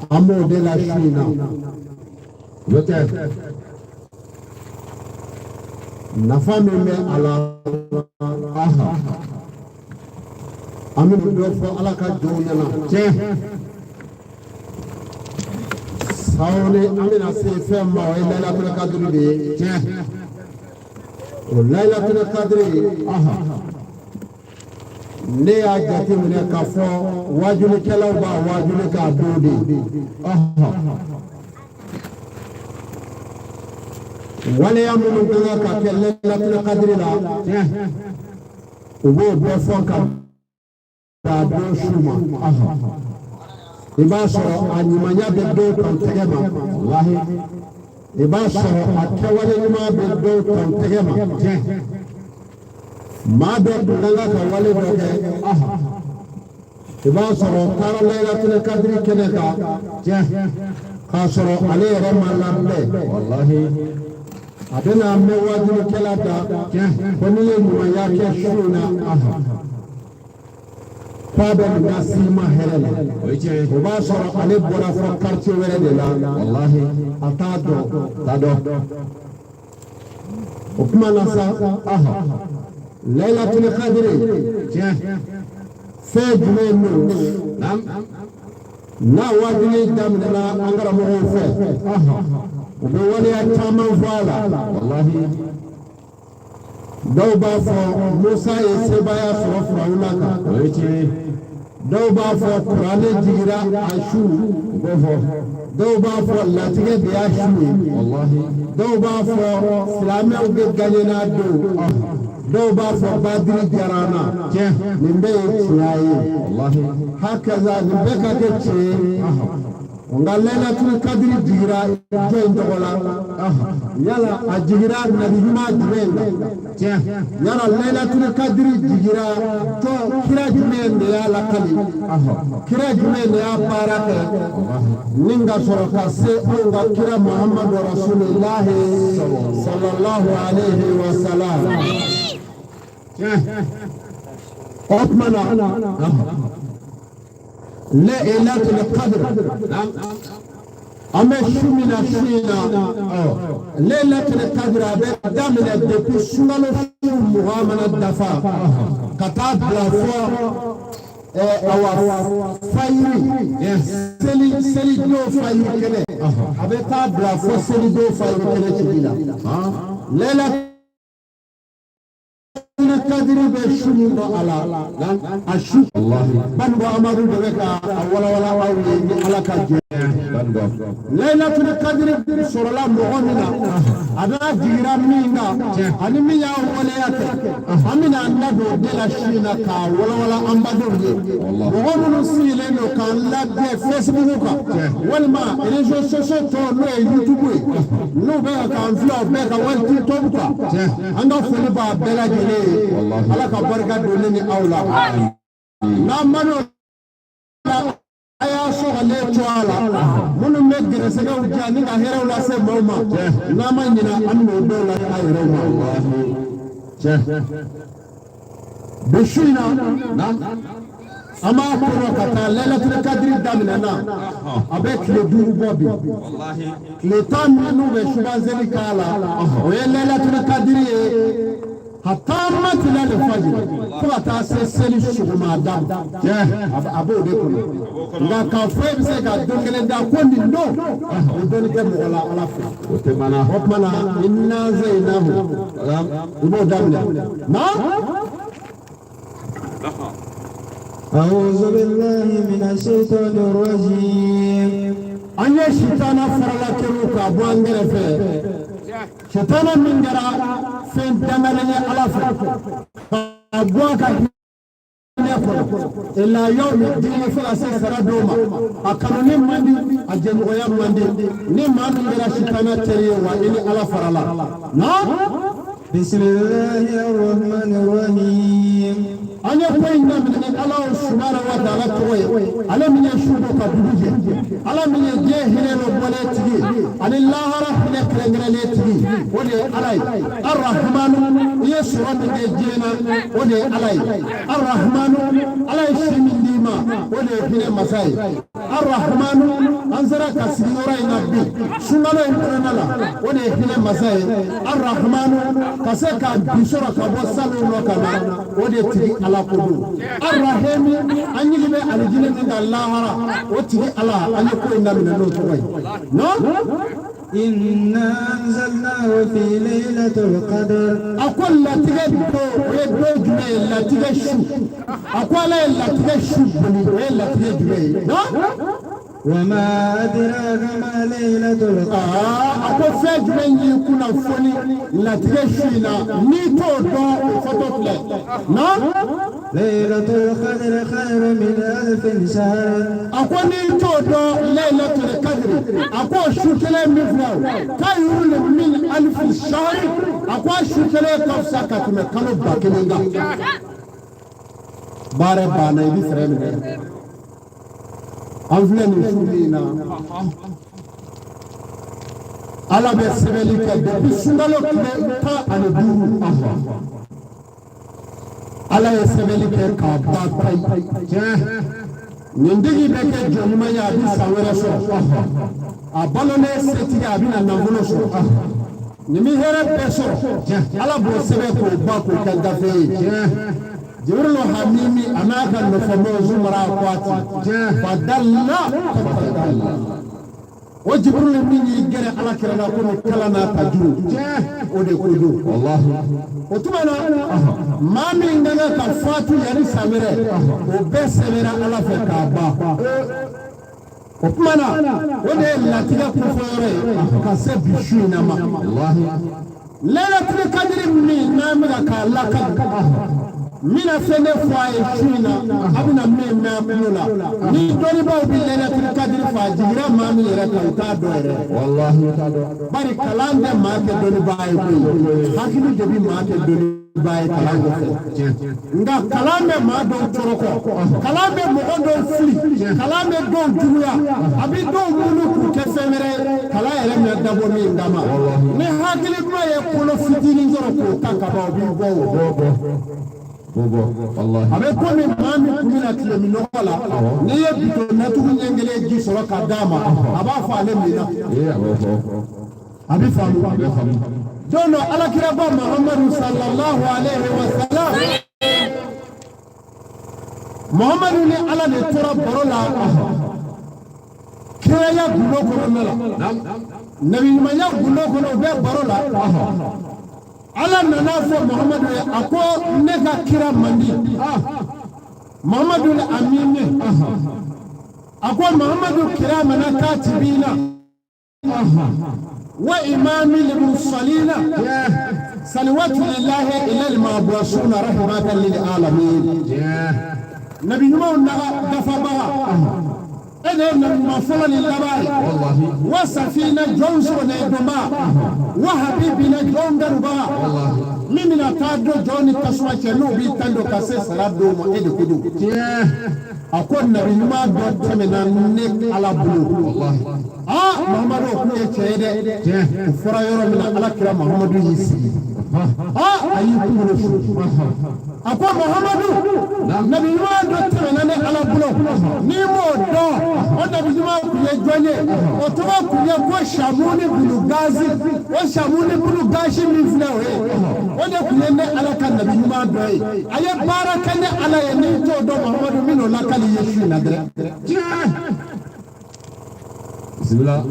An b'o de la su in na n'o tɛ nafa min bɛ a la, an bɛ dɔ fɔ Ala ka jɔnw ɲɛna. Tiɲɛ sawuni, an bɛna se fɛn ma, o ye Layilatul Kadiri de ye. Tiɲɛ, o Layilatul Kadiri, ne y'a jateminɛ k'a fɔ waajulikɛlaw b'a waajuli k'a don de. Waleya minnu ka kan ka kɛ Layilatul Kadiri la, u b'o bɛɛ fɔ ka bɛn a don su ma. I b'a sɔrɔ a ɲumanya bɛ dɔw kan tɛgɛ ma, walahi, i b'a sɔrɔ a kɛwale ɲuman bɛ dɔw kan tɛgɛ ma. Maa dɔ tun ka kan ka wale dɔ kɛ, i b'a sɔrɔ taara Layilatul Kadiri kɛnɛ kan k'a sɔrɔ ale yɛrɛ ma labɛn. Walahi, a bɛna mɛn waajulikɛla da ko n'i ye ɲumanya kɛ su in na, k'a bɛ nin lase i ma hɛrɛ la. O b'a sɔrɔ ale bɔra fɔ quartier wɛrɛ de la, walahi, a t'a dɔn, t'a dɔn. O kuma na sa, Layilatul Kadiri fɛn jumɛn don? N'a waajuli daminɛna an karamɔgɔw fɛ, u bɛ waleya caman fɔ a la. Walahi, dɔw b'a fɔ Musa ye sebaaya sɔrɔ Firawuna kan, o ye tiɲɛ ye. Dɔw b'a fɔ kuranɛ jigira a su, u b'o fɔ. Dɔw b'a fɔ latigɛ de y'a su ye, walahi. Dɔw b'a fɔ silamɛw bɛ gaɲɛ n'a don. Dɔw b'a fɔ badiri diyara an na. Tiɲɛ, nin bɛɛ ye tiɲɛ ye, walahi. Hakaza, nin bɛɛ ka kɛ tiɲɛ ye. Nka Layilatul Kadiri jigira jɔn in tɔgɔ la? Yala a jigira nabi ɲuman jumɛn na? Yala Layilatul Kadiri jigira jɔn, kira jumɛn de y'a lakali, kira jumɛn de y'a baara kɛ ni ka sɔrɔ ka se anw ka kira Muhammadu Rasulillahi sallallahu alaihi wa sallam? O tuma na, Laylatul Qadr, an bɛ su min na su in na, Laylatul Qadr a bɛ daminɛ depuis sunkalo su 20 mana dafa ka taa bila fɔ awa fayiri seli, selidon fayiri kɛnɛ, a bɛ taa bila fɔ selidon fayiri kɛnɛ cili la. Laylatul Kadiri bɛ su min dɔn a la, a su Banikɔ Amadu de bɛ ka a walawala aw ye ni Ala ka jɛ. Laylatul Kadiri sɔrɔla mɔgɔ min na, a n'a jigira min kan, ani min y'a waleya kɛ, an bɛna an da don o de la su in na k'a walawala an badenw ye. Mɔgɔ minnu sigilen don k'an lajɛ Facebook kan walima réseaux sociaux tɔw n'o ye YouTube ye, n'u bɛ ka k'an filɛ o bɛɛ kan wali TikTok kan, an ka foli b'a bɛɛ lajɛlen ye. Ala ka barika don ne ni aw la. N'an ma n'o la, a y'a sɔgɔlen to a la. Minnu bɛ gɛrɛsɛgɛw diya ni ka hɛrɛw lase maaw ma, n'an ma ɲinɛ, an bɛn'o dɔw lase a yɛrɛw ma. Bi su in na, an b'a kɔnɔ ka taa Laylatul Kadiri daminɛ na, a bɛ tile 5 bɔ bi. Tile 10 minnu bɛ subanseli k'a la, o ye Laylatul Kadiri ye hatta matla'il fajr, fo ka taa se seli sɔgɔmada, a b'o de kɔnɔ. Nka k'a fɔ e bɛ se ka don kelen da ko nin don, o dɔnni tɛ mɔgɔ la Ala fɛ. O tɛ banna. O tuma na, inna anzalnahu, i b'o daminɛ na. أعوذ بالله من الشيطان الرجيم. An ye sitana farala kɛr'u k'a bɔ an kɛrɛfɛ. Sitana min kɛra fɛn dangalen ye Ala fɛ, k'a bɔ a ka hinɛ kɔnɔ ila yawmi dini, fo ka se sara dɔw ma. A kanuni man di, a jɛɲɔgɔnya man di. Ni maa min kɛra sitana teri ye, wa i ni Ala farala na. بسم الله الرحمن الرحيم. An ye ko in daminɛ ni Ala subhanahu wa ta'ala tɔgɔ ye, ale min ye su bɔ ka dugu jɛ, Ala min ye diɲɛ hinɛ dɔ bɔlen tigi ani lahara hinɛ kɛrɛnkɛrɛnlen tigi, o de ye Ala ye. Arahmanu, i ye sɔrɔ min kɛ diɲɛ na, o de ye Ala ye. Arahmanu, Ala ye si min d'i ma, o de ye hinɛ masa ye. Arahmanu, an sera ka sigi yɔrɔ in na bi sunkalo in kɔnɔna la, o de ye hinɛ masa ye. Arahmanu, ka se ka bi sɔrɔ ka bɔ salon nɔ ka na, o de tigi Ala ko don. Arahimi, an ɲigi bɛ alijinɛ min kan lahara, o tigi Ala, an ye ko in daminɛ n'o tɔgɔ ye non. إنا أنزلناه في ليلة القدر. A ko latigɛ don, o ye don jumɛn ye? Latigɛ su. A ko Ala ye latigɛ su boli, o ye latigɛ jumɛn ye non? وما أدراك ما ليلة القدر. Aa, a ko fɛn jumɛn y'i kunnafoni latigɛ su in na n'i t'o dɔn, o fɔtɔ filɛ non? ليلة القدر خير من ألف شهر. A ko n'i t'o dɔn, Laylatul Kadri, a ko su kelen min filɛ, o khayrun min alfi shahri, a ko a su kelen ka fisa ka tɛmɛ kalo 1000 kan. Baara banna, i bɛ fɛɛrɛ minɛ. An filɛ nin su min na, Ala bɛ sɛbɛnni kɛ depuis sunkalo tile 15. Ala ye sɛbɛnni kɛ k'a ban pewu. Nin tigi bɛ kɛ jɔn ɲuman ye, a bɛ san wɛrɛ sɔrɔ. A balolen setigi, a bɛna nafolo sɔrɔ. Nin bɛ hɛrɛ bɛɛ sɔrɔ. Ala b'o sɛbɛn k'o ban k'o kɛ gafe ye. Jibrilu Hamimi a n'a ka nɔfɛmɔgɔw zumara ko a ti fadalla fadalla. O Jibrilu min y'i gɛrɛ Ala kira la komi kala n'a ta juru, o de ko don. O tuma na, maa min ka kan ka fatu yanni san wɛrɛ, o bɛɛ sɛbɛnna Ala fɛ k'a ban. O tuma na, o de ye latigɛ kofɔyɔrɔ ye ka se bi su in na ma. Laylatul Kadiri min n'an bɛ ka k'a lakali, n bɛna fɛn de fɔ a ye su in na, a bɛna min mɛn a tulo la. Ni dɔnnibaaw bɛ Laylatul Kadiri fɔ, a jiginra maa min yɛrɛ kan, u t'a dɔn yɛrɛ. Bari kalan tɛ maa kɛ dɔnnibaa ye koyi, hakili de bɛ maa kɛ dɔnnibaa ye kalan kɔfɛ. Nka kalan bɛ maa dɔw tɔɔrɔ, kalan bɛ mɔgɔ dɔw fili, kalan bɛ dɔw juguya, a bɛ dɔw munu k'u kɛ fɛn wɛrɛ ye kalan yɛrɛ ma dabɔ min kama. Ni hakilima ye kolo fitinin sɔrɔ k'o ta ka ban, o b'i bɔ o. A bɛ komi maa min kun bɛna tile minɔgɔ la, n'i ye bitɔn natugu ɲɛ kelen ji sɔrɔ ka d'a ma, a b'a fɔ ale min na. A bɛ faamu. Don dɔ, Alakiraba Muhammadu sallallahu alaihi wa sallam, Muhammadu ni Ala de tora baro la kiraya gundo kɔnɔna la, nabi ɲumanya gundo kɔnɔ, u bɛ baro la. Ala nana fɔ Muhammadu ye, a ko ne ka kira man di Muhammadu ni a min ne A ko Mahamadu kiramana katibina wa imamil mursalina salawatu lillahi ilal mabusuna rahmatan lil alamin. Nabi ɲumanw dafabaga, e de ye nabi ɲuman fɔlɔ ni laban ye. Wa safina jɔnw sɔrɔ donba, wa habibina jɔnw garubaga, min bɛna taa don jɔn ni tasuma cɛ, n'o b'i tan don ka se sara don ma, e de ko don. A ko nabi ɲuman dɔ tɛmɛna ne Ala bolo. Aa, Mahamadu, o kun ye cɛ ye dɛ. O fɔra yɔrɔ min na, Ala kira Mahamadu y'i sigi. Aa, a y'i kunkolo su. A ko Mahamadu, nabi ɲuman dɔ tɛmɛna ne Ala bolo, n'i m'o dɔn, o nabi ɲuman kun ye jɔn ye? O tɔgɔ kun ye ko Samuni bunu Gazi. O Samuni bunu Gazi min filɛ, o ye o de kun ye ne Ala ka nabi ɲuman dɔ ye. A ye baara kɛ ne Ala ye. N'i t'o dɔn, Mahamadu, min n'o lakali ye su in na dɛrɛ.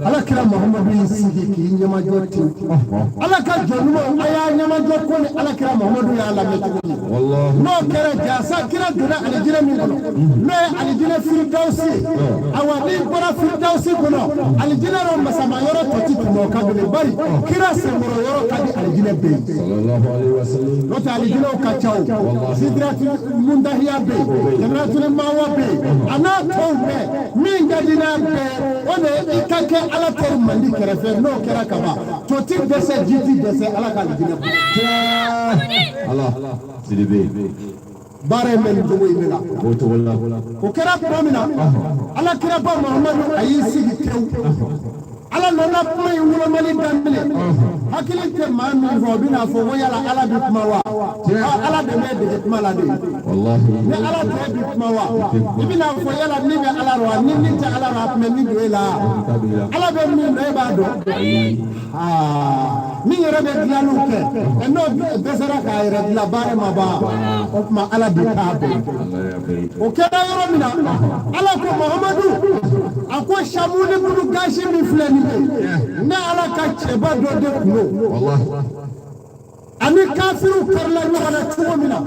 Ala kira Mahamadu y'i sigi k'i ɲɛmajɔ ten. Ala ka jɔn ɲumanw, a y'a ɲɛmajɔ ko ni Ala kira Mahamadu y'a lamɛn cogo min, n'o kɛra jasa kira donna alijinɛ min kɔnɔ, n'o ye alijinɛ firidawusi ye. Awa, n'i bɔra firidawusi kɔnɔ, alijinɛ yɔrɔ masama yɔrɔ tɔ ti tɛmɛ o kan bilen, bari kira senkɔrɔ yɔrɔ ka di alijinɛ bɛɛ ye. N'o tɛ, alijinɛw ka ca. O sidirati muntahiya bɛ yen, jannatul mawa bɛ yen, a n'a tɔw bɛɛ. Min ka di n'a bɛɛ, o de ye i ka kɛ Ala teri mandi kɛrɛfɛ. N'o kɛra kaban, to ti dɛsɛ, ji ti dɛsɛ Ala ka alijinɛ kɔnɔ. Ala Sidibe. Baara in bɛ nin cogo in de la. O cogo la. O kɛra tuma min na, Ala kiraba Muhamadu, a y'i sigi tewu. Ala nana kuma in wolomali daminɛ. Hakili tɛ maa min fɔ, o bɛna fɔ ko yala Ala bɛ kuma wa? Ala de bɛ dege kuma la de. Ni Ala tɛ bi kuma wa? I bɛna fɔ yala ni bɛ Ala rɔ wa? Ni ni tɛ Ala rɔ, a tun bɛ min don e la? Ala bɛ min dɔn, e b'a dɔn. Min yɛrɛ bɛ dilanniw kɛ, n'o dɛsɛra k'a yɛrɛ dilan, baara ma ban. O tuma Ala de k'a bɛn. O kɛra yɔrɔ min na, Ala ko Mahamadu, a ko Samuni bulu gasi min filɛ nin ye, ne Ala ka cɛba dɔ de kun don. Ani kafiriw karila ɲɔgɔn na cogo min na,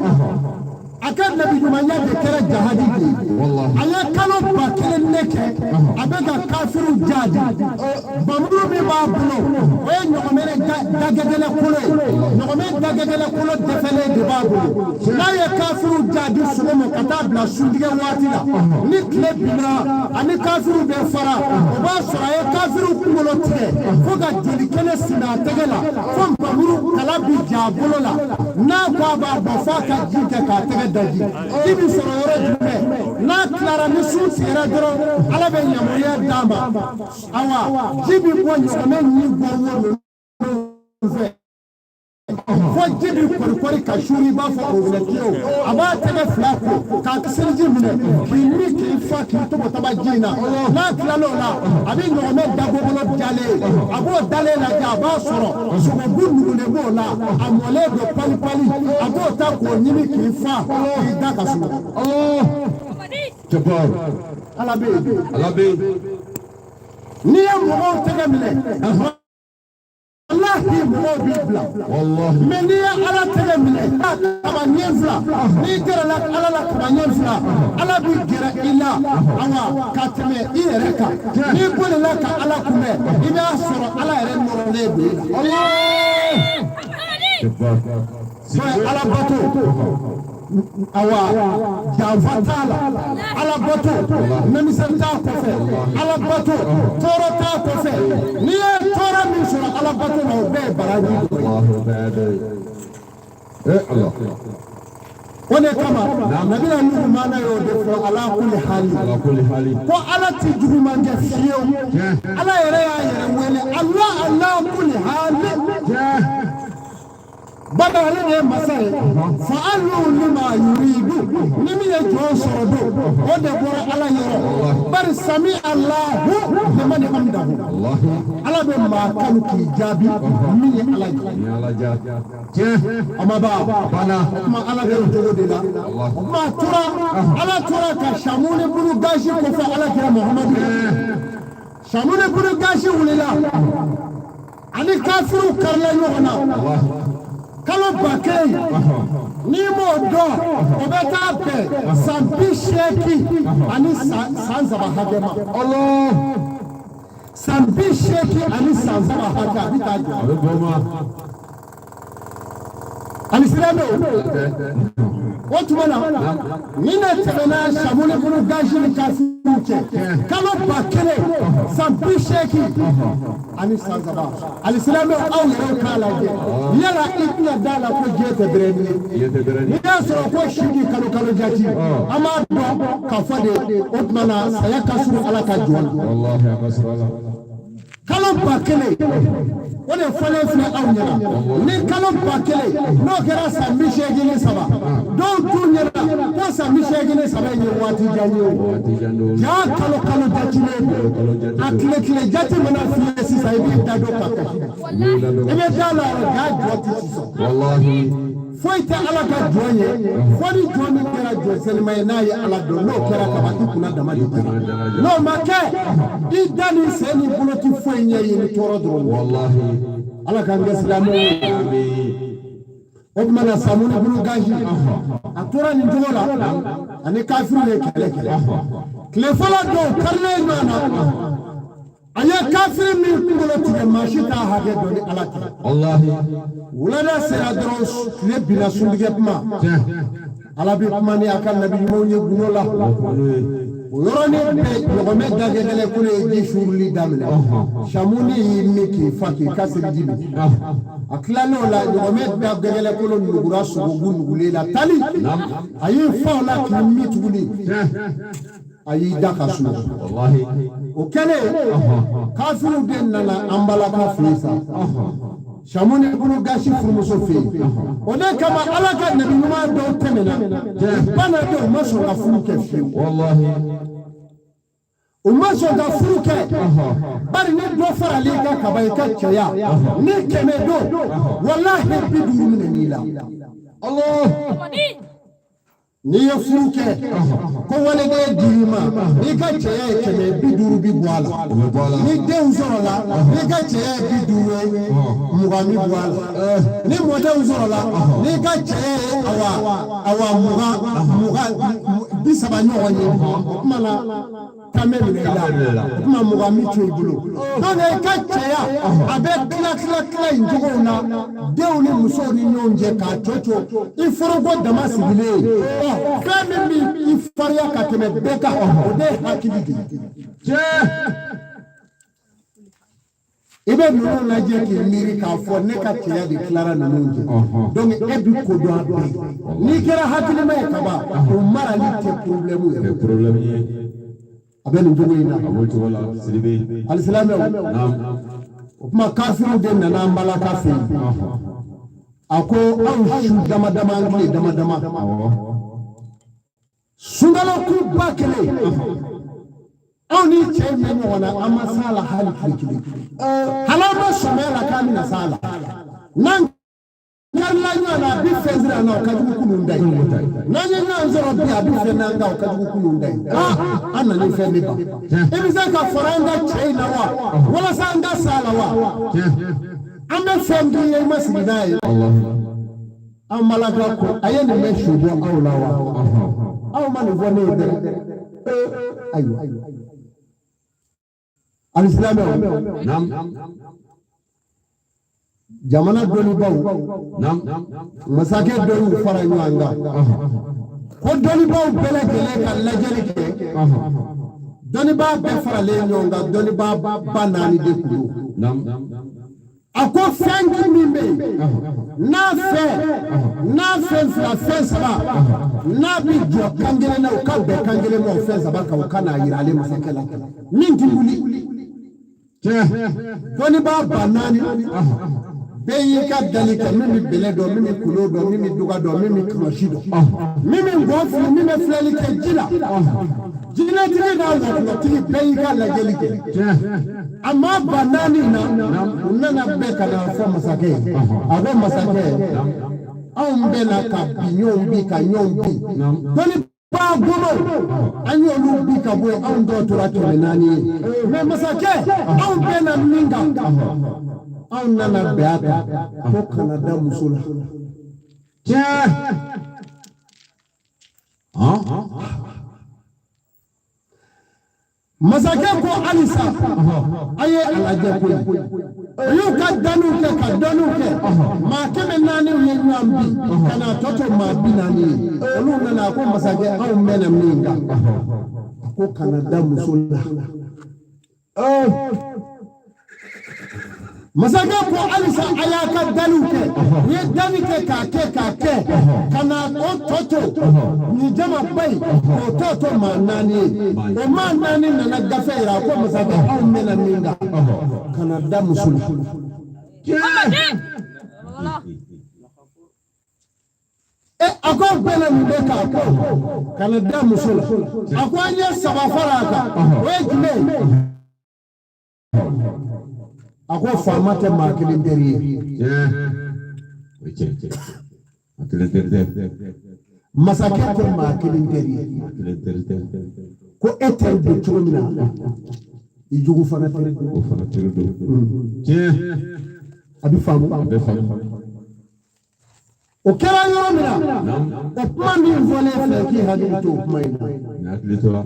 a ka nabi ɲumanya de kɛra jahadi de ye. A ye kalo 1000 ne kɛ, a bɛ ka kafiriw jaadi. Bamuru min b'a bolo, o ye ɲɔgɔmɛ dagɛgɛlɛ kolo ye. Ɲɔgɔmɛ dagɛgɛlɛ kolo dɛfɛlen de b'a bolo. N'a ye kafiriw jaadi sɔgɔma ka taa bila suntigɛ waati la, ni tile binna, ani kafiriw bɛ fara, o b'a sɔrɔ a ye kafiriw kunkolo tigɛ fo ka joli kɛnɛ simi a tɛgɛ la, fo bamuru kala bi ja a bolo la. N'a ko a b'a bɔ, f'a ka ji kɛ k'a tɛgɛ daji. Ji bi sɔrɔ yɔrɔ jumɛn? N'a tilara, ni sun tigɛra dɔrɔn, Ala bɛ yamaruya d'a ma. Awa, ji bi bɔ ɲɔgɔmɛ ni bɔ wo ninnu fɛ, fo ji bi kɔrikɔri ka suuru i b'a fɔ robinet tiyo. A b'a tɛgɛ fila ko k'a seliji minɛ k'i min k'i fa k'i tɔbɔtɔba ji in na. N'a tilal'o la, a bɛ ɲɔgɔmɛ dagobolo jalen, a b'o dalen lajɛ, a b'a sɔrɔ sogobu nugulen b'o la, a mɔlen don pali pali. A b'o ta k'o ɲimi k'i fa k'i da ka sunɔgɔ. Ala bɛ yen. Ala bɛ yen. N'i ye mɔgɔw tɛgɛ minɛ, walahi, mɔgɔw b'i bila. Mais n'i ye Ala tɛgɛ minɛ kaba ɲɛ fila, n'i gɛrɛla Ala la kaba ɲɛ fila, Ala b'i gɛrɛ i la, awa, ka tɛmɛ i yɛrɛ kan. N'i bolila ka Ala kunbɛn, i b'a sɔrɔ Ala yɛrɛ nɔrɔlen don i la. N'o ye Ala bato, awa, janfa t'a la. Ala bato, namisɛn t'a kɔfɛ. Ala bato, tɔɔrɔ t'a kɔfɛ. N'i ye tɔɔrɔ min sɔrɔ Ala bato la, o bɛɛ ye baraji dɔ ye. O de kama nabila Nuhu maana y'o de fɔ ala kulli hali, ko Ala ti juguman kɛ fiyewu. Ala yɛrɛ y'a yɛrɛ wele ala ala kulli hali. Bada ale de ye masa ye, fa'alu lima yuridu. Ni min ye jɔn sɔrɔ don, o de bɔra Ala yɔrɔ. Bari sami Alahu liman hamidahu. Ala bɛ maa kanu k'i jaabi min ye Ala ye. A ma ban. O tuma Ala bɛ cogo de la. O tuma tora, Ala tora ka Samuni bulu gasi kɔfɛ Ala kira Muhamadu. Samuni bulu gasi wulila, ani kafiriw karila ɲɔgɔn na. Kalo 1000, n'i m'o dɔn, o bɛ taa bɛn san 83 hakɛ ma. Allah. San 83 hakɛ, a bɛ taa jɔ. A bɛ bɔ ma. Alisilamɛw, o tuma na nin de tɛmɛna Samuni bolo gazi ni kafiriw cɛ, kalo 1000, san 83. Alisilamɛw, aw yɛrɛw k'a lajɛ, yala i tɛna da la ko diɲɛ tɛ bɛrɛ ye? N'i y'a sɔrɔ ko si ni kalo kalo jate, an b'a dɔn k'a fɔ de, o tuma na saya ka surun Ala ka jɔn na. Wallahi, a ka surun a la. Kalo 1000, o de fɔlen filɛ aw ɲɛna. Ni kalo 1000 n'o kɛra san 83, dɔw t'u ɲɛna ko san 83 in ye waati jan ye. O jaa kalo kalo jatilen don, a tile tile jate mana f'i ye sisan, i b'i da don ka kasi, i bɛ da la jaa jɔ tɛ sisan. Wallahi. Foyi tɛ Ala ka jɔn ye fo ni jɔn min kɛra jɔn senima ye, n'a ye Ala dɔn. N'o kɛra kaban, i kunna dama de jara. N'o ma kɛ, i da ni sen ni bolo ti foyi ɲɛ ye ni tɔɔrɔ dɔrɔn. Wallahi. Ala k'an kɛ silamɛw ye. Amin. O tuma na Samuni bolo gazi, a tora nin cogo la ani kafiriw ye kɛlɛ kɛ. Tile fɔlɔ dɔw karilen ɲɔgɔn na, a ye kafiri min kunkolo tigɛ, maa si t'a hakɛ dɔn ni Ala tɛ. Wallahi. Wulada sera dɔrɔn, tile binna, suntigɛ kuma. Ala bɛ kuma ni a ka nabi ɲumanw ye gundo la. O yɔrɔnin bɛɛ, ɲɔgɔmɛ dagɛgɛlɛ kolo ye ji suuruli daminɛ. Samuni y'i min k'i fa k'i ka seliji min. A tilalen o la, ɲɔgɔmɛ dagɛgɛlɛ kolo nugura sogobu nugulen la tali. A y'i fa o la k'i min tuguni. A y'i da ka sunɔgɔ. Wallahi. O kɛlen, kafiriw de nana an balaka fɛ yen sa, Samuni bolo gasi furumuso fɛ yen. O de kama Ala ka nabi ɲuman dɔw tɛmɛna, u banna kɛ, u ma sɔn ka furu kɛ fiyewu. Wallahi. U ma sɔn ka furu kɛ, bari ni dɔ faral'i ka kaba, i ka cɛya ni 100 don, walahi 50 minɛ n'i la. Allah. N'i ye furu kɛ ko waliden dir'i ma, n'i ka cɛya ye 100, 50 bi bɔ a la. O bɛ bɔ a la. Ni denw sɔrɔla, n'i ka cɛya ye 50 ye, 20 bi bɔ a la. Ni mɔdenw sɔrɔla, n'i ka cɛya ye awa 20 20 30 ɲɔgɔn ye, o tuma na tan bɛ minɛ i la, o tuma 20 bi to i bolo. Donc i ka cɛya a bɛ tila tila tila in cogo na denw ni musow ni ɲɔgɔn cɛ k'a to to i foroko dama sigilen ye. Ɔ fɛn min b'i farinya ka tɛmɛ bɛɛ kan, o de ye hakili de ye. I bɛ ninnu lajɛ k'i miiri k'a fɔ ne ka cɛya de tilara ninnu cɛ. Donc e bi ko dɔn a bɛɛ. N'i kɛra hakilima ye kaban, o marali tɛ problème ye. Problème ye. A bɛ nin cogo in na. A b'o cogo la, Sidibe. Alisilamɛw, o tuma kafiriw de nana an balaka fɛ yen. A ko anw su dama dama, an tile dama dama, sunkalo kun 1000, anw ni cɛ in bɛ ɲɔgɔn na, an ma s'a la hali tile kelen, hali an ma sɔmi a la k'an bɛna s'a la. N'an karila ɲɔgɔn na, a bɛ fɛn siri an na, o ka jugu kunun ta ye. N'an ye ɲɔgɔn sɔrɔ bi, a bɛ fɛn n'an kan, o ka jugu kunun ta ye. Aa, an nana ni fɛn min ban, i bɛ se ka fara an ka cɛ in na wa, walasa an ka s'a la wa? An bɛ fɛn dun ye, i ma sigi n'a ye. An balaka ko a ye nin bɛ su bɔ aw la wa? Aw ma nin fɔ ne ye dɛ. Ayiwa, alisilamɛw, jamana dɔnnibaw, masakɛ dɔ y'u fara ɲɔgɔn kan ko dɔnnibaw bɛɛ lajɛlen ka lajɛli kɛ. Dɔnnibaa bɛɛ faralen ɲɔgɔn kan, dɔnnibaa ba naani de kun don. A ko fɛn min bɛ yen, n'a fɛn fila, fɛn saba, n'a bɛ jɔ kan kelen na, u ka bɛn kan kelen ma o fɛn saba kan, u ka n'a yira ale masakɛ la min ti wuli. Dɔnnibaa ba naani bɛɛ y'i ka dali kɛ, min bɛ bɛlɛ dɔn, min bɛ kolo dɔn, min bɛ duga dɔn, min bɛ kɔlɔsi dɔn, min bɛ ngɔn fili, min bɛ filɛli kɛ ji la, jinɛtigi n'a wɔkulɔtigi, bɛɛ y'i ka lajɛli kɛ. A maa ba naani na, u nana bɛɛ ka na fɔ masakɛ ye. A ko masakɛ, anw bɛ na ka bi ɲɔgɔn bi ka ɲɔgɔn bi, dɔnnibaa gomaw, an y'olu bi ka bɔ yen, anw dɔw tora 400 ye. Mɛ masakɛ, anw bɛ na min kan, anw nana bɛn a kan ko kana da muso la. Tiɲɛ. Han. Masakɛ ko halisa a ye a lajɛ koyi. U y'u ka danniw kɛ ka dɔnniw kɛ, maa 400 ye ɲɔgɔn bin ka na tɔ to maa 40 ye. Olu nana, a ko masakɛ, anw mɛnna min kan, a ko kana da muso la. Masakɛ ko halisa a y'a ka daliw kɛ. U ye danni kɛ k'a kɛ k'a kɛ ka na o tɔ to nin jamaba in, k'o tɔ to maa 4 ye. O maa 4 nana gafe yira, a ko masakɛ, anw mɛnna min kan, kana da muso la. E, a ko aw bɛnna nin de kan, ko kana da muso la. A ko an ye 3 fara a kan, o ye jumɛn ye? A ko faama tɛ maa kelen teri ye. Tiɲɛ. O ye tiɲɛ. A kelen teri tɛ. Masakɛ tɛ maa kelen teri ye. A kelen teri tɛ. Ko e teri don cogo min na, i jugu fana teri don. O fana teri don. Tiɲɛ. A bɛ faamu. A bɛ faamu. O kɛra yɔrɔ min na, o kuma min fɔlen filɛ, k'i hakili to o kuma in na. Ni hakili tora.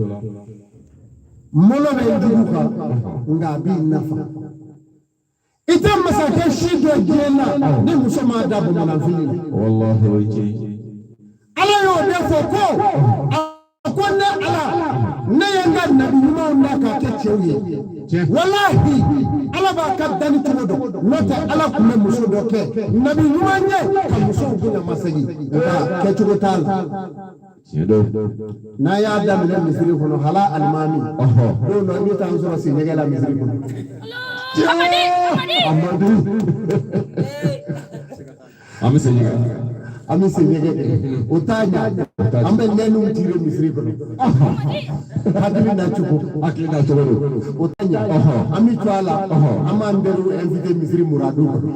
Malo bɛ jugu kan, nka a b'i nafa. I tɛ masakɛ si dɔn diɲɛ na ni muso m'a da bamananfini na. Walahi, o ye tiɲɛ. Ala y'o de fɔ ko a ko ne Ala, ne ye n ka nabi ɲumanw da k'a kɛ cɛw ye. Walahi, Ala b'a ka danni cogo dɔn, n'o tɛ Ala tun bɛ muso dɔ kɛ nabi ɲuman ye ka musow bonya masegin, nka kɛcogo t'a la. Tiɲɛ don. N'a y'a daminɛ misiri kɔnɔ, hala alimami don dɔ i bɛ taa n sɔrɔ senjɛgɛ la misiri kɔnɔ. Amadu. An bɛ segin kan. An bɛ senjɛgɛ kɛ, o t'a ɲa. An bɛ nɛniw tirer misiri kɔnɔ. Hakili na cogo. Hakili na cogo don. O t'a ɲa. An bɛ to a la, an b'an teriw invité misiri muradu kɔnɔ.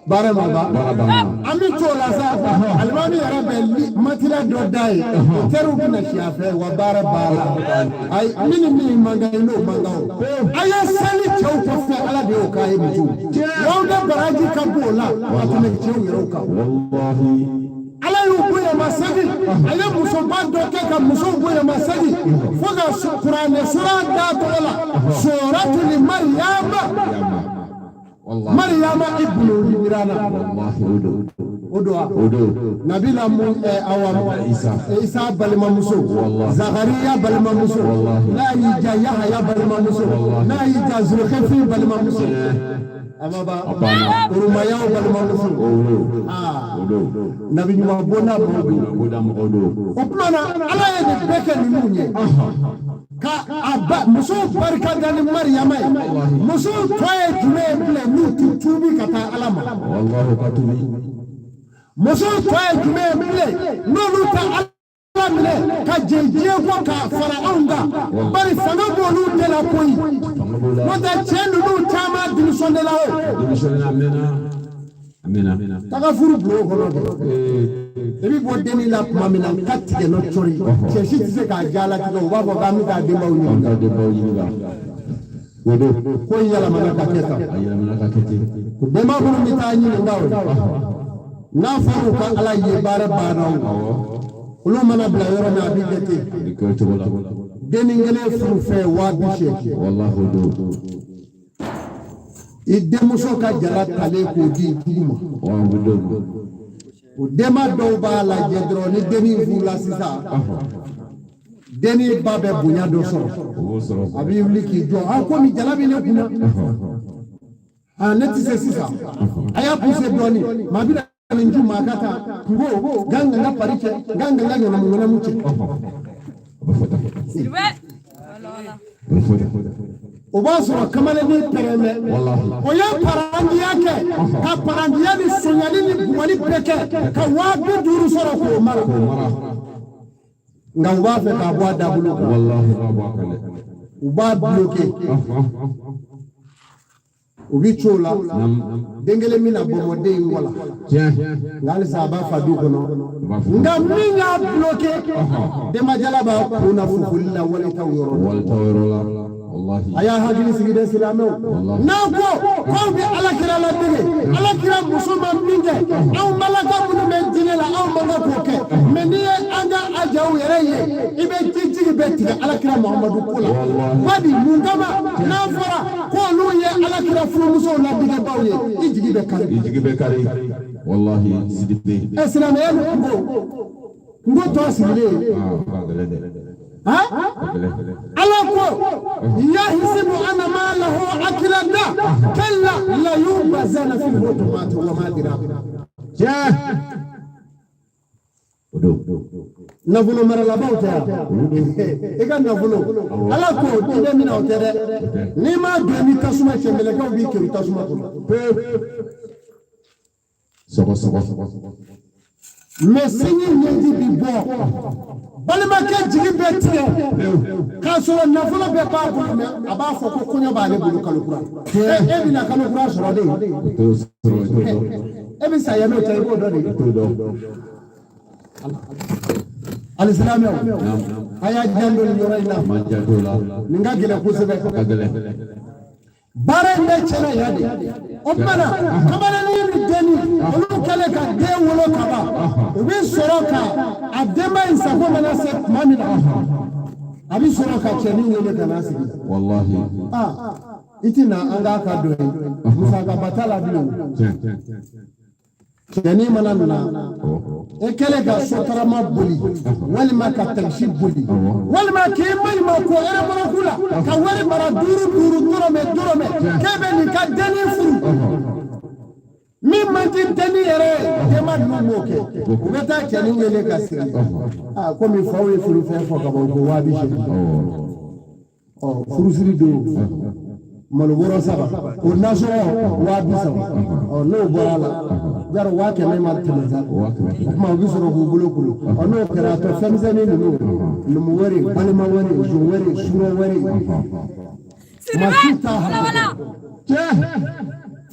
Baara ma ban. Baara banna. An bɛ to o la sa, alimami yɛrɛ bɛ matila dɔ da ye, o teriw bɛna si a fɛ, wa baara banna. Ayi, min ni min man kan, i n'o man kan o. A ye seli cɛw kɔfɛ, Ala de y'o k'a ye musow. Aw de baraji ka bon o la ka tɛmɛ cɛw yɛrɛw kan. Walahi. Ala y'u bonya ma segin, a ye musoba dɔ kɛ ka musow bonya ma segin fo ka kuranɛ sura da tɔgɔ la, sɔratuli Mariyama. Walahi. Mariyama ibnu Imrana. Walahi, o don. O don wa? O don. Nabila mu awa Isa. Isa balimamuso. Wallahi. Zakariya balimamuso. Wallahi. N'a y'i ja Yahaya balimamuso. Wallahi. N'a y'i ja Zulkifli balimamuso. A ma ban. A banna. Urumayaw balimamuso. O don. Aa. O don. Nabi ɲuman bonda mɔgɔw don. Bonda mɔgɔw don. O tuma na, Ala ye nin bɛɛ kɛ ninnu ye. Ka a ba musow barika da ni Mariyama ye. Musow tɔ ye jumɛn ye bilen n'u ti tuubi ka taa Ala ma? Walahi, ka tubi. Musow tɔ ye jumɛn ye bilen n'olu tɛ Ala minɛ ka jɛn diɲɛ kɔ ka fara anw kan? Bari fanga b'olu de la koyi. Fanga b'o la. N'o tɛ, cɛ ninnu caman démissionné la o. Démissionné a mɛnna. A mɛnna. Taga furu bulon kɔnɔ dɛ. I bɛ bɔ denni la tuma min na, ka tigɛ n'o cɔri. Cɛ si tɛ se k'a jalatigɛ, u b'a fɔ k'an bɛ taa denbaw An ɲininka. ka denbaw ɲininka. O don. Ko in yɛlɛmana ka kɛ tan. A yɛlɛmana ka kɛ ten. Denba minnu bɛ taa ɲininka o, n'a fɔra u ka Ala ye, baara banna o. Olu mana bila yɔrɔ min, a bɛ kɛ ten. A bɛ kɛ o cogo la. Denni kelen furu fɛ 80 000. Walahi, o don. I denmuso ka jala talen k'o di jugu ma. Wa o bɛ d'o ma. O denba dɔw b'a lajɛ dɔrɔn, ni denni furula sisan, denni ba bɛ bonya dɔ sɔrɔ. O b'o sɔrɔ. A b'i wuli k'i jɔ, a komi jala bɛ ne kunna, a ne tɛ se sisan, a y'a poussé dɔɔni, maa bɛna nin ju maa ka taa kungo gan ka pari cɛ gan ka ŋanamu ŋanamu cɛ. A bɛ fɔ tan. A bɛ fɔ tan. O b'a sɔrɔ kamalennin pɛrɛnbɛ. Walahi. O ye parandiya kɛ ka parandiya ni sonyali ni bugɔli bɛɛ kɛ ka 50 000 sɔrɔ k'o mara. K'o mara. Nka u b'a fɛ k'a bɔ a dabolo kan. Walahi, u b'a bɔ a kan dɛ. U b'a bloqué. U bɛ co la. Den kelen bɛna bɔnbɔnden in kɔ la. Tiɲɛ. Nka halisa a b'a fa du kɔnɔ. U b'a fɔ. Nka min y'a bloqué, denbajala b'a kun na fufuli la walitaw yɔrɔ la. Walitaw yɔrɔ la. A y'a hakili sigi dɛ silamɛw. N'aw ko k'aw bɛ ala kira ladege, ala kira muso ma min kɛ, anw balaka minnu bɛ diinɛ la, anw man kan k'o kɛ. Mais n'i ye an ka ajaw yɛrɛ ye, i bɛ jijigi bɛɛ tigɛ ala kira Muhamadu ko la. Badi mun kama n'a fɔra k'olu ye ala kira furumusow ladegebaw ye, i jigi bɛ kari. I jigi bɛ kari. Wallahi Sidibe. Ɛ silamɛya ni kungo kungo tɔ sigilen. Ah, ka gɛlɛn dɛ. Han? Ka gɛlɛn. Ala ko yahisibu anna malahu akilada kalla la yunbazana fil hutumati wa ma adraka. Tiɲɛ. O don. Nafolo maralabaw tɛ yan, i ka nafolo, ala ko i bɛ min na o tɛ dɛ. N'i m'a don ni tasuma cɛ, mɛlɛkɛw b'i keri tasuma kɔnɔ. Sɔgɔ sɔgɔ. Mais sinji ɲɛji bi bɔ, balimakɛ jigi bɛ tigɛ k'a sɔrɔ nafolo bɛɛ b'a bolo, mais a b'a fɔ ko kɔɲɔ b'ale bolo kalo kura. E bɛna kalo kura sɔrɔ de? O t'o sɔrɔ, o t'o dɔn. E bɛ sa yan'o cɛ, i b'o dɔn de. O t'o dɔn. Alisilamɛw, a y'a janto nin yɔrɔ in na. Man janto la. Nin ka gɛlɛn kosɛbɛ. Ka gɛlɛn. Baara in bɛ tiɲɛna yan de. O tuma na, kamalennin ni denni, olu kɛlen ka den wolo ka ban, u bɛ sɔrɔ ka a denba in sago mana se tuma min na, a bɛ sɔrɔ ka cɛnin wele ka n'a sigi. Wallahi. Aa, i ti na an k'a ka dɔ ye, musakaba t'a la bilen. Tiɲɛ. Cɛnin mana na, Awɔ. e kɛlen ka sotarama boli walima ka takisi boli walima k'i maɲuman ko ɛrɛmɔrɔku la ka wari mara duuru duuru, dɔrɔmɛ dɔrɔmɛ, k'e bɛ nin ka dennin furu min man di dennin yɛrɛ ye, denba ninnu b'o kɛ. U bɛ taa cɛnin wele ka sigi. Aa, komi faw ye furufɛn fɔ ka ban, ko 80,000. Awɔ. Ɔ, furusiri don, malo bɔrɔ saba, o nasɔngɔ 30,000. Ɔ, n'o bɔra a la, yarɔ 100,000 ma tɛmɛ sa. 100,000. O tuma u bɛ sɔrɔ k'u bolo kolo. Ɔ, n'o kɛra, a tɔ fɛnmisɛnnin ninnu, numu wari, balima wari, zon wari, surɔ wari, maa si t'a hakɛ. Tiɲɛ.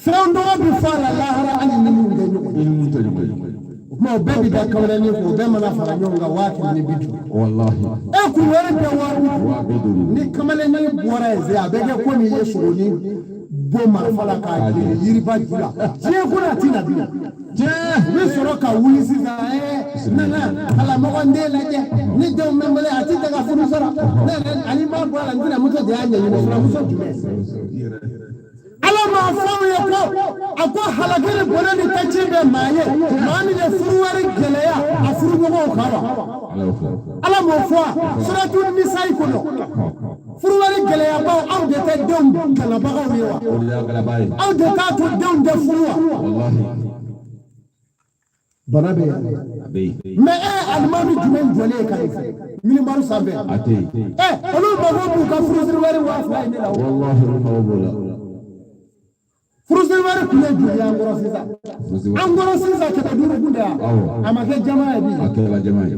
Fɛn dɔgɔ bɛ fɔ a la lahara, hali ni minnu tɛ ɲɔgɔn I ye. ni mun tɛ ɲɔgɔn ye. O tuma o bɛɛ bɛ da kamalennin kun, o bɛɛ mana fara ɲɔgɔn kan 150,000. Wallahi. E kun wari bɛɛ 20,000. 50,000. Ni kamalennin bɔra yen se, a bɛ kɛ komi i ye sogonin bɔ marifa la k'a jeni yiriba ju la. Diɲɛ kɔnɔ a ti na bilen. Tiɲɛ. U bɛ sɔrɔ ka wuli sisan, ɛɛ nana kalamɔgɔ n den lajɛ, ni denw bɛ n bolo, a ti tɛ ka furu sɔrɔ. Ne yɛrɛ ani m'a bɔ a la, n tɛna muso de y'a ɲɛɲini, sinamuso jumɛn? Ala m'a fɔ aw ye ko a ko halaki ni bɔnɛ ni taci bɛ maa ye, maa min ye furu wari gɛlɛya a furuɲɔgɔnw kan wa? Ala y'o fɔ. Ala m'o fɔ wa? Suratu Nisayi kɔnɔ, furu wari gɛlɛyabaw, aw de tɛ denw galabagaw ye wa? O de y'a galaba ye. Aw de t'a to denw tɛ furu wa? Wallahi. Bana bɛ yan. A bɛ yen. Mais e ye alimami jumɛn jɔlen ye ka nin fɔ minibari sanfɛ? A tɛ yen. Ɛ, olu mago b'u ka furusiri wari 2000 in de la o. Wallahi, olu mago b'o la. Furusiri wari tun ye joli ye an kɔrɔ sisan? Furusiri An kɔrɔ sisan 500 kun tɛ yan? Awɔ. A ma kɛ jama ye bi? A kɛra jama ye.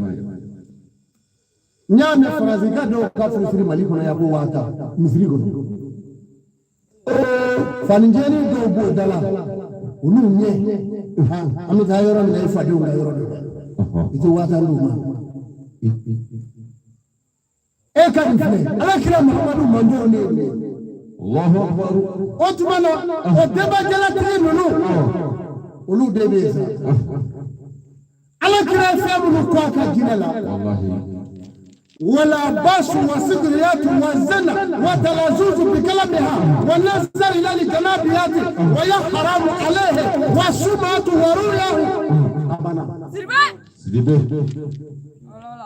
N y'a mɛn faransi ka dɔw ka furusiri Mali kɔnɔ yan ko 50,000 misiri kɔnɔ. Fanijɛni dɔw b'o da la, olu ɲɛ han, an bɛ taa yɔrɔ min na, i fadenw ka yɔrɔ dɔ la, i tɛ 50,000 d'u ma. E ka nin filɛ, ala kira Muhamadu mandenw de ye nin ye. Allahu akbar. O tuma na, o denbajalatigi ninnu, olu de bɛ yen sa. Ala kira ye fɛn minnu kɔ a ka jinɛ la. Wallahi. ولا باس وسكريات والزنا وتلازوز بكلمها والنظر الى الجنابيات ويا حرام عليه والسمعة ورؤياه. Sidibe.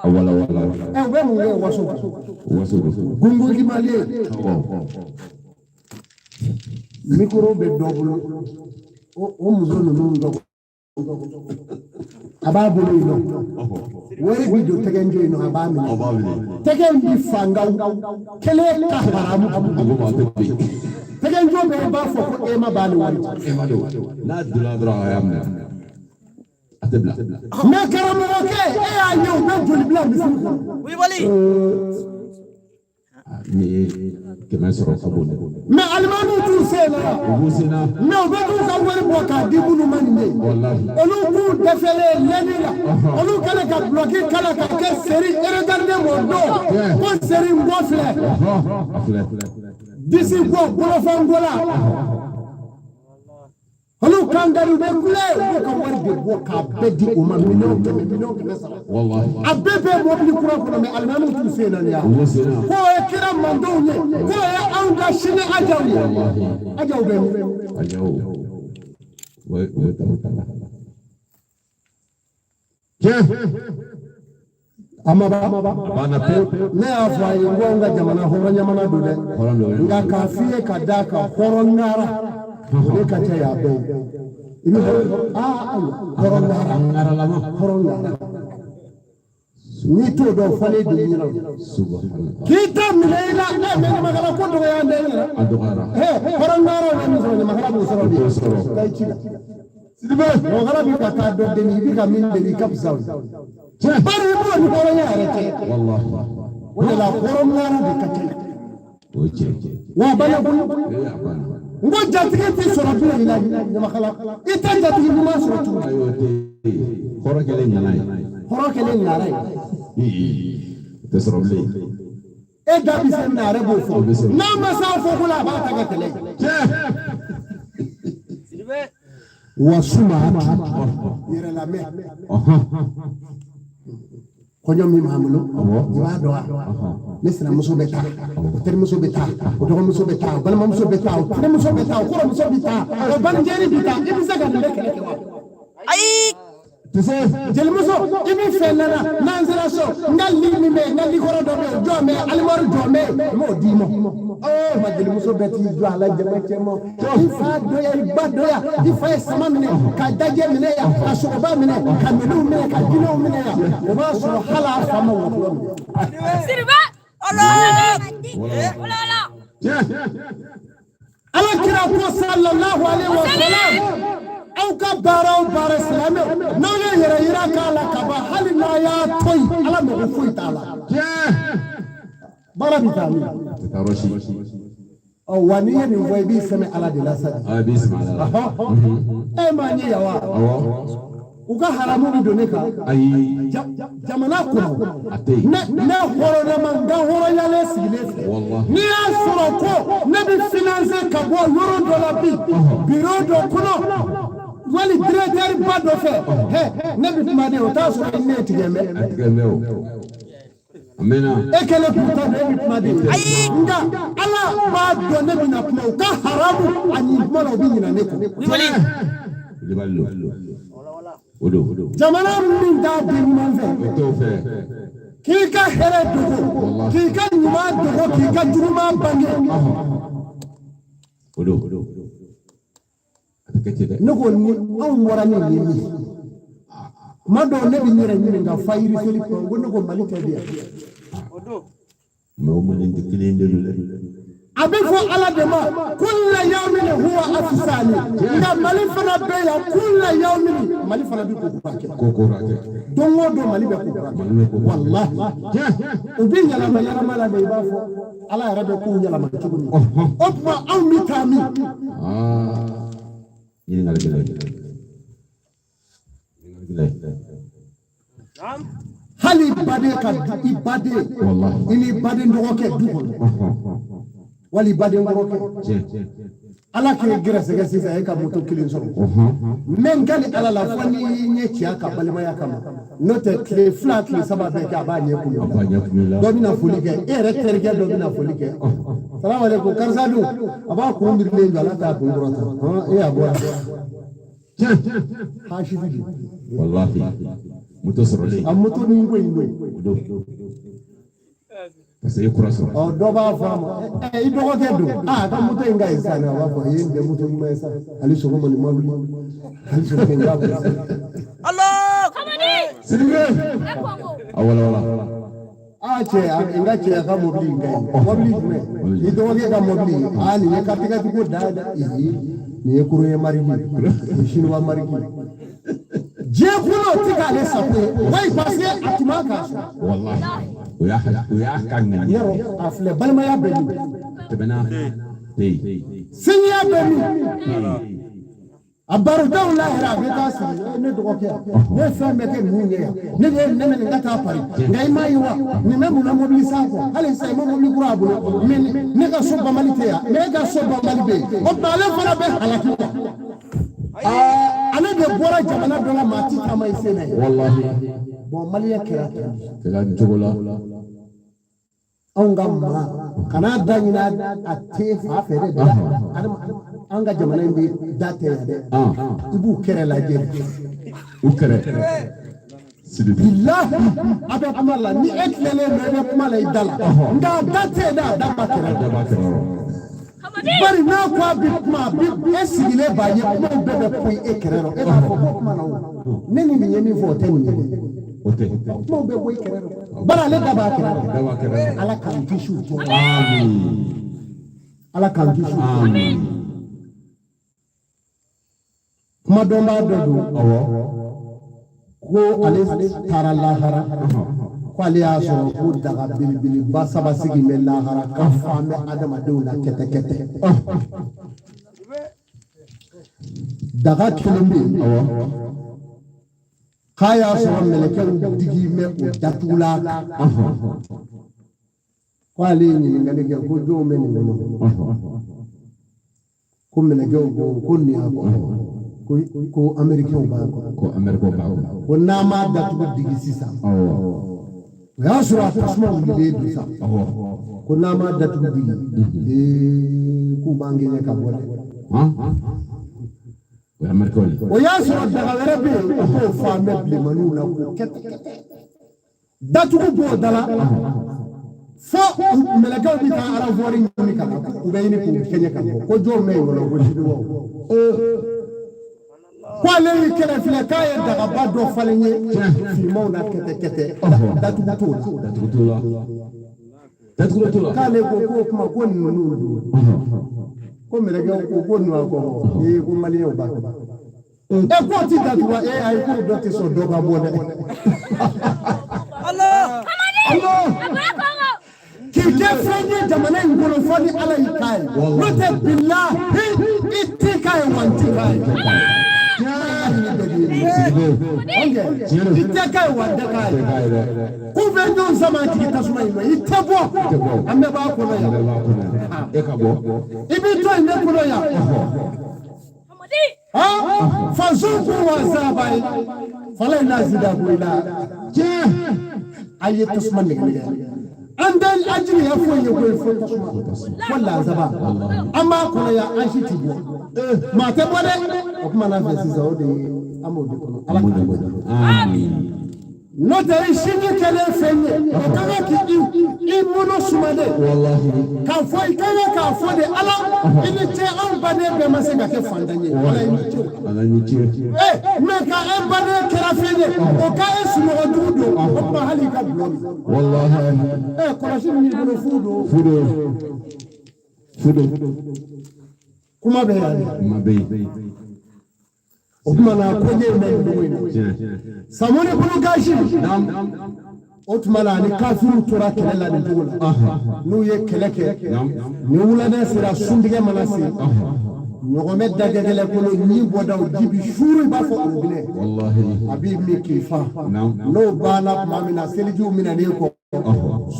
Wala wala wala. Ẹ u bɛ mun kɛ waso? Waso don. Gungun mali. Awɔ. Micro bɛ dɔ bolo, o muso ninnu dɔ, a b'a bolo yen nɔ, wari bi don tɛgɛ yen nɔ, a b'a minɛ. Aw b'a minɛ. Tɛgɛ in bi fangaw kelen ka haramu. A ko ma a tɛ bin. Tɛgɛ jɔ bɛ, i b'a fɔ ko e ma b'ale wari E ma don. N'a donna dɔrɔn, a y'a minɛ. A tɛ bila. Mais karamɔgɔkɛ, e y'a ye u bɛ joli bila misiri kɔnɔ? Wulibali. N'i ye 100 sɔrɔ, ka bon dɛ. Mais alimamiw t'u sen na. U b'u sen na. Mais u bɛ t'u ka wari bɔ k'a di minnu ma nin de ye, Wallahi. Olu k'u dɛsɛlen lɛni la, olu kɛlen ka bulɔki kala ka kɛ seri. Regardez mon dos, ko seri n bɔ filɛ. A filɛ. Disi ko bolofangola olu kan gari u bɛ kule u b'u ka wari de bɔ k'a bɛɛ di u ma miliyɔn 100 miliyɔn 300. Wallahi. A bɛɛ bɛ mobili kura kɔnɔ, mɛ alimamiw t'u sen na nin ya. U b'u sen na. K'o ye kira mandenw ye, k'o ye anw ka sini ajaw ye. Wallahi. Ajaw bɛ min? Ajaw. O ye ta la. Tiɲɛ. A ma ban. A banna pewu. Ne y'a fɔ a ye n ko anw ka jamana hɔrɔn jamana don dɛ. Hɔrɔn don. Nka k'a f'i ye ka d'a kan, hɔrɔn ŋara o de ka ca yan bɛɛ ye. I bɛ hɔrɔn, aa ayiwa, hɔrɔn ŋara. An ŋaralama. Hɔrɔn ŋara, n'i t'o dɔn, fɔlen de ɲɛna. Subhanallah. K'i ta minɛ i la ɛ, mɛ ɲamakala ko dɔgɔya tɛ ɲɛna. A dɔgɔyara. Ɛ, hɔrɔn ŋaraw bɛ min sɔrɔ, ɲamakala b'o sɔrɔ bi. O t'o sɔrɔ. Taa i ci la. Sidibe. Ɲamakala bɛ ka taa dɔ deli, i bɛ ka min deli, i ka fisa o ye. Tiɲɛ. Bari i b'o ni hɔrɔnya yɛrɛ cɛ. Wallahi. O de la hɔrɔn ŋara de ka ca. O ye tiɲɛ. Wa a banna koyi. Ee, a banna. N ko jatigi tɛ sɔrɔ bilen i la ɲamakala, i tɛ jatigi ɲuman sɔrɔ tuguni. Ayi, o tɛ yen. Hɔrɔn kɛlen ŋana ye. Hɔrɔn kɛlen ŋara ye. O tɛ sɔrɔ bilen. E da bɛ se min na, a yɛrɛ b'o fɔ. O bɛ se. N'a ma se a fɔ ko la, a b'a ta kɛ kɛlɛ ye. Tiɲɛ. Wa suma yɛrɛ lamɛn. Kɔɲɔ min b'an bolo, i b'a dɔn wa? Ne sinamuso bɛ taa, o terimuso bɛ taa, o dɔgɔmuso bɛ taa, o balimamuso bɛ taa, o terimuso bɛ taa, o kɔrɔmuso bɛ taa, o banijɛni bɛ taa. I bɛ se ka nin bɛɛ kɛlɛ kɛ wa? Ayi. Tɛ se. Jelimuso, i bɛ fɛn nana n'an sera so, n ka li min bɛ yen, n ka likɔrɔ dɔ bɛ yen, o jɔn bɛ yen, alimɔri jɔn bɛ yen, n b'o d'i ma. Ɔ ma, jelimuso bɛɛ t'i jɔ a la jama cɛ ma. I fa dɔ ya, i ba dɔ ya, i fa ye sama minɛ ka dajɛ minɛ yan, ka sogoba minɛ, ka minɛnw minɛ, ka jinɛw minɛ yan, o b'a sɔrɔ hali a fa ma wɔkulɔ minɛ. Sidibe. Allah. Wala. Tiɲɛ. Ala kira ko sallallahu alaihi wa sallam, aw ka baara o baara, silamɛw, n'aw ye yɛrɛ yira k'a la ka ban, hali n'a y'a to yen, Ala mago foyi t'a la. Tiɲɛ. Baara bɛ taa min? Tɛ taa yɔrɔ si. Ɔ wa, n'i ye nin fɔ, i b'i sɛmɛ Ala de la sa. A b'i sɛmɛ Ala la. E m'a ɲɛ yan wa? Awɔ. U ka haramu bɛ don ne kan. Ayi. Jamana kɔnɔ. A tɛ yen. Ne hɔrɔnlama, n ka hɔrɔnyalen sigilen filɛ. Wallahi. N'i y'a sɔrɔ ko ne bɛ financer ka bɔ yɔrɔ dɔ la bi, bureau dɔ kɔnɔ, wali directeur ba dɔ fɛ, hɛ, ne bɛ kuma de, o t'a sɔrɔ i ne tigɛ mɛ. A tigɛ mɛ o. A mɛnna. E kɛlen k'u ta dɔn, e bɛ kuma de. Nka Ala b'a dɔn ne bɛna kuma u ka haramu ani kuma la, u bɛ ɲinɛ ne kɔ. Wuli. Wulibali don. O don. Jamana min t'a den ɲuman fɛ, O t'o fɛ. k'i ka hɛrɛ dogo, k'i ka ɲuman dogo, k'i ka juguman bange. O don. A tɛ kɛ ten dɛ. Ne ko ni anw bɔra ni nin ye min ye, kuma dɔw ne bɛ n yɛrɛ ɲininka fa yiri seli kuma, n ko ne ko Mali tɛ di yan. Mɛ o manden tɛ kelen de don dɛ. A bɛ fɔ Ala de ma kulla yawmin huwa afisani, nka Mali fana bɛ yan, kulla yawmin Mali fana bɛ ko kura kɛ. Ko kura kɛ. Don o don Mali bɛ ko kura kɛ. Mali bɛ ko kura kɛ. Walahi, Tiɲɛ. u bɛ yɛlɛma yɛlɛma la de, i b'a fɔ Ala yɛrɛ bɛ kow yɛlɛma cogo min. O tuma anw bɛ taa min? Aa. Ɲininkali gɛlɛn. Ɲininkali gɛlɛn. Hali i baden ka i baden, Wallahi. i ni baden dɔgɔkɛ du kɔnɔ, wali i baden kɔrɔkɛ, Tiɲɛ. Ala k'e gɛrɛsɛgɛ sisan, e ka moto kelen sɔrɔ, mɛ n kali Ala la, fɔ n'i y'i ɲɛ ci a ka balimaya kama, n'o tɛ tile 2 tile 3 bɛɛ kɛ, a b'a ɲɛ A kun. b'a ɲɛ kun la. Dɔ bɛna foli kɛ, e yɛrɛ terikɛ dɔ bɛna foli kɛ, salamu aleykum, karisa dun, a b'a kun birilen jɔ, ala t'a kun kɔrɔta, hɔn, e y'a bɔ yan. Tiɲɛ. Hasidi de. Wallahi. Moto sɔrɔlen. A moto ni ko in don. O don. Parce que i ye kura sɔrɔ. Ɔ, dɔ b'a fɔ a ma, ɛ, i dɔgɔkɛ don, aa, a ka moto in ka ɲi sisan dɛ, a b'a fɔ i ye nin tɛ moto ɲuman ye sa, hali sɔgɔma nin ma wuli, hali sɔgɔma nin b'a bolo. Allah. Kamani. Sidibe. E Kɔngo. A wala wala. Aa cɛ, n ka cɛ, a ka mobili in ka ɲi. Mobili jumɛn? I dɔgɔkɛ ka mobili. Aa, nin ye katigɛtigiw da ye dɛ. Ee, nin ye coréen marque, nin ye chinois marque. Diɲɛ kɔnɔ o tɛ k'ale sago ye wayi, parce que a tun b'a k'a sɔrɔ. Wallahi. O y'a ka ŋaniya. Yarɔ, a filɛ, balimaya bɛ min? Tɛmɛna. Tɛ yen. Sinjiya bɛ min? Tɛ yen. A barodaw la yɛrɛ, a bɛ taa sigi: "Ne dɔgɔkɛ, ne ye fɛn bɛɛ kɛ ninnu ye yan, ne de ye nin nɛmɛ nin ka taa Paris. Nka i m'a ye wa, nin bɛ mun na mobili san kɔ? Hali sisan i ma mobili kura a bolo. Mais ne ka so banbali tɛ yan, mais e ka so banbali bɛ yen." O tuma ale fana bɛ halaki wa? Ale de bɔra jamana dɔ la, maa ti taama i sen na yen. Walahi. Bon, maliyɛn kɛra ten de. Kɛra nin cogo la. Anw ka maa kana da ɲini a tɛ fa fɛ dɛ. An ka jamana in bɛ da tɛ yan dɛ. I b'u kɛrɛ lajɛ. U kɛrɛ. Sidibe. Bilahi, a bɛ kuma la ni e tilalen don, i bɛ kuma la i da la, nka a da tɛ yen dɛ, a da b'a kɛrɛ la. Da b'a kɛrɛ rɔ. Bari n'a ko a bɛ kuma, a bɛ e sigilen b'a ye, kumaw bɛɛ bɛ poyi e kɛrɛ rɔ. E b'a fɔ ko kuma na o, ne ni nin ye min fɔ, o tɛ nin ye dɛ. O tɛ. Kumaw bɛ bɔ i kɛrɛ rɔ, bari ale da b'a kɛrɛ Da rɔ. b'a kɛrɛ rɔ. Ala k'an kisi u tɔɔrɔ. Amin. Ala k'an kisi u tɔɔrɔ. Amin. Kuma dɔnbaa dɔ don. Awɔ. Ko ale taara lahara, ko ale y'a sɔrɔ ko daga belebeleba saba sigi bɛ lahara ka fan bɛ adamadenw na kɛtɛkɛtɛ. Daga kelen bɛ yen. Awɔ. K'a y'a sɔrɔ mɛlɛkɛw digi bɛ o datugula kan. Ko ale ye ɲininkali kɛ ko jɔnw bɛ nin kɔnɔ? Ko mɛlɛkɛw ko ko nin y'a kɔnɔ, ko amɛrikɛnw b'a kɔnɔ. Ko Amérique b'a kɔnɔ. Ko n'an m'a datugu digi sisan, Awɔ. o y'a sɔrɔ a tasuma wulilen don sa. Awɔ. Ko n'an m'a datugu digi, ee, k'u b'an gɛn ka bɔ dɛ. Han? O ye Amérique ye. O y'a sɔrɔ daga wɛrɛ bɛ yen, o b'o fan bɛɛ bilenmaninw na k'o kɛtɛ kɛtɛ, datugu b'o da la fo mɛlɛkɛw bɛ taa aranfɔri ɲini ka na, u bɛ ɲini k'u kɛɲɛ ka bɔ. Ko jɔn bɛ yen kɔnɔ? Ko siniwaw. Ko ale y'i kɛrɛ filɛ k'a ye dagaba dɔ falen ye finmanw na kɛtɛ kɛtɛ, datugu t'o la. Datugu t'o la. Datugu t'o la. K'ale ko k'o kuma ko ninnu don. Ko mɛlɛkɛw ko ko ninnu a kɔrɔ ee, ko maliyɛnw b'a kɔnɔ. E k'o ti datugu wa? E ayi, k'o dɔ tɛ sɔn dɔ ka bɔ dɛ. Allah. Allah k'i kɛ fɛn ye jamana in kɔnɔ fɔ ni Ala y'i k'a ye, n'o tɛ bilahi i t'i k'a ye wa n t'i k'a ye. Sidibe. I tɛ k'a ye wa n tɛ k'a ye. Tɛ k'a ye dɛ. K'u bɛ ɲɔgɔn sama jigin tasuma in na, i tɛ bɔ, an bɛɛ b'a kɔnɔ Bɛɛ yan. b'a kɔnɔ yan. E ka bɔ. I b'i to yen ne kɔnɔ yan. Han fazuku wa zaba ye fala in n'a zida ko i la. Tiɲɛ. A ye tasuma nɛgɛ nɛgɛ, an tɛ an jigiya foyi ye koyi fo tasuma, fo lazaba. An b'a kɔnɔ yan, an si ti bɔ, maa tɛ bɔ dɛ. O kuma n'a fɛ sisan, o de ye an b'o de kɔnɔ. Ala Mun de k'an bɔ. Amin. N'o tɛ i sinji kɛlen fɛn ye, o ka kan k'i i mono suma de. Walahi. K'a fɔ i ka kan k'a fɔ de: Ala i ni ce, anw baden bɛɛ ma se ka kɛ fantan ye, Ala i ni ce o la. Ala ni ce. Mɛ ka e baden kɛra fɛn ye, o ka e sunɔgɔ jugu don, o tuma hali i ka dulɔ min. Walahi. Kɔlɔsi min b'i bolo, fu don. Fudo. Fudo. Kuma bɛ yan dɛ. Kuma bɛ yen. O tuma na ko ɲɛ in bɛ nin cogo in na. Tiɲɛ. Samori bolo gasi. Naam. O tuma na ani kafiriw tora kɛlɛ la nin cogo la. N'u ye kɛlɛ kɛ, Naam. ni wulada sera, suntigɛ mana se, ɲɔgɔmɛ dagɛgɛlɛ kolo ɲi bɔdaw ji bi suuru, i b'a fɔ orobinɛ. Walahi. A b'i min k'i fa. Naam. N'o banna tuma min na, selijiw minɛnen kɔ,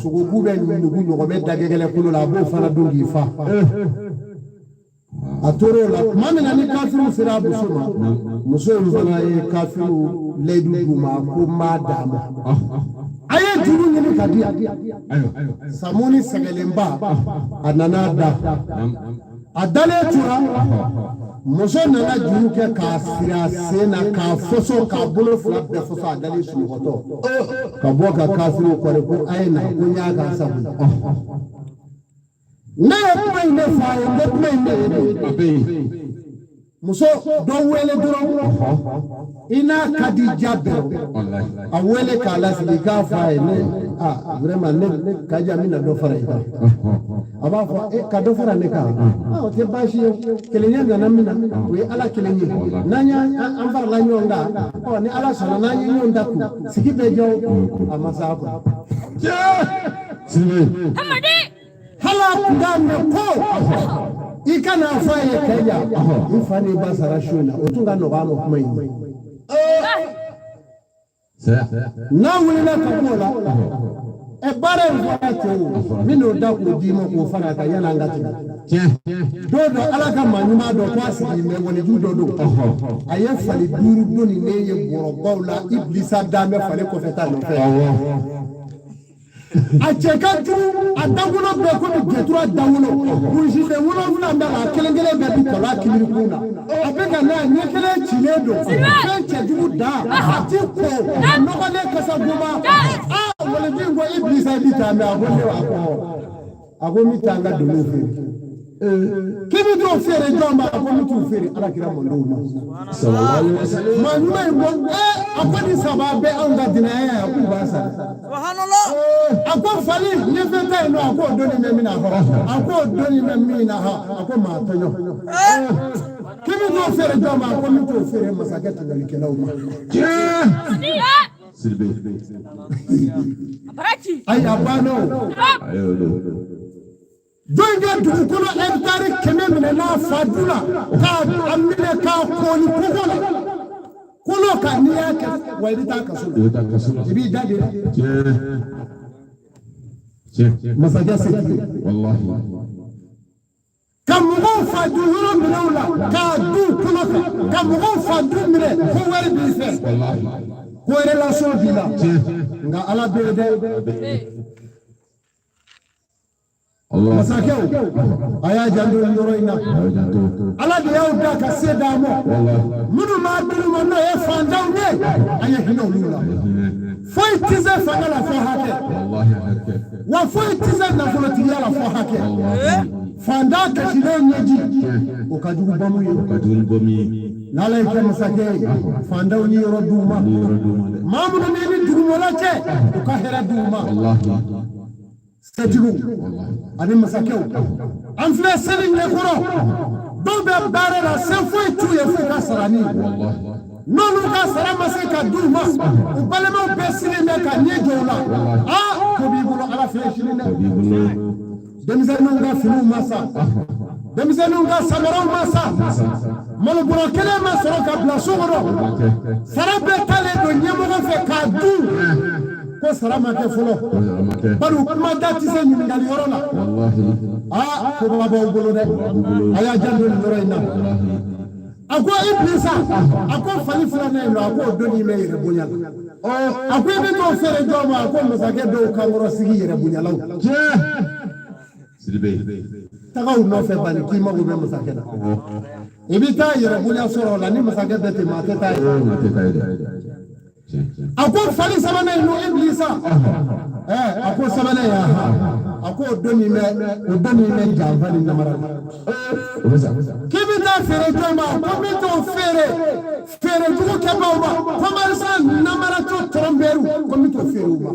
sogobu bɛ nugu ɲɔgɔmɛ dagɛgɛlɛ kolo la, a b'o fana dun k'i fa. A tor'o la tuma min na, ni kafiriw sera a muso ma, muso in fana ye kafiriw layidu d'u ma ko n b'a d'a ma, a ye juru ɲini ka di yan. Ayiwa. Samuni sɛgɛlenba, a nana da. Naam. A dalen tora, muso nana juru kɛ k'a siri a sen na, k'a fɔsɔ, k'a bolo fila bɛɛ fɔsɔ, a dalen sunɔgɔtɔ ka bɔ ka kafiriw kɔri ko a ye na, ko n y'a k'a sago ye. Ne ye kuma in de fɔ a ye, n ko kuma in de ye nin ye. A bɛ yen. Muso dɔ wele dɔrɔn, i n'a ka di ja bɛɛ. Walahi. A wele k'a lasigi, k'a fɔ a ye: ne ah, vraiment, ne Kaja, n bɛna dɔ fara i kan. A b'a fɔ e ka dɔ fara ne kan, ah, o tɛ baasi ye, kelenya nana min na, o ye Ala kelen ye. N'an y'an an farala ɲɔgɔn kan, ɔ ni Ala sɔnna, n'an ye ɲɔgɔn da kun, sigi bɛ jɔ. A ma s'a kɔnɔ. Sidibe. Hali a tun t'a mɛn ko I ka n'a fɔ a ye kɛja n fa n'i ba sara su in na, o tun ka nɔgɔ a ma kuma in ye. N'a wulila ka b'o la, ɛ baara in fɔra cɛw min n'o da k'o d'i ma k'o fara a kan yanni an ka tɛmɛ. Don dɔ Ala ka maa ɲuman dɔ ko a sigi bɛ waliju dɔ don, a ye fali 5 doni ne ye bɔrɔbaw la, Ibilisa dan bɛ fali kɔfɛ ta nɔfɛ. A cɛ ka jugu, a dawolo bɛɛ komi jɛtura dawolo, kunsiden 7 b'a la, a kelen kelen bɛɛ bi kɔlɔn kibirikun na. A bɛ ka n'a ɲɛ kelen cilen don, fɛn cɛjugu dan, a ti ko, a nɔgɔlen kasa goman. Aa waliju in ko Ibilisa i bi taa mɛ, a ko ne a ko a ko n bɛ taa n ka doniw feere. K'i bɛ t'o feere jɔn ma? A ko n bɛ t'u feere Ala kira mɔdenw ma. Maa ɲuman in ko a ko nin saba bɛ anw ka dinɛ ye, a k'u b'a sara. A ko fali ɲɛfɛ ta yen nɔ, a k'o doni bɛ min na hɔ, a k'o doni bɛ min na hɔ, a ko maa tɔɲɔ. K'i bɛ t'o feere jɔn ma? A ko n bɛ t'o feere masakɛ tɔɲɔlikɛlaw ma. Ayi a banna o. Jɔn ka dugukolo hɛkitari 100 minɛ n'a fa du la, k'a minɛ k'a kɔni kogo la, kolo kan, n'i y'a kɛ wa i bɛ taa kaso la, i b'i da de la. Masakɛ setigi ka mɔgɔw fa du yɔrɔ minɛ u la k'a du kolo kan, ka mɔgɔw fa du minɛ ko wari b'i fɛ, ko relation b'i la, nka Ala bɛ yen dɛ. Masakɛw a y'a janto nin yɔrɔ in na, Ala de y'aw da ka se d'a ma, minnu b'a d'u ma n'o ye fantanw ye, a ye hinɛ olu la. Foyi tɛ se fanga la fo hakɛ, wa foyi tɛ se nafolotigiya la fo hakɛ. Fantan kasilen ɲɛji o ka jugu bamu ye. N'Ala y'i kɛ masakɛ ye, fantanw ni yɔrɔ d'u ma, maa minnu b'i ni dugumɔla cɛ, u ka hɛrɛ d'u ma. Setigiw ani masakɛw, an filɛ seli ɲɛkɔrɔ, dɔw bɛ baara la, se foyi t'u ye f'u ka sarani, n'olu ka sara ma se ka d'u ma, u balimaw bɛɛ sigilen bɛ ka ɲɛ jɔ u la. Aa ko b'i bolo Ala fɛ sini dɛ. Denmisɛnninw ka finiw ma sa, denmisɛnninw ka samaraw ma sa, malobɔrɔ kelen ma sɔrɔ ka bila so kɔnɔ, sara bɛɛ talen don ɲɛmɔgɔ fɛ k'a dun, ko sara ma kɛ fɔlɔ, bari kuma da tɛ se ɲininkali yɔrɔ la. Aa koba b'aw bolo dɛ, a y'a janto nin yɔrɔ in na. A ko Ibilisa, a ko fali filanan in nɔ, a ko o donni bɛ yɛrɛ bonya la. A ko i bɛ t'o feere jɔn ma? A ko masakɛ dɔw kankɔrɔ sigi yɛrɛ bonyalaw. Taga u nɔfɛ bani k'i mago bɛ masakɛ la. I bɛ taa yɛrɛ bonya sɔrɔ o la, ni masakɛ bɛ ten, maa tɛ taa yen. A ko fali sabanan in nɔ Ibilisa, a ko sabanan in a ko o donni bɛ janfa ni namara la. K'i bɛ taa feere jɔn ma? Ko n bɛ t'o feere feere jugu kɛbaaw ma, commerçant namaratɔ tɔrɔnbɛriw, ko n bɛ t'o feere u ma.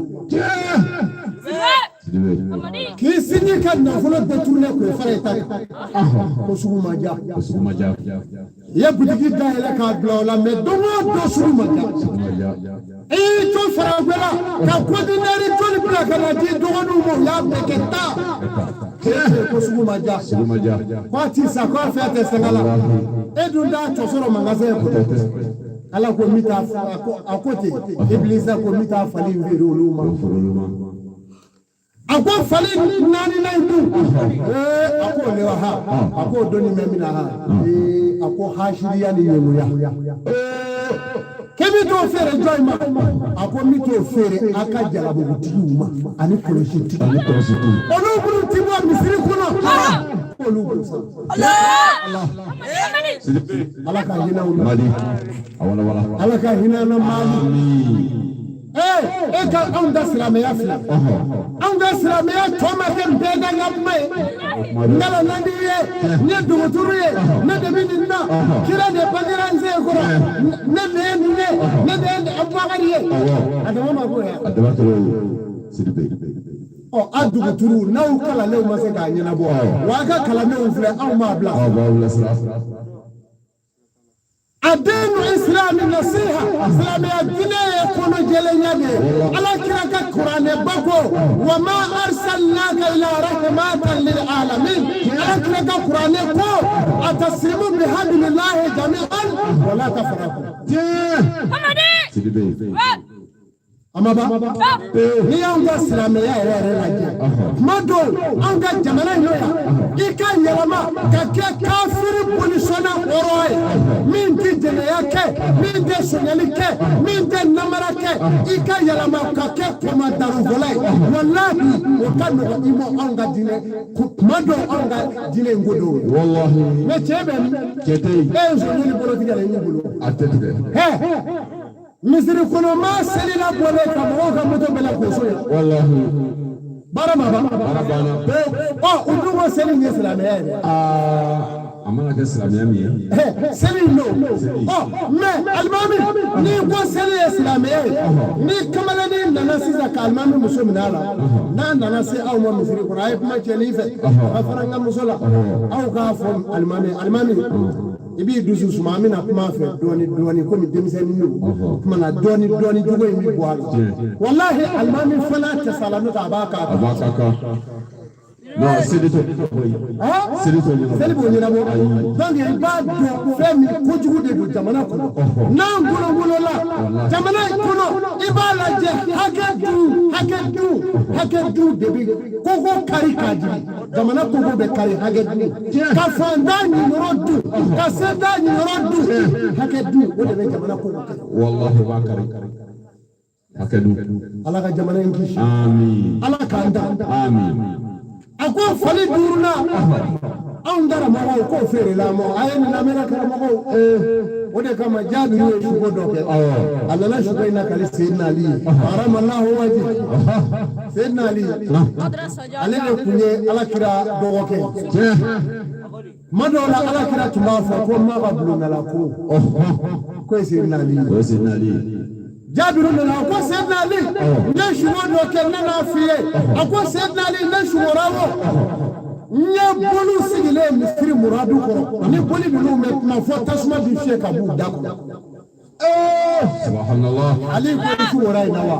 K'i sinji ka nafolo détourné k'o fara i ta kan, ko sugu ma diya. I ye butigi dayɛlɛ k'a bila o la, mɛ don o don sugu ma diya. I y'i to faragwɛ la ka kɔntinɛri joli bila ka na di dɔgɔninw ma, u y'a bɛɛ kɛ tan. Ko sugu ma diya, ko a ti sa, ko a fɛn tɛ sɛgɛ la. E dun t'a tɔ sɔrɔ magasin kɔnɔ. Ala ko n bɛ taa, a ko ten, Ibilisa ko n bɛ taa fali in feere olu ma. A ko fali naaninan in dun, a k'o le wa ha, a k'o donni bɛ min na ha, a ko hasiriya ni ɲɛngoya. K'i bɛ t'o feere jɔn ma? A ko n bɛ t'o feere a ka jalabugutigiw ma ani kɔlɔsitigiw. Olu minnu ti bɔ misiri kɔnɔ, k'olu b'o san. Ala ka hinɛ u la. Ala ka hinɛ an na Mali. E ka anw ka silamɛya filɛ, anw ka silamɛya tɔ ma kɛ bɛɛ da ka kuma ye. N kalanna n'i ye, n ye dɔgɔtɔrɔ ye, ne de bɛ nin na, kira de bangera n sen kɔrɔ, ne de ye nin ye, ne de ye Abubakari ye. A dama ma ko ya. Ɔ a dɔgɔtɔrɔw n'aw kalanlenw ma se k'a ɲɛnabɔ, wa a ka kalandenw filɛ, anw b'a bila. A den islami nasiha, silamɛya diinɛ ye kɔnɔjɛlenya de ye. Ala kira ka kuranɛ Matigi ko wa ma arsalnaka illa rahmatan lil alamin. Ala kira ka kuranɛ ko atasimu bihablillahi jami'an wala tafarraqu. Sidibe. A ma ban. N'i y'anw ka silamɛya yɛrɛ yɛrɛ lajɛ, tuma dɔw anw ka jamana in yan, i ka yɛlɛma ka kɛ kafiri bolisɔnna hɔrɔn ye, min tɛ jɛnɛya kɛ, min tɛ sonyali kɛ, min tɛ namara kɛ, i ka yɛlɛma ka kɛ kɔmadarufɔla ye, walahi o ka nɔgɔn i ma anw ka diinɛ tuma dɔw anw ka diinɛ in ko dɔw ye. Wallahi. Mais cɛ bɛ min? Cɛ tɛ yen. E ye sonyali bolo tigɛ la i bolo. A tɛ tigɛ. Misiri kɔnɔ maa selila bɔlen ka mɔgɔw ka moto bɛɛ la k'o so yan. Wallahi. Baara ma ban. Baara banna pewu. Ɔ, u dun ko seli in ye silamɛya ye dɛ. Aa, a mana kɛ silamɛya min ye. Seli in don. Ɔ, mais alimami, n'i ko seli ye silamɛya ye, ni kamalennin nana sisan ka alimami muso minɛ a la, n'a nana se aw ma misiri kɔnɔ, a ye kuma cɛnni fɛ, a fara n ka muso la, aw k'a fɔ alimami, alimami, i b'i dusu suma, an bɛna kuma a fɛ dɔɔni dɔɔni komi denmisɛnnin don, o tuma na dɔɔni dɔɔni jogo in bɛ bɔ a la. Walahi alimami fana tɛ sa la, n'o tɛ a b'a k'a A kan. b'a ka kan. Non, seli t'o ɲɛnabɔ ye. Seli t'o ɲɛnabɔ. Seli b'o ɲɛnabɔ. Donc i b'a dɔn fɛn min kojugu de don jamana kɔnɔ. N'an wolowolola jamana in kɔnɔ, i b'a lajɛ hakɛ dun hakɛ dun hakɛ dun de bɛ koko kari k'a jigin. Jamana koko bɛ kari hakɛ dun. Ka fantan ɲinyɔrɔ dun, ka setan ɲinyɔrɔ dun, hakɛ dun o de bɛ jamana koko kari. Wallahi o b'a kari. Hakɛ dun. Ala ka jamana in kisi. Amin. Ala k'an dan. Amin. A ko fali duurunan anw karamɔgɔw k'o feerela ma, a ye nin lamɛnna karamɔgɔw. O de kama Jaabiru ye sugo dɔ kɛ, a nana sugo in lakali Seyidina Ali ye, karamallahu waji. Seyidina Ali, ale de tun ye Alakira dɔgɔkɛ ye. Tuma dɔw la Alakira tun b'a fɔ ko ma ka bulondala ko k'o ye Seyidina Ali ye. O ye Seyidina Ali ye. Jaabiru nana, a ko Seyidina Ali, n ye sugo dɔ kɛ, n nana f'i ye. A ko Seyidina Ali, ne sugora o, n ye boliw sigilen misiri muradu kɔrɔ, ni boli ninnu bɛ kuma fɔ tasuma bɛ fiyɛ ka b'u da kɔnɔ. Subhanallah. Ali ko i sugora in na wa?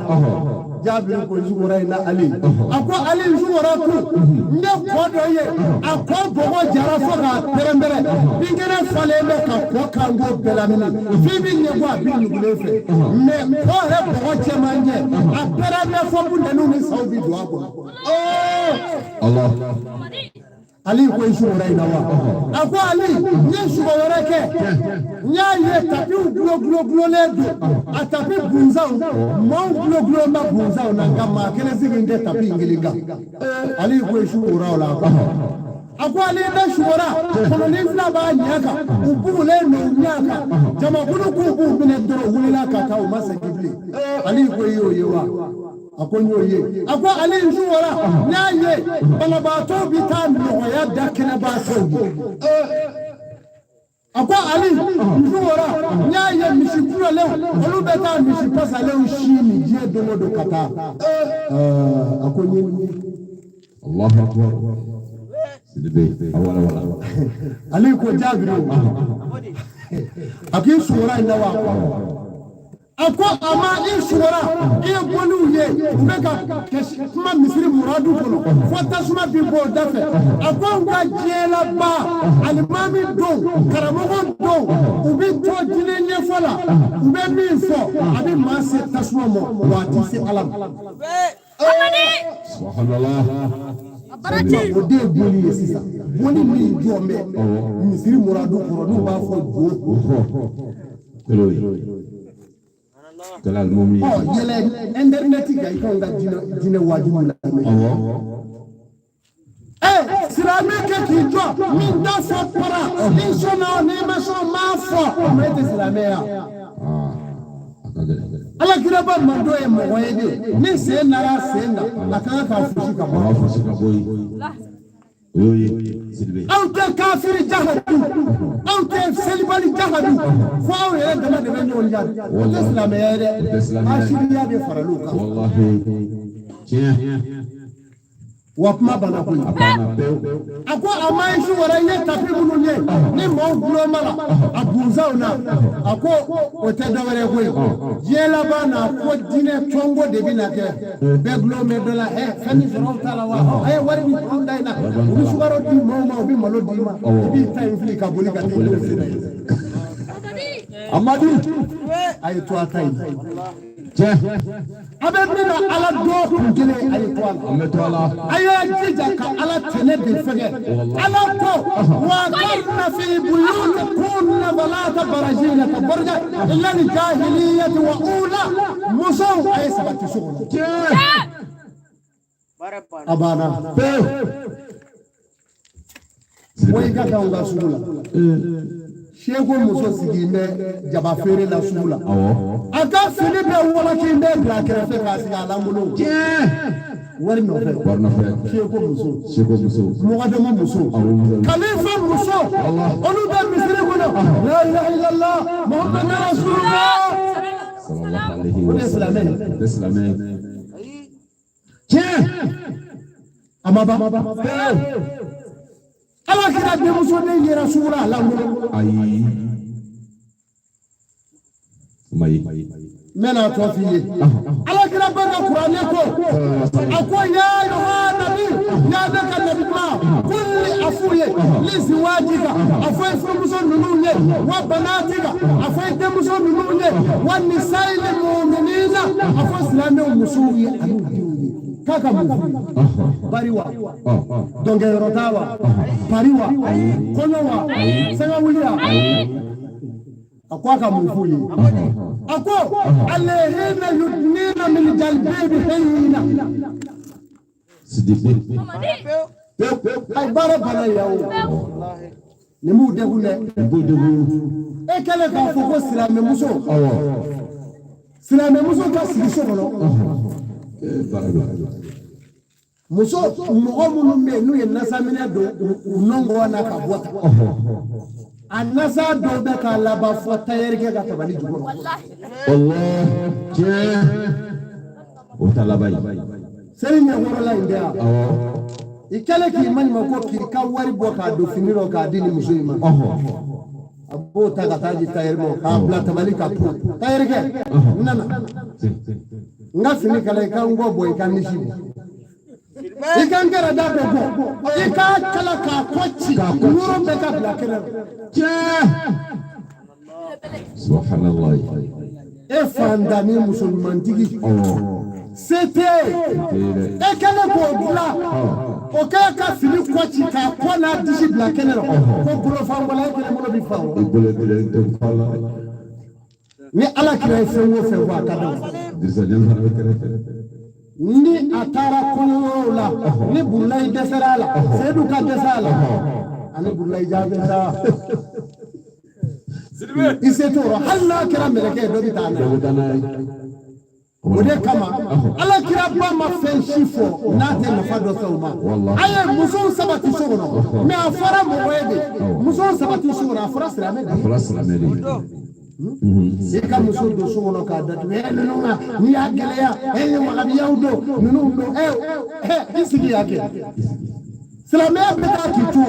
Jaabiru ko n sugora in na Ali. A ko Ali, n sugora kun, n ye kɔ dɔ ye, a kɔ bɔgɔ jara fo k'a pɛrɛn-pɛrɛn, binkɛnɛ falen bɛ ka kɔ kanko bɛɛ lamini, f'i bɛ ɲɛbɔ a bɛ nugulen fɛ, mais kɔ yɛrɛ bɔgɔ cɛmancɛ a pɛrɛn bɛ fo funtɛniw ni saw bɛ don a kɔnɔ. Allah. Ali ko i sugora in na wa? A ko Ali, n ye sugo wɛrɛ kɛ, n y'a ye tapiw gulo gulo gulolen don, a tapi bunzanw maaw gulo gulo bɛ bunzanw na, nka maa kelen sigilen tɛ tapi in kelen kan. Ali ko i sugora o la? A ko Ali, ne sugora, kɔnɔnin fila b'a ɲɛ kan, u bugulen don u ɲɛ kan, jamakulu k'u b'u minɛ dɔrɔn, u wulila ka taa, u ma segin bilen. Ali ko i y'o ye wa? A ko n y'o ye. A ko Ali, n sugora, n y'a ye banabaatɔw bɛ taa nɔgɔya da kɛnɛbaatɔw ye. A ko Ali, n sugora, n y'a ye misi kulolenw olu bɛ taa misi pasalenw si min diɲɛ don o don ka taa. A ko n ye nin ye. Allahu akbar. Sidibe. A wala wala. Ali ko Jaabiru, a k'i sugora in na wa? A ko a ma, i sugora, i ye boliw ye, u bɛ ka kuma misiri muradu kɔnɔ fo tasuma bi bɔ o da fɛ. A ko n ka diɲɛlaba alimami don, karamɔgɔ don, u bɛ to diinɛ ɲɛfɔ la, u bɛ min fɔ a bɛ maa se tasuma ma, wa a tɛ se Ala ma. Subhanallah. O de ye boli ye sisan, boli min jɔ bɛ misiri muradu kɔrɔ n'u b'a fɔ jo. Kolo ye. Kɛla alimami ye. Ɔ, yɛlɛ internet kan, i kanw ka diinɛ wajibiw lamɛn. Awɔ. Silamɛ kɛ k'i jɔ min t'a fɔ para, ni sɔnna o n'i ma sɔn m'a fɔ, o ma e tɛ silamɛ ya. Aa, a ka gɛlɛn. Ala kiraba mando ye mɔgɔ ye de, ni sen nara sen na, a ka kan k'a fosi ka A bɔ. b'a fosi ka bɔ yen. O y'o ye. Sidibe. Anw tɛ kafiri jahadu, anw tɛ selibali jahadu, fo aw yɛrɛ dama de bɛ ɲɔgɔn jaabi. O tɛ silamɛya ye O tɛ dɛ, silamɛya ye. Asiriya de faral'o kan. Wallahi. Tiɲɛ. Wa kuma banna koyi. A banna pewu. A ko a ma ye su wɛrɛ i ye tapi minnu ye ni maaw gulon b'a la a bunsanw na, a ko o tɛ dɔwɛrɛ ye koyi. Diɲɛ laban na, ko diinɛ tɔnko de bɛna kɛ, bɛɛ gulon bɛ dɔ la. Ɛ, fɛn min sɔrɔ t'a la wa, a ye wari min sɔrɔ da in na, u bɛ sukaro di maaw ma, u bɛ malo d'i ma, i b'i ta in fili ka boli ka taa i denw sen na. Amadu. A ye to a ta in. Tiɲɛ. A bɛ min na, Ala dɔn kun kelen, a ye to a la. An bɛ to a la. A y'a jija ka Ala tɛnɛ de fɛgɛ. Ala ko wa qarna fi buyutikunna wala tabarajina tabarruja illa jahiliyati wa ula. Musow, a ye sabati so kɔnɔ. Tiɲɛ. A banna. Pewu. Wa i ka taa u ka sugu la, seko muso sigilen bɛ jaba feere la sugu la. Awɔ. A ka fini bɛɛ wɔlɔki bɛɛ bila kɛrɛfɛ k'a sigi a lankolon. Tiɲɛ. Wari nɔfɛ. Wari nɔfɛ. Seko muso. Seko muso. Mɔgɔdama muso. Awɔ, muso. Kalifa muso. Olu bɛ misiri kɔnɔ. La ilaha illallah Muhammadu rasulullah. Sallallahu alayhi O wa de ye silamɛ ye. sallam. O de ye silamɛ ye. Tiɲɛ. A ma ban. Pewu. Ala kira denmuso den yera sugu la a lankolon. Ayi. Ma ye. N bɛna a tɔ f'i ye. Ala kira ba ka kuranɛ ko, a ko ya ayuha nabi, ya ne ka nabi ɲuman, kulli, a f'u ye, li ziwajika, a fɔ i furumuso ninnu ye, wa banatika, a fɔ i denmuso ninnu ye, wa nisayili muminina, a fɔ silamɛw musow ye ani u denw ye, k'a ka mun f'u ye? Bari wa, dɔnkɛyɔrɔ t'a wa, pari wa, kɔɲɔ wa, sangawuli wa, a ko a ka mun f'u ye? A ko alayhinna yudnina min jalbibihinna. Sidibe. Pewu. Ayi, baara banna yan o, nin b'u degun dɛ. N b'o degun. E kɛlen k'a fɔ ko silamɛmuso, Awɔ. silamɛmuso ka sigi so kɔnɔ. Ee, baara don. Muso mɔgɔ minnu bɛ yen n'u ye nasaminɛ don u nɔngɔn na ka bɔ tan, a nasa dɔw bɛ k'a laban fɔ tayɛrikɛ ka tabali jukɔrɔ. Wallahi. Tiɲɛ. O ta laban ye. Seli ɲɛkɔrɔla in tɛ yan. Awɔ. I kɛlen k'i maɲuman ko k'i ka wari bɔ k'a don fini dɔ k'a di nin muso in ma, a b'o ta ka taa di tayɛri ma k'a bila tabali ka po tayɛrikɛ n nana n ka fini kala, i ka n kɔ bɔ, i ka nisi bɔ, i ka n kɛrɛ da bɛɛ bɔ, i k'a kala k'a kɔ ci, woro bɛɛ ka bila kɛnɛ la. Tiɲɛ. Subhanallah. E fantanni muso ɲumantigi, se tɛ ye. Tɛ ye dɛ. E kɛlen k'o dilan, o kɛ ka fini kɔ ci k'a kɔ n'a disi bila kɛnɛ la, ko bolofanbɔla, e kelen bolo bi fa o. I bolo kelen tɛ fa la. Ni Ala kira ye fɛn o fɛn fɔ, a ka d'anw. Dirisa den fana bɛ kɛrɛfɛ. Ni a taara kɔɲɔyɔrɔw la, ni Burulayi dɛsɛra a la, Seyidu ka dɛsɛ a la, ani Burulayi jaabi sa, i se t'o rɔ, hali n'a kɛra mɛlɛkɛ ye, dɔ bɛ taa n'a Dɔ ye. bɛ taa n'a ye. O de kama Ala kira ba ma fɛn si fɔ n'a tɛ nafa dɔ fɛ o ma. Wallahi. A ye musow sabati so kɔnɔ, mais a fɔra mɔgɔ ye de, musow sabati so kɔnɔ, a fɔra silamɛ de A ye. fɔra silamɛ de ye. I ka muso don so kɔnɔ k'a datugu, ɛ, ninnu ka n'i y'a gɛlɛya, e ye wagabiyaw don, ninnu don, ɛ ɛ, i sigi y'a kɛ. Silamɛya bɛ taa k'i to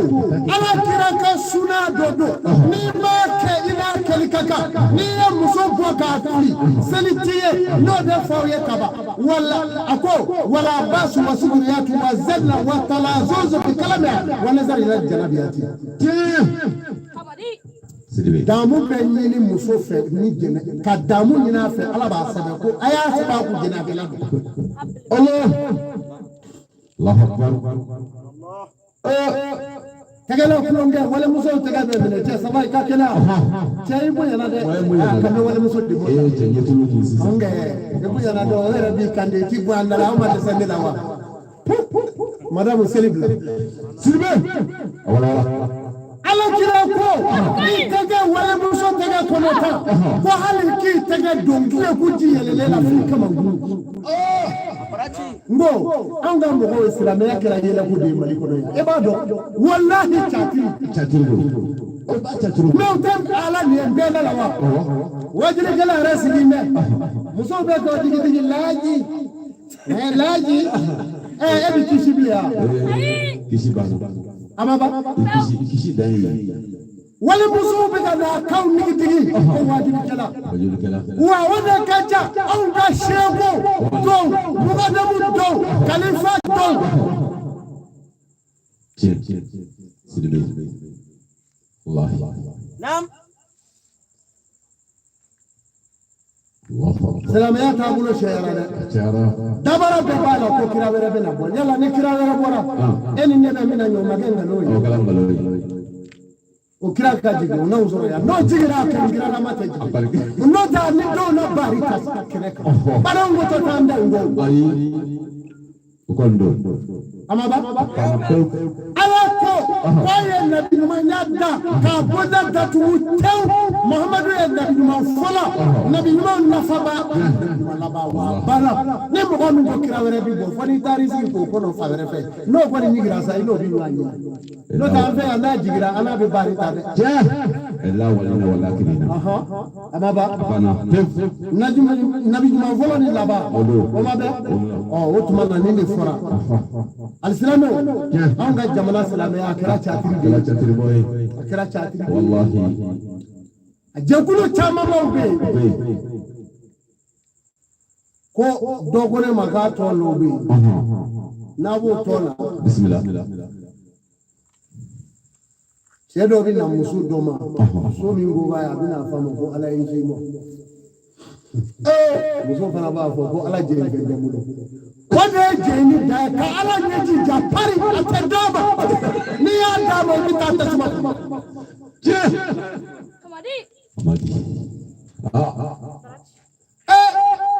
Ala kira ka suna dɔ don, n'i m'a kɛ, i n'a kɛli ka kan. N'i ye muso bɔ k'a fili, seli t'i ye, n'o de fɔ aw ye kaban. Wala a ko wala basu wa suguriyatu wa zanna wa talazuzu bi kalamiha wa nazar ila janabiyati. Tiɲɛ. Sidibe. Damu bɛ ɲini muso fɛ ni jɛnɛ ka damu ɲini a fɛ, Ala b'a sɛbɛn ko a y'a sɛbɛn a kun jɛnɛkɛla don. Allah. Allahu akbar. Tɛgɛla kulonkɛ, walimusow tɛgɛ bɛ minɛ, cɛ saba i ka kɛnɛ, cɛ i bonyana dɛ. Wa i bonyana dɛ. Ka bɛ walimuso de bɔ. Ee, cɛ ɲɛ tulu kun sisan. Nkɛ i bonyana dɛ, o yɛrɛ b'i kan de, i ti bɔ an da la, aw ma dɛsɛ ne la wa? Madamu, seli bila. Sidibe. A wala wala. Ala kira ko i tɛgɛ, walimuso tɛgɛ kɔnɔ tan, ko hali k'i tɛgɛ don tile ko ji yɛlɛlen la f'i kamankun. N ko anw ka mɔgɔw ye, silamɛya kɛra yɛlɛko de ye Mali kɔnɔ yan, e b'a dɔn, walahi catiri. Catiri don. O b'a catiri. N'o tɛ Ala nin ye bɛɛ la wa, wajilikɛla yɛrɛ sigi bɛ musow bɛ k'o digidigi laji. Ɛ laji, ɛ e bɛ kisi bilen wa? Kisi banna. A ma ban. I kisi, i kisi dan ye yen. Walimusow bɛ ka na kaw nigitigi ko wajulikɛla. Wajulikɛla. Wa o de ka ca anw ka seko dɔw, mukadamu dɔw, kalifa dɔw. Tiɲɛ. Sidibe. Walahi. Naam. Allahu akbar. Silamɛya taabolo sɛyara dɛ. A cayara. Dabara bɛɛ b'a la ko kira wɛrɛ bɛna bɔ. Yala ni kira wɛrɛ bɔra, e ni ne bɛ min na ɲɔgɔn ma kɛ nkalon ye. Aw kɛra nkalon ye. O kira ka jigin, o n'anw sɔrɔ yan. N'o jiginra, a kɛmɛ kiralama tɛ jigin. N'o tɛ ni dɔw na bari ka kɛnɛ kan. Badenw ko tɛ taa an da in kɔ. Ayi. O kɔni don. A ma ban. Banna pewu. Ala ko k'a ye nabi ɲumanya da k'a bonda datugu tewu. Muhamadu ye nabi ɲuman fɔlɔ, nabi ɲuman nafaba, nabi ɲuman laban. Wa a banna. Ni mɔgɔ min ko kira wɛrɛ bi bɔ, fo n'i taar'i sigi k'o kɔnɔ fan wɛrɛ fɛ, n'o kɔni ɲigira sa, i n'o bi ɲɔgɔn ye. N'o tɛ an fɛ yan, n'a jigira an n'a bɛ baari ta dɛ. Tiɲɛ. Ɛla walina wala kirina. A ma ban. A banna pewu. Nabi ɲuman fɔlɔ ni laban, O don. o ma bɛn. Ɔ o tuma na nin de fɔra, alisilamɛw, anw ka jamana silamɛya, a kɛra catiri de Kɛra ye. catiribɔ ye. A kɛra catiri de ye. Walahi. A jɛkulu camanbaw bɛ yen. O bɛ yen. Ko dɔ ko ne ma k'a tɔn dɔw bɛ yen, n'a b'o tɔn na, Bisimila. cɛ dɔ bɛ na muso dɔ ma, muso min ko k'a ye, a bɛna fɔ a ma ko Ala ye n ci i ma. Muso fana b'a fɔ ko Ala jɛn fɛn tɛ n bolo. O de ye jɛnni da ye ka Ala ɲɛji ja pari, a tɛ d'a ma. N'i y'a d'a ma, i bɛ taa tasuma kɔnɔ. Tiɲɛ. Kamadi. Amadi. Ah.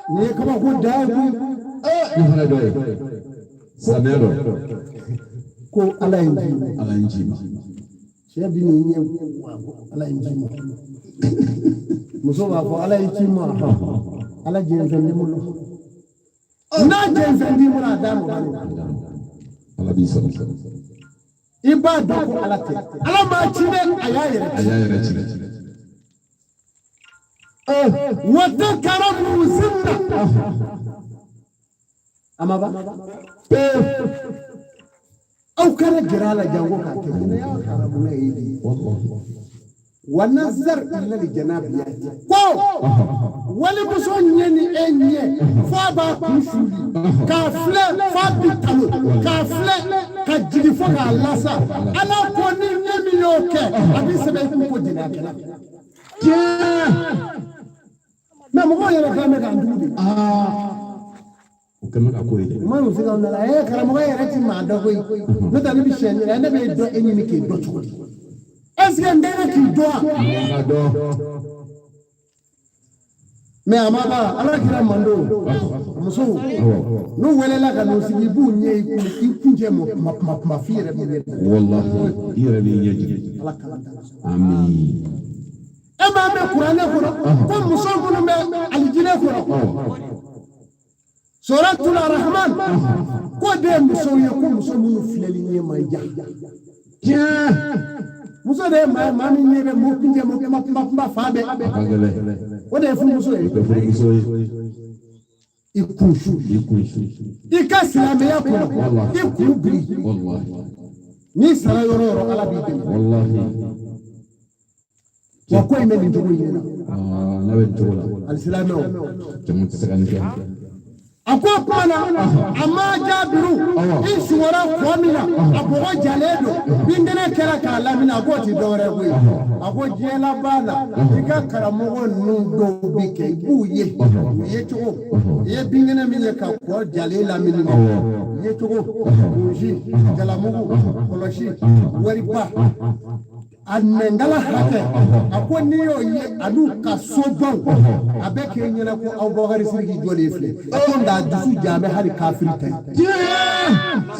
Nin ye kabako da ye koyi. Ne fana dɔ ye. Silamɛya dɔ. Ko Ala ye n ci i ma. Ala ye n ci ma. Cɛ bi n'i ɲɛ wa ko Ala ye n ci i ma. Muso b'a fɔ Ala ye ci ma. Ala jɛn fɛn tɛ n bolo. N'a jɛn fɛn t'i bolo, a d'a ma bani. Ala b'i sɔrɔ. I b'a dɔn ko Ala tɛ. Ala m'a ci dɛ, a y'a yɛrɛ A ci. y'a yɛrɛ ci. Wa kɛra musinna. A ma ban. Aw kana gɛrɛ a la janko k'a kɛ. Jinɛya haramuya ye de ye. Walahi. Wa nazar ila janabiyati. Ko walimuso ɲɛ ni e ɲɛ, f'a b'a kun suli k'a filɛ, f'a bi talo k'a filɛ ka jigin fo k'a lasa. Ala ko ni ɲɛ min y'o kɛ, a b'i sɛbɛn i kun ko jɛnɛyakɛla. Tiɲɛ. Mɛ mɔgɔw yɛrɛ kan bɛ k'an tugu de. O kɛlen bɛ ka ko ye dɛ. U ma n'u se k'an da la, ɛ karamɔgɔ yɛrɛ ti maa dɔn koyi. N'o tɛ ne bɛ siɲɛ ɲini, ne bɛ dɔn e ɲini k'e dɔn cogo di? Est ce que n denkɛ k'i dɔn wa? Ka dɔn. Mɛ a ma ban, Ala kira mando musow Awɔ. n'u welela ka n'u sigi, i b'u ɲɛ i kun i kuncɛ mɔ kuma kuma kuma f'i yɛrɛ b'i ɲɛ da. Walahi. I yɛrɛ b'i ɲɛ jigin. Ala k'an da. Amin. E m'a mɛn kuranɛ kɔnɔ ko muso minnu bɛ alijinɛ kɔnɔ, Suratul Rahman, ko de ye musow ye, ko muso minnu filɛli ɲɛ man jan. Tiɲɛ. Muso de ye maa ye, maa min ɲɛ bɛ mɔ kuncɛ mɔ kuma kuma kuma fan bɛɛ. A ka gɛlɛn. O de ye furumuso ye. O tɛ furumuso ye. I kun su. I kun su. I ka silamɛya kɔnɔ, i kun biri. Walahi. N'i sara yɔrɔ o yɔrɔ, Ala b'i dɛmɛ. Walahi. Wa ko in bɛ nin cogo in de la. Aa, n'a bɛ nin cogo la. Alisilamɛw. Jama tɛ se ka nin kɛ. A ko o tuma na, a ma jaabiru i sugora kɔ min na, a bɔgɔ jalen don, binkɛnɛ kɛra k'a lamini, a k'o ti dɔwɛrɛ koyi. A ko diɲɛ laban na, i ka karamɔgɔ ninnu dɔw bi kɛ, i b'u ye u ye cogo, i ye binkɛnɛ min ye ka kɔ jalen lamini, i ye cogo, kunsi jalamugu, kɔlɔsi wariba, a nɛnkala hakɛ, a ko n'i y'o ye an'u ka sobaw, a bɛ k'e ɲɛna ko Abubakari Siriki jɔlen filɛ. A ko nka a dusu jan bɛ hali kafiri ta ye.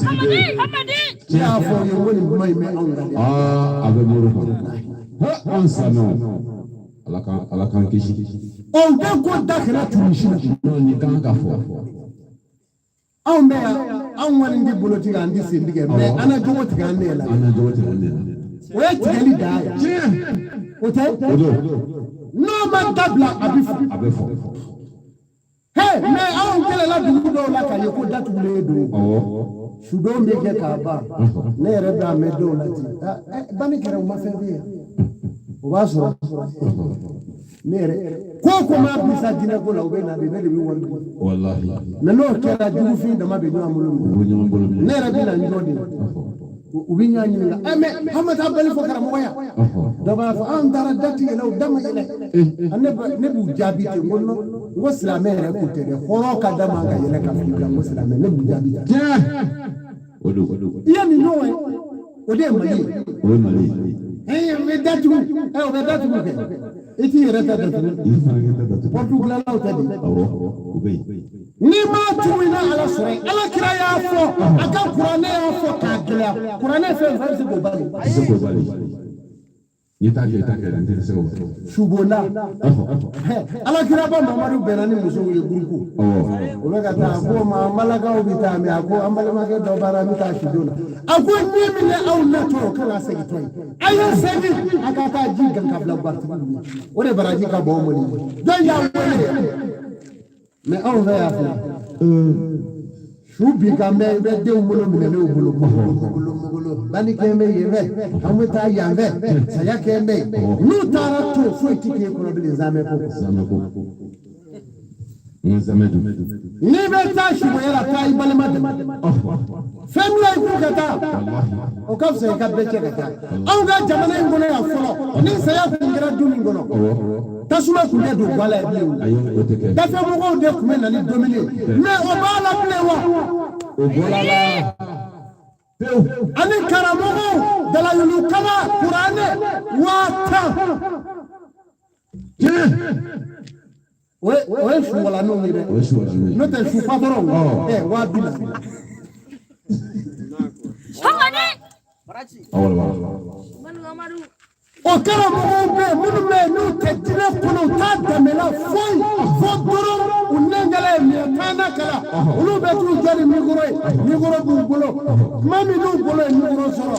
Sidibe. Kamadi. Ne y'a fɔ aw ye n ko nin kuma in bɛ anw kan dɛ. Aa, a bɛ mori kɔnɔ. Ha, an silamɛw. Ala k'an kisi. O bɛɛ ko da kɛra Tunisi la. Non, nin kan ka fɔ. Anw bɛ yan, anw kɔni tɛ bolo tigɛ, an tɛ sen tigɛ, mɛ an na jogo tigɛ an ne la. An na jogo tigɛ an de la. O ye tigɛli dan ye. O tɛ. O don. N'o ma dabila, a bɛ fɔ. A bɛ fɔ. He, mais anw kɛlɛla dugu dɔw la k'a ye ko datugulen don. Sudon bɛ kɛ k'a ban. Ne yɛrɛ b'a mɛn dɔw la ten. Banni kɛra, u ma fɛn f'i ye. O b'a sɔrɔ ne yɛrɛ ko o ko maa bisa jinɛ ko la, u bɛ na de, ne de bɛ wari di. Walahi. Mais n'o kɛra, jugufin dama bɛ ɲɔgɔn bolo. U bɛ ɲɔgɔn bolo minɛ. Ne yɛrɛ bɛ na n jɔ de. U bɛ ɲɔgɔn ɲininka. Ɛ, mais an ma taa bali fɔ karamɔgɔ yan. Dɔ b'a fɔ an taara da tigɛ la, u da ma yɛlɛ. Ne b'u jaabi ten, n ko non, n ko silamɛ yɛrɛ ko tɛ dɛ, hɔrɔn ka da man ka yɛlɛ ka fili bila, n ko silamɛ, ne b'u jaabi ten. Tiɲɛ. O don. I ye nin ɲɔgɔn ye, o de ye Mali ye. O ye Mali ye. Ɛɛ, n bɛ datugu, ɛ, o bɛ datugu kɛ. I t'i yɛrɛ ta datugu. I fana k'i ta datugu. Pɔrɔtu dilanlaw tɛ de. Awɔ, o bɛ yen. N'i m'a tugu, i na Ala sɔrɔ yen. Ala kira y'a fɔ, a ka kuranɛ y'a fɔ k'a gɛlɛya. Kuranɛ fɛn fɛn bɛ se k'o bali. I tɛ se k'o bali. N'i t'a kɛ, i t'a kɛ dɛ, n tɛ se k'o bali. Subola. Ala kiraba Mamadu bɛnna ni musow ye gurupu. O bɛ ka taa, a ko ma an balakaw bɛ taa, mais a ko an balimakɛ dɔ b'an na, an bɛ taa sudon na. A ko ni min ye aw natɔ, o kana segin tɔ ye. A ye segin, a ka taa ji gan ka bila baritigiw ye. O de baraji ka bon mɔni ye. Jɔn y'a wele? Mais anw fɛ yan filɛ. Su bi ka mɛn, i bɛ denw bolo minɛlenw bolo mugolo mugolo mugolo. Banni kɛ bɛ yen fɛ, an bɛ taa yan fɛ, saya kɛ bɛ yen. N'u taara to, foyi ti k'e kɔnɔ bilen, zamɛ ko. Zamɛ ko. N ka zamɛ dun. N'i bɛ taa suboya la, taa i balima dɛmɛ. Fɛn bila i kun ka taa, o ka fisa i ka bɛɛ cɛ ka taa. Anw ka jamana in kɔnɔ yan fɔlɔ, ni saya kun kɛra du min kɔnɔ, tasuma kun tɛ don ga la yen bilen. Ayi, o tɛ kɛ. Dafɛ mɔgɔw de tun bɛ na ni dumuni ye, mais o b'a la bilen wa? O bɔra la pewu. Ani karamɔgɔw dalayulu kala kuranɛ 10,000. Tiɲɛ. O ye suwalaninw ye dɛ. O ye suwalaninw ye. N'o tɛ su patɔrɔnw, ɛ, 40,000. Awɔ, awɔ. O karamɔgɔw bɛ yen, minnu bɛ yen n'u tɛ diinɛ kɔnɔ, u t'a danbe la foyi fo dɔrɔn u nɛnkɛla ye minɛ taa kala, olu bɛ t'u jɔ ni mikoro ye, mikoro b'u bolo tuma min n'u bolo ye mikoro sɔrɔ,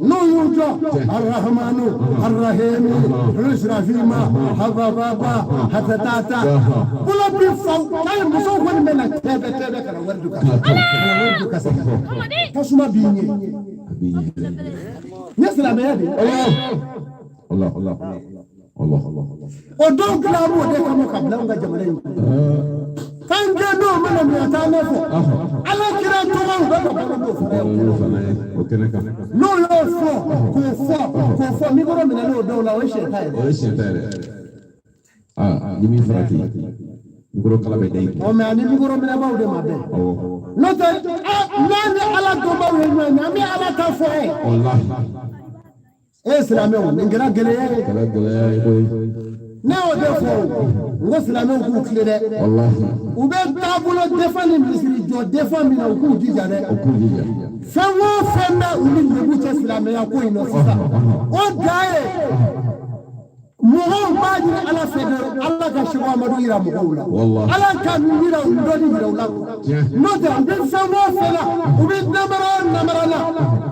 n'u y'u jɔ arahamanu arahimi rusirafima habababa hatatata, bolo bi fa k'ale musow kɔni bɛ na tɛbɛ tɛbɛ ka na wari don ka na wari don ka segin, tasuma b'i ɲɛ. A b'i ɲɛ. N ye silamɛya de ye. Allah Allah Allah Allah. O dɔw dilan b'o de kama ka bila anw ka jamana in kɔnɔ. Fɛn kɛ n'o mana minɛ taa ne fɔ Ala kira tɔgɔ, u bɛ ka balo n'o fana ye. N'o fana ye o kɛnɛ kan. N'o y'o fɔ k'o fɔ k'o fɔ, mikoro minɛlen o dɔw la, o ye sɛ ta ye. O ye siɲɛ ta yɛrɛ. Aa, ni min farati, mikoro kala bɛ da i kun. Ɔ, mais ani mikoro minɛbaw de ma bɛn. Awɔ. N'o tɛ, n'a ni Ala dɔnbaw ye ɲɔgɔn ye, an bɛ Ala ta fɔ ye. Walahi. E silamɛw, nin kɛra gɛlɛya ye. Kɛra gɛlɛya ye koyi. Ne y'o de fɔ o, n ko silamɛw k'u tile dɛ. Walahi. U bɛ taabolo defa ni misiri jɔ defa min na, u k'u jija dɛ. O k'u jija. Fɛn o fɛn bɛ u ni lebu cɛ silamɛya ko in na sisan, o dan ye mɔgɔw b'a ɲini Ala fɛ dɛ, Ala ka Seko Amadu yira mɔgɔw la. Walahi. Ala ka yira u dɔnni yira u la. N'o tɛ, u bɛ fɛn o fɛn la, u bɛ namara o namara la,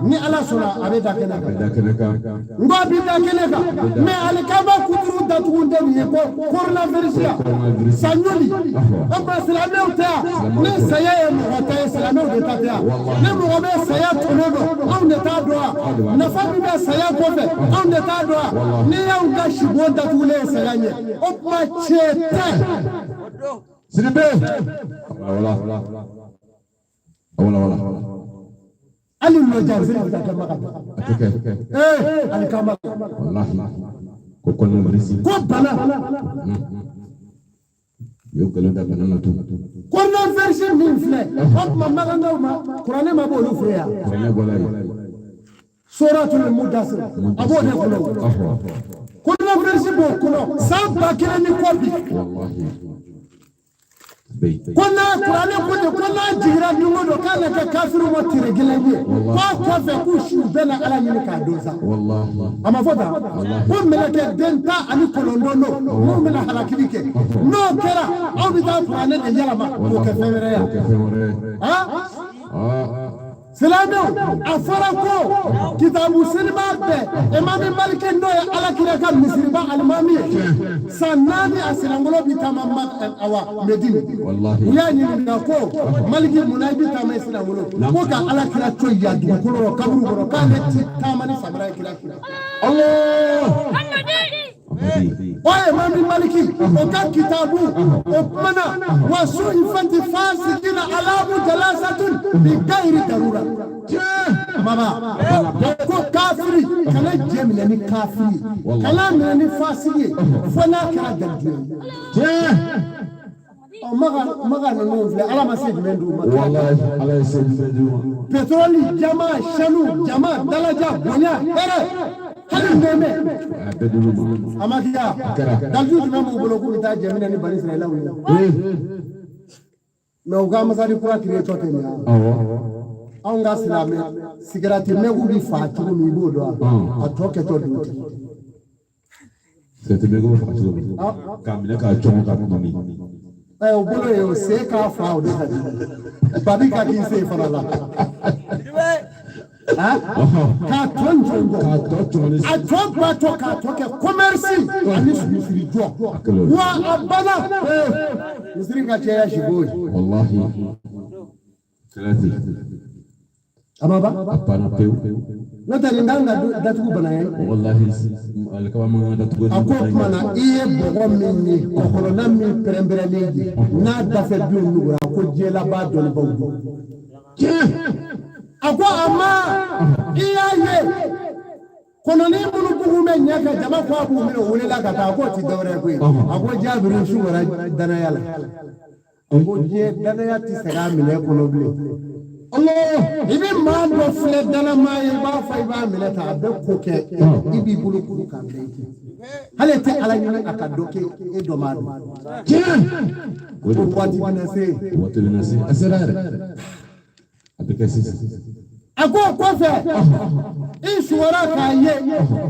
ni Ala sɔnna, a bɛ da kɛnɛ A kan. da kɛnɛ kan. N ko a bɛ da kɛnɛ kan, mais alikaba kuturu datugu tɛ nin ye ko coronavirus ya. Coronavirus. Sanjoli o tuma, silamɛw tɛ yan, ni saya ye mɔgɔ ta ye, silamɛw de ta tɛ yan. Ni mɔgɔ bɛ saya tɔnɔ dɔn, anw de t'a dɔn wa? Nafa min bɛ saya kɔfɛ, anw de t'a dɔn wa? Ni y'anw ka sibon datugulen ye saya ɲɛ, o tuma tiɲɛ tɛ. Sidibe. Wala wala. Wala wala. Hali lɔjansiri bɛ taa kɛ Maka. A tɛ kɛ. Ee, alikaba. Walahi. Ko coronavirus. Ko bana. U ye nkalon da bana na tun. Coronavirus min filɛ, o tuma makankaw ma kuranɛ ma b'olu fɛ yan. Kuranɛ bɔra yen. Suratul Mudasir, a b'o de kɔnɔ. Coronavirus b'o kɔnɔ san 1000 ni kɔ bi. Walahi. Bɛ yen. Ko n'a kuranɛ ko ten, ko n'a jiginra don o don, k'a na kɛ kafiriw ma tere kelen ye, k'a kɔfɛ k'u siw bɛɛ na Ala ɲini k'a dɔn sa. Walahi. A ma fɔ tan ko mɛlɛkɛ den 19 don minnu bɛna halakili kɛ, n'o kɛra aw bɛ taa kuranɛ de yɛlɛma k'o kɛ fɛn wɛrɛ ye. K'o kɛ fɛn wɛrɛ ye. Han. Aa. Silamɛw, a fɔra ko kitabu selima bɛɛ, Imami Maliki, n'o ye Alakira ka misiriba alimami ye, san 4 a sennankolo bi taama awa Medine. Wallahi. U y'a ɲininka ko Maliki, mun na i bi taama i sennankolo? Ko ka Alakira to yan dugukolo rɔ, kaburu kɔnɔ, k'ale ti taama ni samara ye kira kira. Allah. O ye Imami Maliki, o ka kitabu o kumana wa suhifati fasikina alamu jalasatun bi gayiri darura. Mama ko kafiri kana jɛ minɛ ni kafiri, kana minɛ ni fasigi ye, fo n'a kɛra dalilu ye. Ɔ, Maga, Maga ninnu filɛ, Ala ma se jumɛn d'u ma? Wallahi, Ala ye se jumɛn d'u ma? Pétrole, jama, sanu, jama, dalaja, bonya, hɛrɛ, hali nɛɛmɛ. A bɛɛ d'u ma. A ma kɛ. Kɛra. Dalilu jumɛn b'u bolo k'u bɛ taa jɛ minɛ ni bani Israɛlaw ye? Mɛ u ka ambassade kura créé tɔ tɛ nin ye. Awɔ. Anw ka silamɛ sigɛrɛti mɛgu bi fa cogo min, i b'o dɔn wa? A tɔ kɛtɔ dugutigi. Sigɛrɛti bɛ ko faga cogo min? K'a minɛ k'a cɔngɔ ka tɔmi. Ɛ, o bolo ye, o sen k'a fa, o de ka di babi ka k'i sen fana la. Han? K'a tɔ njɔnjɔ. K'a tɔ cɔngɔ. A tɔ batɔ k'a tɔ kɛ commerce ani misiri jɔ. Wa a banna, misiri ka caya siko ye. Wallahi. Kɛlɛ ten. A ma ban. A banna pewu. N'o tɛ, nin kan ka datugu bana ye. Wallahi, alikaba man kan ka datugu. A ko o tuma na, i ye bɔgɔ min ye, kɔkɔlɔnna min pɛrɛn-pɛrɛnlen ye, n'a dafɛ binw nugura, ko diɲɛ laban dɔnnibaw don. A ko a ma, i y'a ye kɔnɔni minnu bugun bɛ ɲɛ ka jama ko a b'u minɛ, o welela ka taa, k'o ti dɔwɛrɛ ye koyi. A ko Jabiru su wɛrɛ danaya la, a ko diɲɛ danaya tɛ segin a minɛ kɔnɔ bilen. I bɛ maa dɔ filɛ danamaa ye, i b'a fɔ i b'a minɛ tan, a bɛ ko kɛ, i b'i bolo kuru k'a bila i kun, hali e tɛ Ala ɲini a ka dɔ kɛ e dɔ m'a dɔn. O de ko waati bɛna se. Waati bɛna se. A sera yɛrɛ. A bɛ kɛ sisan. A ko o kɔfɛ, i sugora k'a ye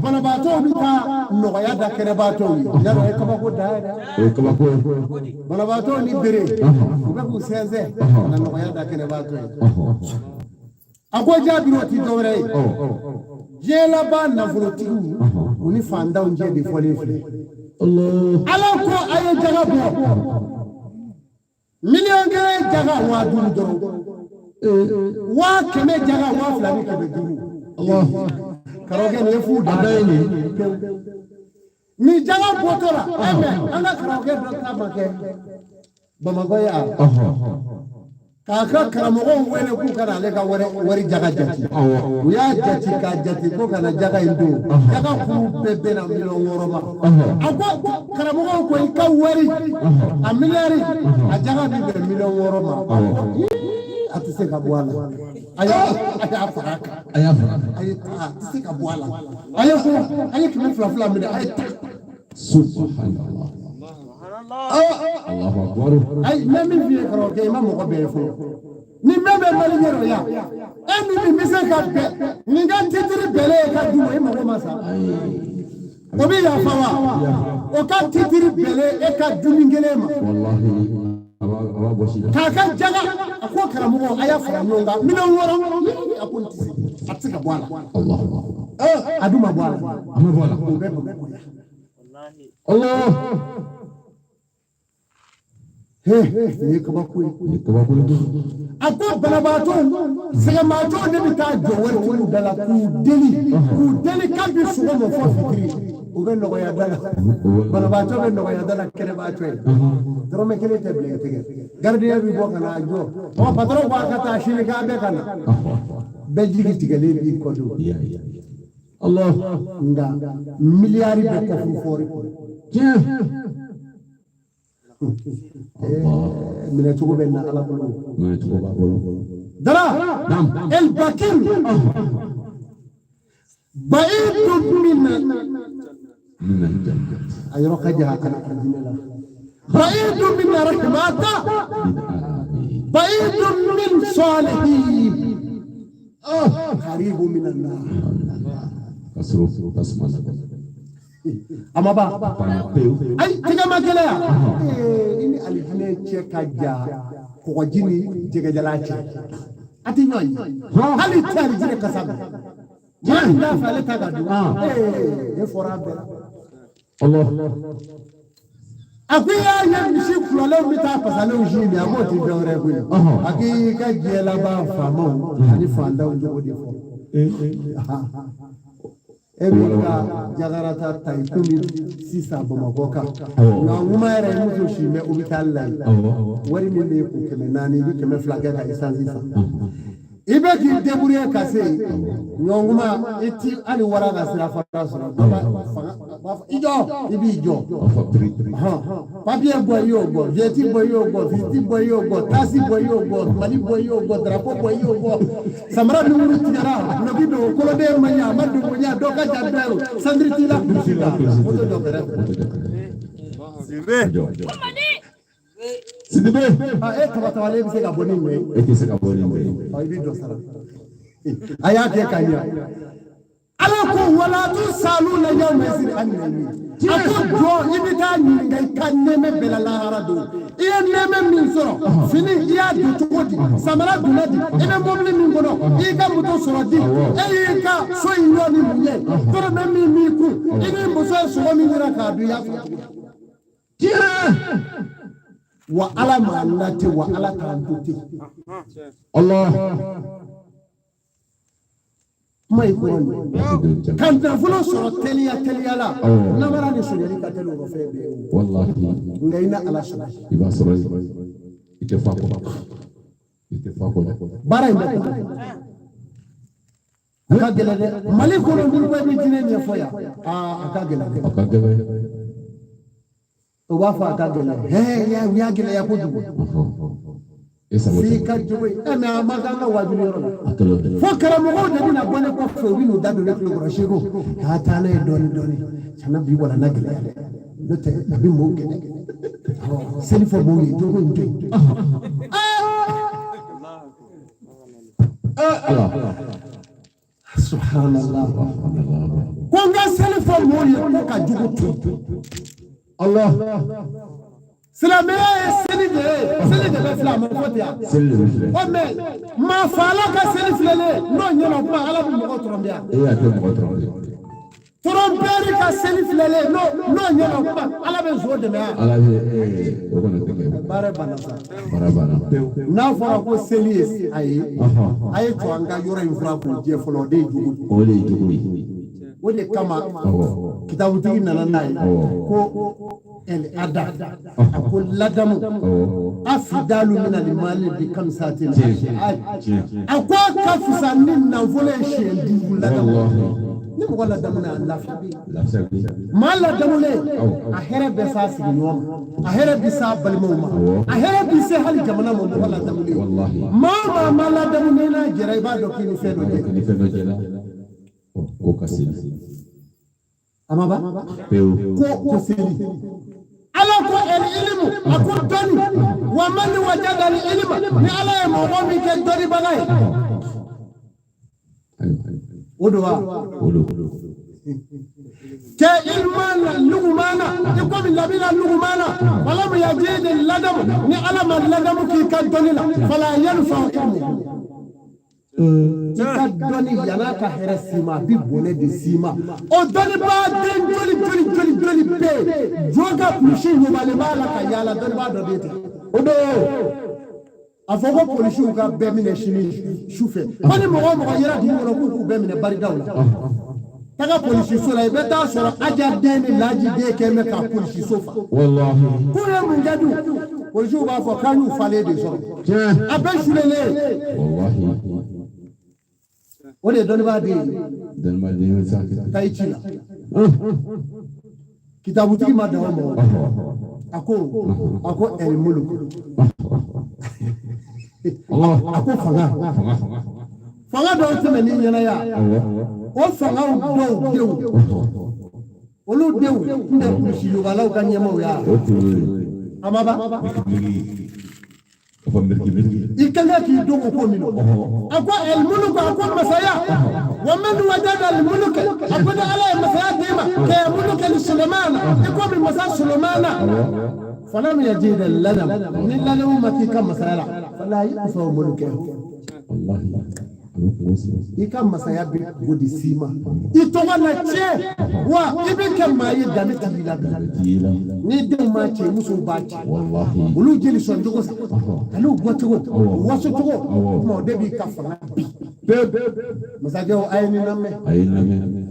banabaatɔw bɛ taa nɔgɔya da kɛnɛbaatɔw ye, yarɔ, ye kabako da ye dɛ. O ye kabako ye. Banabaatɔw ni bere, u bɛ k'u sɛnsɛn ka na nɔgɔya da kɛnɛbaatɔ ye. A ko Jaabiru, o ti dɔwɛrɛ ye, diɲɛ laban nafolotigiw, u ni fantanw cɛ de fɔlen filɛ. Allah. Ala ko a ye jaga bɔ, 1,000,000 jaga 5000 dɔrɔn, 100,000 jaga 2500. Allah. Karamɔgɔkɛ, nin ye fu A da da ye nin ye. Pewu nin jaga bɔtɔ la. Ɛ, mɛ an ka karamɔgɔkɛ dɔ ta ma kɛ Bamakɔ yan, k'a ka karamɔgɔw wele k'u ka na ale ka wari jaga jate. U y'a jate k'a jate ko ka na jaga in don, jaga kuru bɛɛ bɛnna 6,000,000 ma. A ko karamɔgɔw ko i ka wari a miliyari, a jaga bi bɛn 6,000,000 ma. A ko ii, a tɛ se ka bɔ a la, a y'a fara a kan. A y'a fara. A ye taa, a tɛ se ka bɔ a la, a ye ko a ye kɛmɛ fila fila minɛ, a ye taa. Subhanallah. Allahu akbar. Ayi, n bɛ min f'i ye karamɔgɔkɛ, i ma mɔgɔ bɛɛ ye fɔlɔ. Ni bɛɛ bɛ Mali ɲɛ yan, e ni nin bɛ se ka bɛn, nin ka titiri bɛlɛ ye ka d'u ma, i mago ma sa, o bɛ yafa wa? O ka titiri bɛlɛ e ka dumuni kelen ma. Wallahi. A b'a gosi la. K'a ka jaga, a ko karamɔgɔ, a y'a fara ɲɔgɔn kan, 6,000,000. A ko n tɛ se, a tɛ se ka bɔ a la. Allahu akbar. A dun ma bɔ a la. A ma bɔ a la. O bɛ Bamakɔ yan. Allah. He, nin ye kabako ye. Nin ye kabako ye. A ko banabaatɔw, sɛgɛnbaatɔw de bɛ taa jɔ waritigiw da la k'u deli, k'u deli kabi sɔgɔma fɔ fitiri, u bɛ nɔgɔya da la. Banabaatɔ bɛ nɔgɔya da la kɛnɛbaatɔ ye, dɔrɔmɛ kelen tɛ bila i tɛgɛ. Gardien bɛ bɔ ka na a jɔ, ɔ, patron ko a ka taa sini k'a bɛɛ ka na, bɛɛ jigi tigɛlen b'i kɔ don. Ya ya. Allah. Nka miliyari bɛ kɔfuru fɔri. Tiɲɛ. Minɛ cogo bɛ na Ala bolo. Minɛ cogo b'a bolo. Dara. Naam. El Bakir baidun min Min al-jannah. A yɔrɔ ka jan a alijinɛ la. Baidun min rahmata, baidun min salihin, qaribu min Allah. Ka sɔrɔ tasuma la. A ma ban. Banna pewu. Ayi, tɛgɛ ma gɛlɛya. Ee, i ni alijinɛ cɛ ka jan kɔgɔji ni jɛgɛjalan cɛ. A tɛ ɲɔgɔn ye, hali tɛ alijinɛ kasa mɛn. Maa min t'a fɛ ale ta ka dun, ee, e fɔra a bɛɛ la. Allah. A ko i y'a ye misi kulɔlenw bɛ taa pasalenw si min, a k'o tɛ dɔwɛrɛ ye koyi. A k'i ka diɲɛ laban faamaw ani fantanw cogo de fɔ. E b'i ka jakarata ta i komi sisan Bamakɔ kan, nka ŋuma yɛrɛ i muso si bɛ hôpital la yen. Wari min b'e kun 400, i bɛ 200 kɛ ka essence san, i bɛ k'i débrouiller ka se yen. Ɲɔgɔn i ti hali wara ka sira fara sɔrɔ, dɔ b'a fanga b'a fɔ i jɔ, i b'i jɔ. Papier bɔ i y'o bɔ, vignette bɔ i y'o bɔ, visite bɔ i y'o bɔ, tasi bɔ i y'o bɔ, Mali bɔ i y'o bɔ, drapeau bɔ i y'o bɔ, samara nunkuru tigɛra, duloki don, koloden ma ɲɛ, a ma don ko ɲɛ, dɔ ka jan dɔ ye, ceinture t'i la, kulusi la, moto jɔ kɛrɛfɛ. Jɔ. Sidibe. Ah, e kaba tabalen bɛ se ka bɔ ni nin ye? E tɛ se ka bɔ ni nin ye. I b'i dɔ sara. A y'a kɛ ka ɲɛ. Ala ko wala tusaluna yawma izin ani na'im. A ko jɔn, i bɛ taa ɲininka i ka nɛɛmɛ bɛɛ la lahara don. I ye nɛɛmɛ min sɔrɔ, fini i y'a don cogo di, samara donna di, i bɛ mobili min kɔnɔ, i y'i ka moto sɔrɔ di, e y'i ka so in jɔ ni mun ye, dɔrɔmɛ min b'i kun, i ni muso ye sogo min jira k'a dun, i y'a sɔrɔ cogo di? Wa Ala m'an na ten, wa Ala t'an to ten. Allah. Kuma in kɔrɔ nin, ka nafolo sɔrɔ teliya teliya la, namara ni sonyali ka teli o fɛn bɛɛ ye. Wallahi. Nka i na Ala sɔrɔ. I b'a sɔrɔ yen. I tɛ fa kɔ. I tɛ fa kɔ. Baara in bɛ ban, a ka gɛlɛn dɛ. Mali kɔnɔ, n'i ko i bɛ diinɛ ɲɛfɔ yan, aa, a ka gɛlɛn dɛ. A ka gɛlɛn. O b'a fɔ a ka gɛlɛn, hɛɛ, u y'a gɛlɛya kojugu. E sago f'i tɛ. ka jogo ye ɛ, mɛ a man kan ka wajuli yɔrɔ la. A kɛlen tɛ. Fo karamɔgɔw de bɛna bɔ ne kɔfɛ, u bɛ n'u da don ne tulo kɔrɔ, seko k'a taa n'a ye dɔɔni dɔɔni, kana bi walanda gɛlɛya dɛ, n'o tɛ a bɛ mɔɔw gɛlɛ. Seli fɔ mɔɔw ye, jogo in to yen. Ala. Subhanallah, ko n ka seli fɔ mɔɔw ye ko ka jogo to yen. Allah. Silamɛya ye seli de ye, seli de bɛ filɛ, a ma fɔ ten yan. Seli de bɛ filɛ. Ɔ, mɛ maa fa ala ka seli filɛlen n'o ɲɛna, o kuma Ala bɛ mɔgɔ tromper yan. E y'a kɛ mɔgɔ dɔrɔn de. Trompeur ka seli filɛlen n'o ɲɛna, o kuma Ala bɛ nson dɛmɛ yan. Ala bɛ o kɔni tɛ kɛ. Baara banna sa. Baara banna pewu. N'a fɔra ko seli ye a ye, a ye to an ka yɔrɔ in fura k'o jɛ fɔlɔ, o de ye jugu ye. O de ye jugu ye. O de kama kitabutigi nana n'a ye ko el ada, a ko ladamu afidalu mina limali bi kamisati, a ko a ka fisa ni nafolo ye siɲɛ 5, ladamu. Ni mɔgɔ ladamu na, a lafiya bɛ yen. Lafiya bɛ yen. Maa ladamulen, a hɛrɛ bɛ s'a sigiɲɔgɔn ma, a hɛrɛ bɛ s'a balimaw ma, a hɛrɛ bɛ se hali jamana ma, mɔgɔ ladamulen. Maa o maa ma ladamu, n'i n'a jɛra, i b'a dɔn k'i ni fɛn dɔ jɛra. Ni fɛn dɔ jɛra. Ko ka seli. A ma ban. Pewu. Ko seli, Ala ko el ilimu, a ko dɔnni, wa man wajada al ilima, ni Ala ye mɔgɔ min kɛ dɔnnibaga ye. O don wa? O don. Kɛ ilmana lugumana, i komi labila lugumana, walamu yajidi ladamu, ni Ala ma ladamu k'i ka dɔnni la, fala yanfa ilmu. I ka dɔnni yann'a ka hɛrɛ s'i ma, a bɛ bɔnɛ de s'i ma. O dɔnnibaa den joli joli joli joli bɛ yen, jɔn ka kulusi ɲumanlen b'a la ka yaala, dɔnnibaa dɔ den tɛ. O don, a fɔ ko polisiw ka bɛɛ minɛ sini su fɛ, ko ni mɔgɔ o mɔgɔ yera dugu kɔnɔ k'u k'u bɛɛ minɛ baridaw la, taga polisiso la, i bɛ taa sɔrɔ Aja den ni Laji den kɛn bɛ ka polisiso fa. Wallahi. K'u ye mun kɛ dun? Polisiw b'a fɔ k'an y'u falen de sɔrɔ. Tiɲɛ. A bɛɛ sulelen. Wallahi. O de ye dɔnnibaa den ye. Dɔnnibaa den ye sa. Taa i ci la. Kitabutigi ma dan o ma o. A ko ɛl muluku. Allah. A ko fanga. Fanga. Fanga dɔw tɛmɛ n'i ɲɛna yan. O fangaw dɔw denw, olu denw tun bɛ kulusi yogalaw ka ɲɛmaaw ya. O tun ye. A ma ban. Miriki. O fɔ miriki miriki. I kan ka k'i dogo ko min na. A ko el muluku, a ko masaya, wa man wajada al muluka, a ko ni Ala ye masaya d'e ma, kɛ muluka li Sulemana, i komi masa Sulemana, falam yajid al ladam, ni ladamu ma k'i ka masaya la, fala yanfa'u mulukahu. Walahi, a bɛ kungo sigi. I ka masaya bɛ kungo de s'i ma, i tɔgɔ na tiɲɛ, wa i bɛ kɛ maa ye danbe t'i la bi. A bɛ d'i la. Ni denw m'a cɛ, musow b'a cɛ. Walahi. Olu jeli sɔn cogo sa ani bɔ cogo, waso cogo, kuma o de b'i ka fanga bi. Pewu. Masakɛw, a ye nin lamɛn. A ye lamɛn.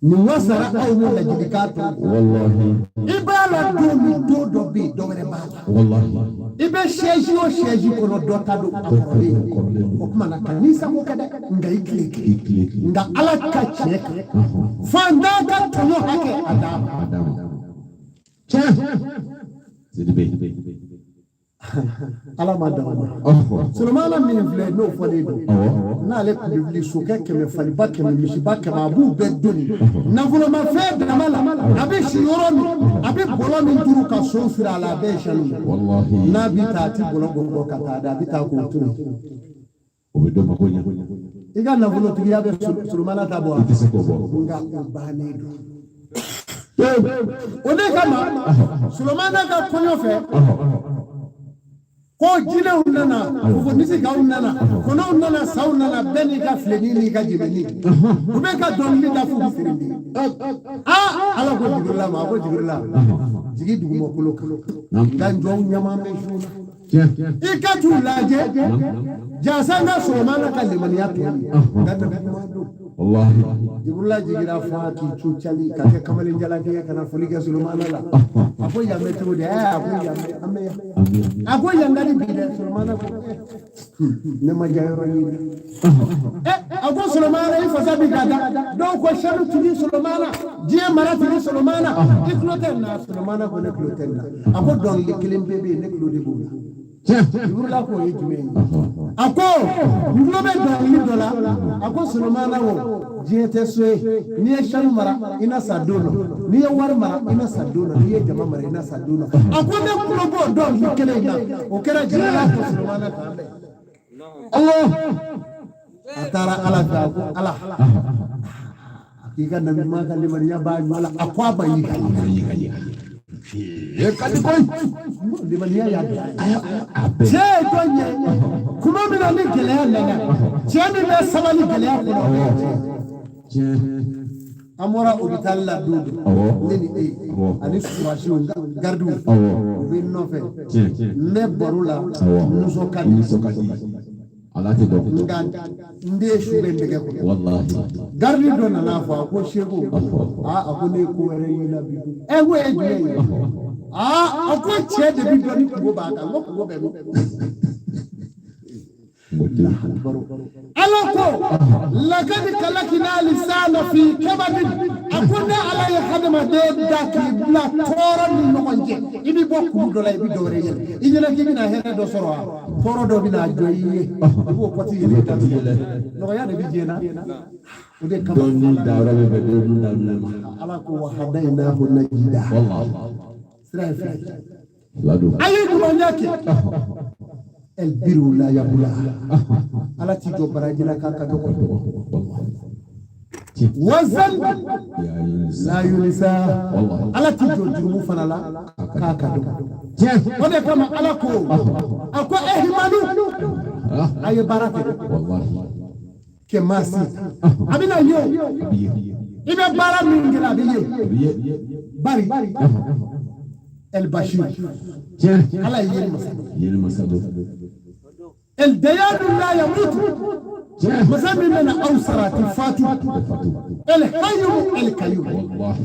Nin wasara aw ni ladilikan tɔw. Walahi. I b'a la don min, don dɔ bɛ yen, dɔ wɛrɛ b'a la. Walahi. I bɛ sɛzi o sɛzi kɔnɔ, dɔ ta don a kɔrɔlen. O tuma na, ka n'i sago kɛ dɛ, nka i tile I kelen tile kelen. Nka Ala ka tiɲɛ kan, fantan ka tɔɲɔ hakɛ a d'a ma. A d'a ma. Tiɲɛ. Sidibe. Ala ma dan o ma. Ɔhɔ. Solomana min filɛ, n'o fɔlen don, Awɔ. n'ale tun bɛ wuli, sokɛ 100, faliba 100, misiba 100, a b'u bɛɛ doni nafolomafɛn dama la. A bɛ si yɔrɔ min, a bɛ bɔlɔ min turu ka so siri a la, a bɛɛ ye sanu ye. Walahi. N'a bɛ taa, a ti bɔlɔ bɔ ka taa dɛ, a bɛ taa k'o to yen. O bɛ dɔ mako ɲɛ. I ka nafolotigiya bɛ Solomana ta bɔ wa? I tɛ se k'o bɔ. Nka o bannen don. Pewu. O de kama, Solomana ka kɔɲɔ fɛ, ko jinɛw nana, fofonisikaw nana, kɔnɔw nana, saw nana, bɛɛ n'i ka filenin n'i ka jɛmɛni, u bɛ ka dɔnkili da f'u bɛ sirindi. Aa, Ala ko Jibirila ma, a ko Jibirila, jigi dugumakolo kan, nka jɔnw ɲama bɛ su la. Tiɲɛ. I ka t'u lajɛ jasa n ka Solomana ka limaniya tɔ ye, nka nabi ɲuman don. Walahi. Jibirila jigira fɔ k'i cu cali ka kɛ kamalen jalaki ye ka na foli kɛ Solomana la. A ko yan bɛ cogo di? Ɛ, a ko yan bɛ, an bɛ yan. Amin. A ko yan ka di bi dɛ. Solomana ko ne ma diya yɔrɔ ɲini. Ɛ, a ko Solomana, i fasa bi ka da, dɔw ko sanu tigi Solomana, diɲɛ mara tigi Solomana, i tulo tɛ nin na? Solomana ko ne tulo tɛ nin na. A ko dɔnkili kelen pe bɛ yen, ne tulo de b'o la. Tiɲɛ. Jibirila ko o ye jumɛn ye? A ko n tulo bɛ dɔnkili dɔ la. A ko Solomana, o diɲɛ tɛ so ye. N'i ye sanu mara, i na sa don dɔ. N'i ye wari mara, i na sa don dɔ. N'i ye jama mara, i na sa don dɔ. A ko ne tulo b'o dɔnkili kelen in na. O kɛra Jibirila ko Solomana k'an bɛn. Allah. A taara Ala fɛ, a ko Ala, k'i ka nabi ɲuman ka limaniya b'a ɲuman la. A ko a ma y'i ka Yi ka yi. Ye ka di koyi. limaniya y'a bila. A bɛɛ. Cɛ ye dɔ ɲɛ kuma min na, ni gɛlɛya nana, cɛ min bɛ sabali gɛlɛya kɔnɔ, o ye cɛ ye. Tiɲɛ. An bɔra hôpital la don dɔ, Awɔ. ne ni e ye Awɔ. ani surasiw, garidiw, Awɔ. u bɛ n nɔfɛ. Tiɲɛ. N bɛ baro la, Awɔ. nisɔn ka di. Nisɔn ka di. Ala tɛ dɔn. Nka n den su bɛ nɛgɛ kɔnɔ. Walahi. Garidi dɔ nana fɔ, a ko Seko, aa, a ko ne ye ko wɛrɛ y'i la bi. Ɛ, n ko ye jumɛn ye? Aa, a ko cɛ de bi dɔn ni kungo b'a kan. N ko kungo bɛ min? Kungo tɛ yen. Ala ko lakadi kalakina lisana fi kabadin. A ko ne Ala ye hadamaden da k'i bila tɔɔrɔ ni ɲɔgɔn cɛ. I bɛ bɔ kulu dɔ la, i bɛ dɔ wɛrɛ yɛlɛ. I ɲɛna k'i bɛna hɛrɛ dɔ sɔrɔ wa, tɔɔrɔ dɔ bɛna jɔ i ye, i b'o kɔti yɛlɛ daminɛ. Nɔgɔya de bɛ diɲɛ na, o de kama. Dɔnni dayɔrɔ bɛ bɛn dɔnni daminɛ ma. Ala ko wa hadayinahu najida. Walahi. Sira ye fila ye. Fila don. A ye ɲumanya kɛ, el biru la yabula, Ala t'i jɔ baraji la k'a ka dɔgɔ. Walahi. Tiɲɛ. Wazan Ya yunisa. la yunisa. Walahi. Ala t'i jɔ jurumu fana la k'a ka dɔgɔ. Tiɲɛ. O de kama Ala ko, a ko ehimanu, a ye baara kɛ. Walahi. Kɛ maa si a bɛna ye o. A bɛ ye. I bɛ baara min kɛ, a bɛ ye. A bɛ ye. Bari el bashir. Tiɲɛ. Ala ye yeli masa. Yeli masa don. El dayadu la yamutu. Tiɲɛ. Masa min bɛna aw sara, a tɛ fatu. A bɛ fatu. El hayyu el kayyum. Walahi.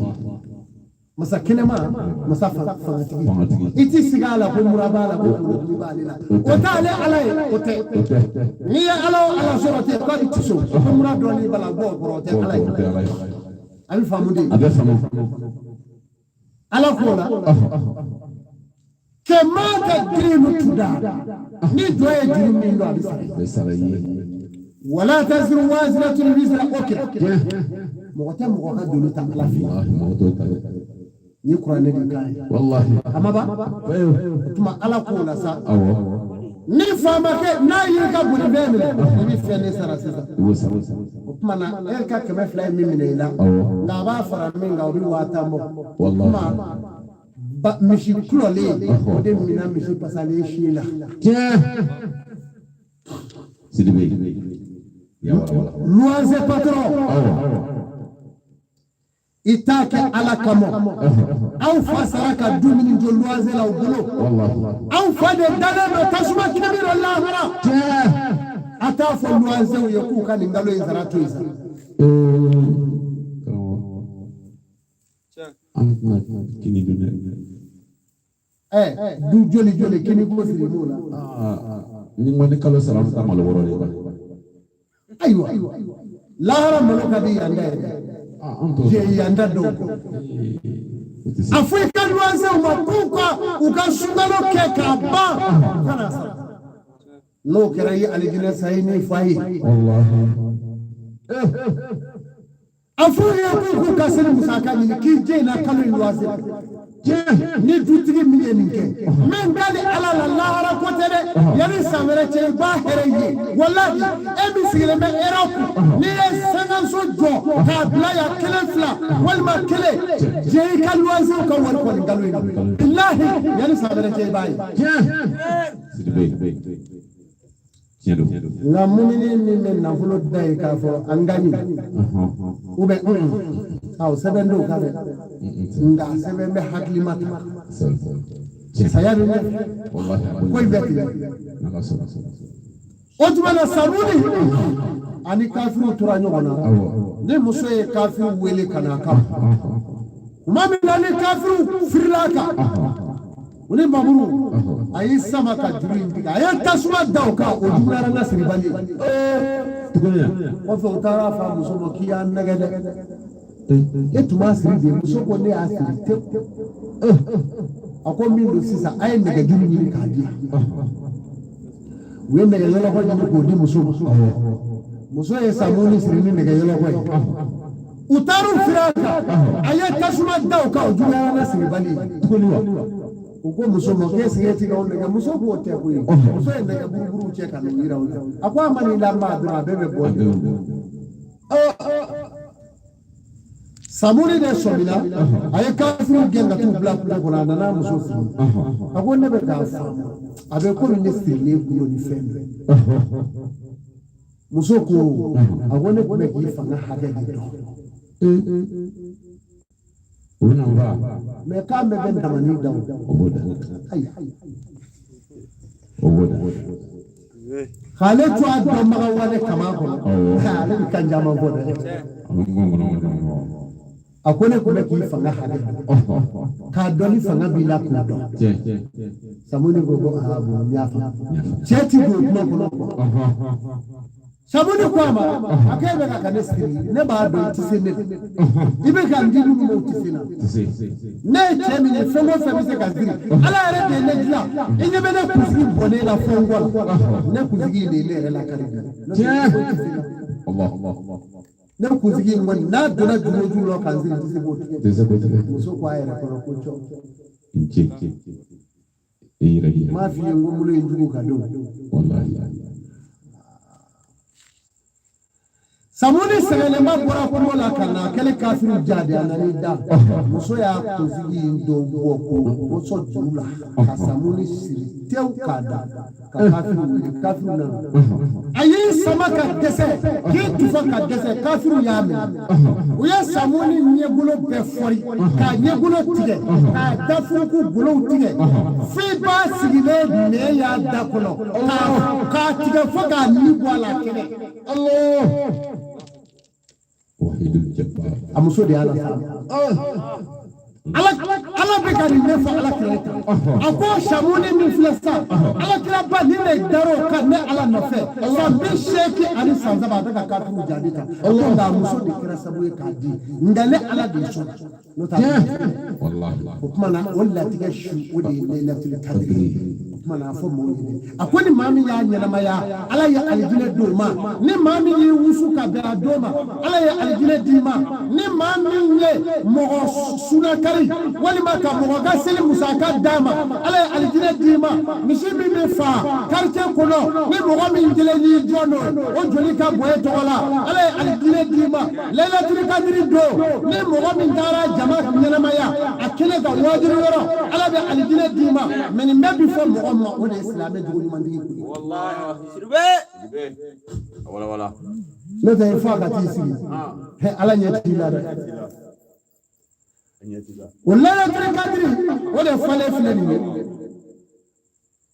Masa kɛnɛma, masa fangatigi. Fangatigi. I ti sigi a la ko mura b'a la, ko kungodimi b'ale la, o t'ale Ala ye, o tɛ. O tɛ. N'i ye Ala o Ala sɔrɔ ten k'a bɛ tiso ko mura dɔɔni b'a la, bɔ o kɔrɔ, o tɛ Ala ye. O tɛ Ala ye. A bɛ faamu de. A bɛ faamu. Ala k'o la kɛ maa ka girin tuda ni jɔ ye juru min don, a bɛ sara. A bɛ sara i ye. Wala taziru waziratun wizra ukra. Tiɲɛ. Mɔgɔ tɛ mɔgɔ ka doni ta Ala fɛ. Walahi, mɔgɔ t'o ta dɛ. Ni kuranɛ de kan ye. Walahi. A ma ban. Pewu. O tuma Ala k'o la sa. Awɔ. Ni faamakɛ n'a y'i ka bolifɛn minɛ, i bɛ fɛn de sara sisan. I b'o sara. O tuma na, e ka 200 ye min minɛ i la, Awɔ. nka a b'a fara min kan, o bɛ 50,000 bɔ. Walahi. O tuma ba misi kulɔlen, o de minɛ misi pasalen si la. Tiɲɛ. Sidibe. Ya wala wala. Luwanze patron, i t'a kɛ Ala kama. Aw fa sara ka dumuni jɔ luwanze la u bolo. Wallahi. Aw fa de dalen don tasuma kɛmɛ dɔ lahara. A t'a fɔ luwanzew ye k'u ka nin nkalon in sara to yen sa. Karamɔgɔ. An tɛna kini dun dɛ. Ɛ, du joli joli kini ko siri b'o la. Ni n ko ni kalo sara, an bɛ taa malo wɔrɔ de la. Ayiwa, lahara malo ka di yan da yɛrɛ. An t'o Je yan da dɔw kɔ. O tɛ se. A fɔ i ka luwanzew ma k'u ka u ka sunkalo kɛ k'a ban, u kana sara. N'o kɛra, i ye alijinɛ sa i n'i fa ye. Wallahi. A f'u ye k'u k'u ka seli musaka ɲini k'i jɛ in na kalo in luwanze la. Ni dutigi min ye nin kɛ, min dali Ala la, lahara ko tɛ dɛ, yanni san wɛrɛ cɛ i b'a hɛrɛ ye. Walahi, e min sigilen bɛ Europe, n'i ye sankanso jɔ k'a bila yan kelen fila walima kelen, jɛ i ka luwanzew ka wari kɔ nin kalo in na, bilahi, yanni san wɛrɛ cɛ i b'a ye. Sidibe. Tiɲɛ don. Nka mumini min bɛ nafolo da ye k'a fɔ an ka ɲi ou bien awɔ, sɛbɛn t'o kan dɛ, nka sɛbɛn bɛ hakilima ta. Tiɲɛ. Saya bɛ ɲɛ. Wallahi. Ko in bɛɛ tigɛ. N'Ala sɔnna. O tuma na, Samuni ani kafiriw tora ɲɔgɔn na. Ni muso ye kafiriw wele ka na a kama tuma min na, ni kafiriw firila a kan, u ni mamuru, a y'i sama ka juru in tigɛ, a ye tasuma da o kan, o juguyara n'a siribali ye. Tuguni yan. Kɔfɛ, u taara fɔ a muso ma k'i y'an nɛgɛ dɛ, e tun b'a siri de. Muso ko ne y'a siri tewu. A ko min don sisan, a ye nɛgɛjuru ɲini k'a di yan. U ye nɛgɛ yɔlɔkɔ ɲini k'o di muso ma. Muso ye Samuni siri ni nɛgɛ yɔlɔkɔ ye. U taar'u firi a kan, a ye tasuma da o kan, o juguyara n'a siribali ye. Tuguni wa. U ko muso ma k'e sigi e ti k'anw nɛgɛ. Muso k'o tɛ koyi. Muso ye nɛgɛ buruburuw cɛ ka n'u yira u la. A ko a ma n'i lamaga dɔrɔn, a bɛɛ bɛ bɔ de. Samuni de sɔmina, a ye kafiriw gɛn ka t'u bila kungo kɔnɔ. A nana muso furu. A ko ne bɛ k'a faamu, a bɛ komi ne sirilen kulo ni fɛn dɔ ye. Muso ko, a ko ne tun bɛ k'i fanga hakɛ de dɔn. O bɛna n fa. Mɛ k'a bɛɛ bɛ damani da o. O b'o da. Ayi. O b'o da. K'ale to a dɔnbaga wale kama kɔnɔ, ale bɛ kan caman fɔ dɛ. A bɛ ŋɔn ŋɔn ŋɔn ŋɔn. A ko ne tun bɛ k'i fanga hakɛ dɔn, k'a dɔn ni fanga b'i la k'o dɔn. Tiɲɛ. Samuni ko ko aa bon, n y'a faamu. Cɛ ti don kuma kɔnɔ kuwa. Samuni ko a ma, a ko e bɛ ka ne siri, ne b'a dɔn i ti se ne la, i bɛ ka n di minnu ma, u ti se n na. Tɛ se. Ne ye cɛ min ye, fɛn o fɛn bɛ se ka siri, Ala yɛrɛ de ye ne dilan. I ɲɛ bɛ ne kunsigi bɔnnen la fo n kɔ la, ne kunsigi in de ye ne yɛrɛ lakari bi. N'o tɛ foyi tɛ se n na. Allah. Ne kunsigi in kɔni, n'a donna juru o juru la ka n siri, n tɛ se k'o tigɛ. Tɛ se k'o tigɛ. Muso ko a yɛrɛ kɔnɔ ko cɔ. I ce. I yɛrɛ di. N m'a f'i ye n ko n bolo ye jugu ka don. Wallahi. Samuni sɛgɛnnenba bɔra kungo la ka na, a kɛlen kafiriw jaabi, a nan'i da. Muso y'a kunsigi in dɔ bɔ k'o bɔsɔ juru la ka Samuni siri tewu k'a da, ka kafiriw wele. Kafiriw nana, a y'i sama ka dɛsɛ k'i tufa ka dɛsɛ. Kafiriw y'a minɛ, u ye Samuni ɲɛgolo bɛɛ fɔri k'a ɲɛgolo tigɛ, k'a dafuruku golow tigɛ, f'i b'a sigilen nɛn y'a da kɔnɔ, k'a tigɛ fo k'a ni bɔ a la kɛnɛ. Wahidul Jabbar. A muso de y'a lasa. Ala Ala bɛ ka nin ɲɛfɔ Ala kira kan. A ko Samuni min filɛ sisan, Ala kira ba nin de dar'o kan ne Ala nɔfɛ san 83, a bɛ ka kafiriw jaabi ta. A ko nka a muso de kɛra sababu ye k'a di, nka ne Ala de sɔnna, n'o tɛ a tɛ. Wallahi. O tuma na, o latigɛ su, o de ye Laylatul Kadiri ye. O tuma na, a fɔ maaw ye, a ko ni maa min y'a ɲɛnamaya, Ala ye alijinɛ d'o ma. Ni maa min y'i wusu ka bɛn a don ma, Ala ye alijinɛ d'i ma. Ni maa min ye mɔgɔ sunakari walima ka mɔgɔ ka seli musaka d'a ma, Ala ye alijinɛ d'i ma. Misi min bɛ fa quartier kɔnɔ, ni mɔgɔ min kelen y'i jɔ n'o ye, o joli ka bɔ e tɔgɔ la, Ala ye alijinɛ d'i ma. Laylatul Kadiri don, ni mɔgɔ min taara jama ɲɛnamaya a kelen ka waajuli yɔrɔ, Ala bɛ alijinɛ d'i ma. Mɛ nin bɛɛ bi fɔ mɔgɔ ma, o de ye silamɛ jogo ɲumantigi kun ye. N'o tɛ i fa ka t'i sigi, hɛ, Ala ɲɛ t'i la dɛ. O lailatul kadiri, o de falen filɛ nin ye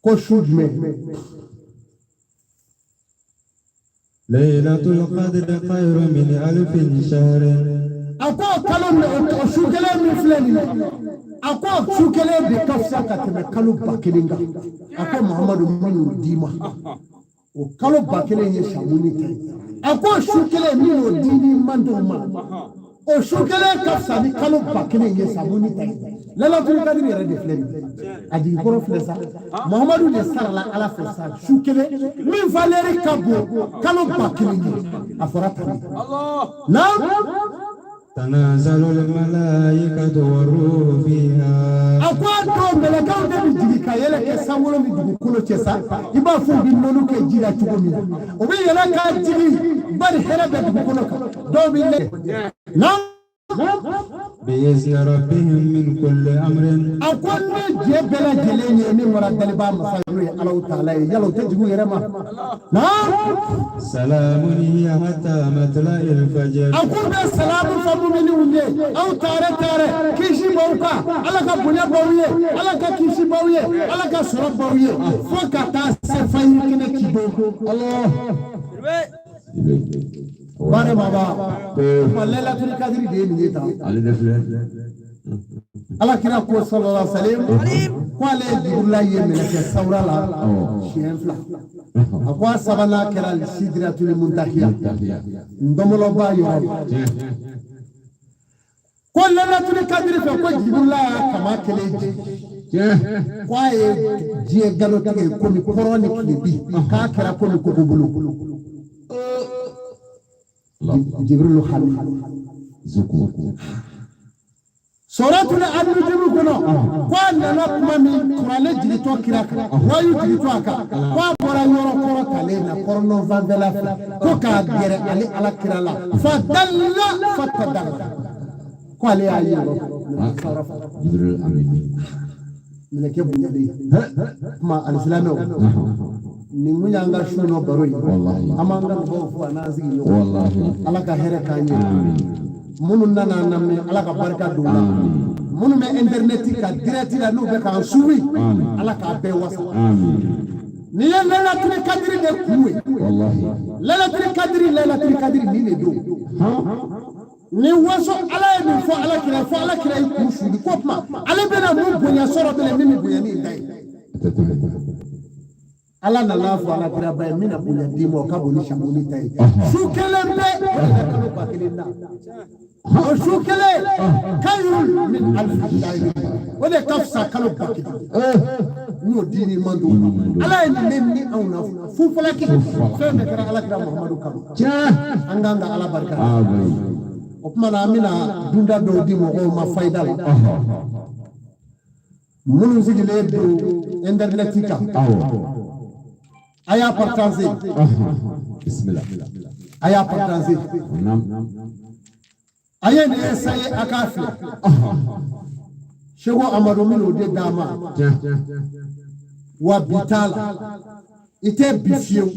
ko su jumɛn? ليلة القدر خير من ألف شهر. A ko kalo o su kelen min filɛ nin ye, a ko su kelen de ka fisa ka tɛmɛ kalo 1000 kan. A ko Muhamadu, min y'o d'i ma, o kalo 1000 ye samuni ta ye. A ko su kelen min y'o di ni man dɔw ma, o su kelen ka fisa ni kalo 1000 ye samuni ta ye. Lailatul kadiri yɛrɛ de filɛ nin ye, a jigi kɔrɔ filɛ sa. Muhamadu de sarala Ala fɛ sa, su kelen min valeur ka bon kalo 1000 ye, a fɔra tan de. Naam. تنزل الملائكة والروح فيها. A ko a don, mɛlɛkɛw de bɛ jigin ka yɛlɛ kɛ sankolo ni dugukolo cɛ sa, i b'a fɔ u bɛ nɔnɔ kɛ ji la cogo min na, u bɛ yɛlɛ ka jigin, bari hɛrɛ bɛ dugukolo kan, dɔw bɛ lɛ. Naam. بإذن ربهم من كل أمر. A ko ni jɛ bɛɛ lajɛlen ye min bɔra dalibaa masa ye, n'o ye Alahu taala ye, yala o tɛ jigin u yɛrɛ ma? Naam. سلام هي حتى مطلع الفجر. A ko bɛ salamu fɔ muminiw ye, aw taare taare, kisi b'aw kan, Ala ka bonya b'aw ye, Ala ka kisi b'aw ye, Ala ka sɔrɔ b'aw ye, fo ka taa se fayiri kɛnɛ ci don. Baara baba kuma, lailatul kadiri de ye nin ye tan. Ale de filɛ. Ala kira ko sallallahu alaihi wasallam ko ale ye Jibirila ye mɛlɛkɛ sawura la siɲɛ fila. A ko a sabanan kɛra sidiratul muntahiya, ntɔmɔlɔba yɔrɔ la. Ko lailatul kadiri fɛ, ko Jibirila y'a kama kelen ji, ko a ye diɲɛ galo tigɛ komi kɔrɔ ni tile bi, k'a kɛra komi koko bolo. Jibirilu hami. Zuku. Suratul An-Nujum kɔnɔ, ko a nana kuma min kuranɛ jigintɔ kira kan, wayu jigintɔ a kan, ko a bɔra yɔrɔ kɔrɔ talen na kɔrɔnɔ fanfɛla fɛ, ko k'a gɛrɛ ale Ala kira la, fa dalla fa tadalla, ko ale y'a ye yɔrɔ. Jibril amini. Mɛlɛkɛ bonyalen kuma. Alisilamɛw, nin kun y'an ka su nɔ baro ye. Wallahi. An b'an ka mɔgɔw fo a n'an sigi ɲɔgɔn. Wallahi. Ala ka hɛrɛ k'an ye. Amin. Minnu nana an lamɛn, Ala ka barika don u la. Minnu bɛ internet kan direct la, n'u bɛ k'an suivi, Amin. Ala k'a bɛɛ wasa. Amin. Nin ye lailatul kadiri de kun ye. Wallahi. Lailatul kadiri, lailatul kadiri nin de don. Ni waso Ala ye min fɔ Ala kira, fɔ Ala kira y'i kun suli ko kuma, ale bɛna mun bonya sɔrɔ bɛlɛ min bɛ bonya ni nin ta ye. Tɛ tɛmɛ. Ala nana fɔ Ala kira ba ye, n bɛna bonya d'i ma, o ka bon ni samuni ta ye. Su kelen bɛ o de bɛ kalo 1000 na. O su kelen kayirun min alifi shahiri, o de ka fisa kalo 1000. N y'o di ni man don ma. Ala ye nin de ni anw na fufalaki, fɛn bɛɛ kɛra Ala kira Muhamadu kama. An k'an ka Ala barika. Amin. O tuma na, an bɛna dunda dɔw di mɔgɔw ma fayida la, minnu sigilen don internet kan. Awɔ. A y'a partager. Bismillah. A y'a partager. Nam. A ye nin essayer, a k'a filɛ. Seko Amadu min'o de d'a ma. Wa bi t'a la, i tɛ bi fiyewu.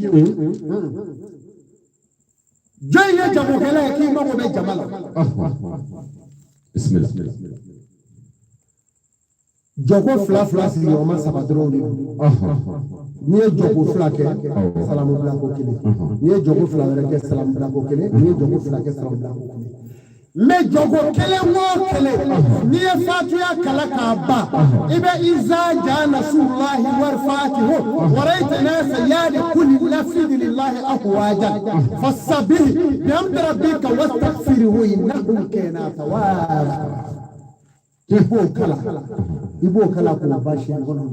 Jɔn ye jagokɛla ye k'i mago bɛ jama la? Bismillah. Jɔko fila fila sigiyɔrɔma saba dɔrɔn de don. N'i ye jɔko fila kɛ, salamu bilako kelen. N'i ye jɔko fila wɛrɛ kɛ, salamu bilako kelen. N'i ye jɔko fila kɛ, salamu bilako kelen. Mɛ jɔko kelen o kelen, n'i ye fatuya kala k'a ban, i bɛ iza ja nasrullahi wal fatihu waraita nasa yadkhuluna fi dinillahi afwajan fasabbih bihamdi rabbika wastaghfirhu innahu kana tawwaba. I b'o kala, i b'o kala k'o ban siɲɛ kɔnɔ.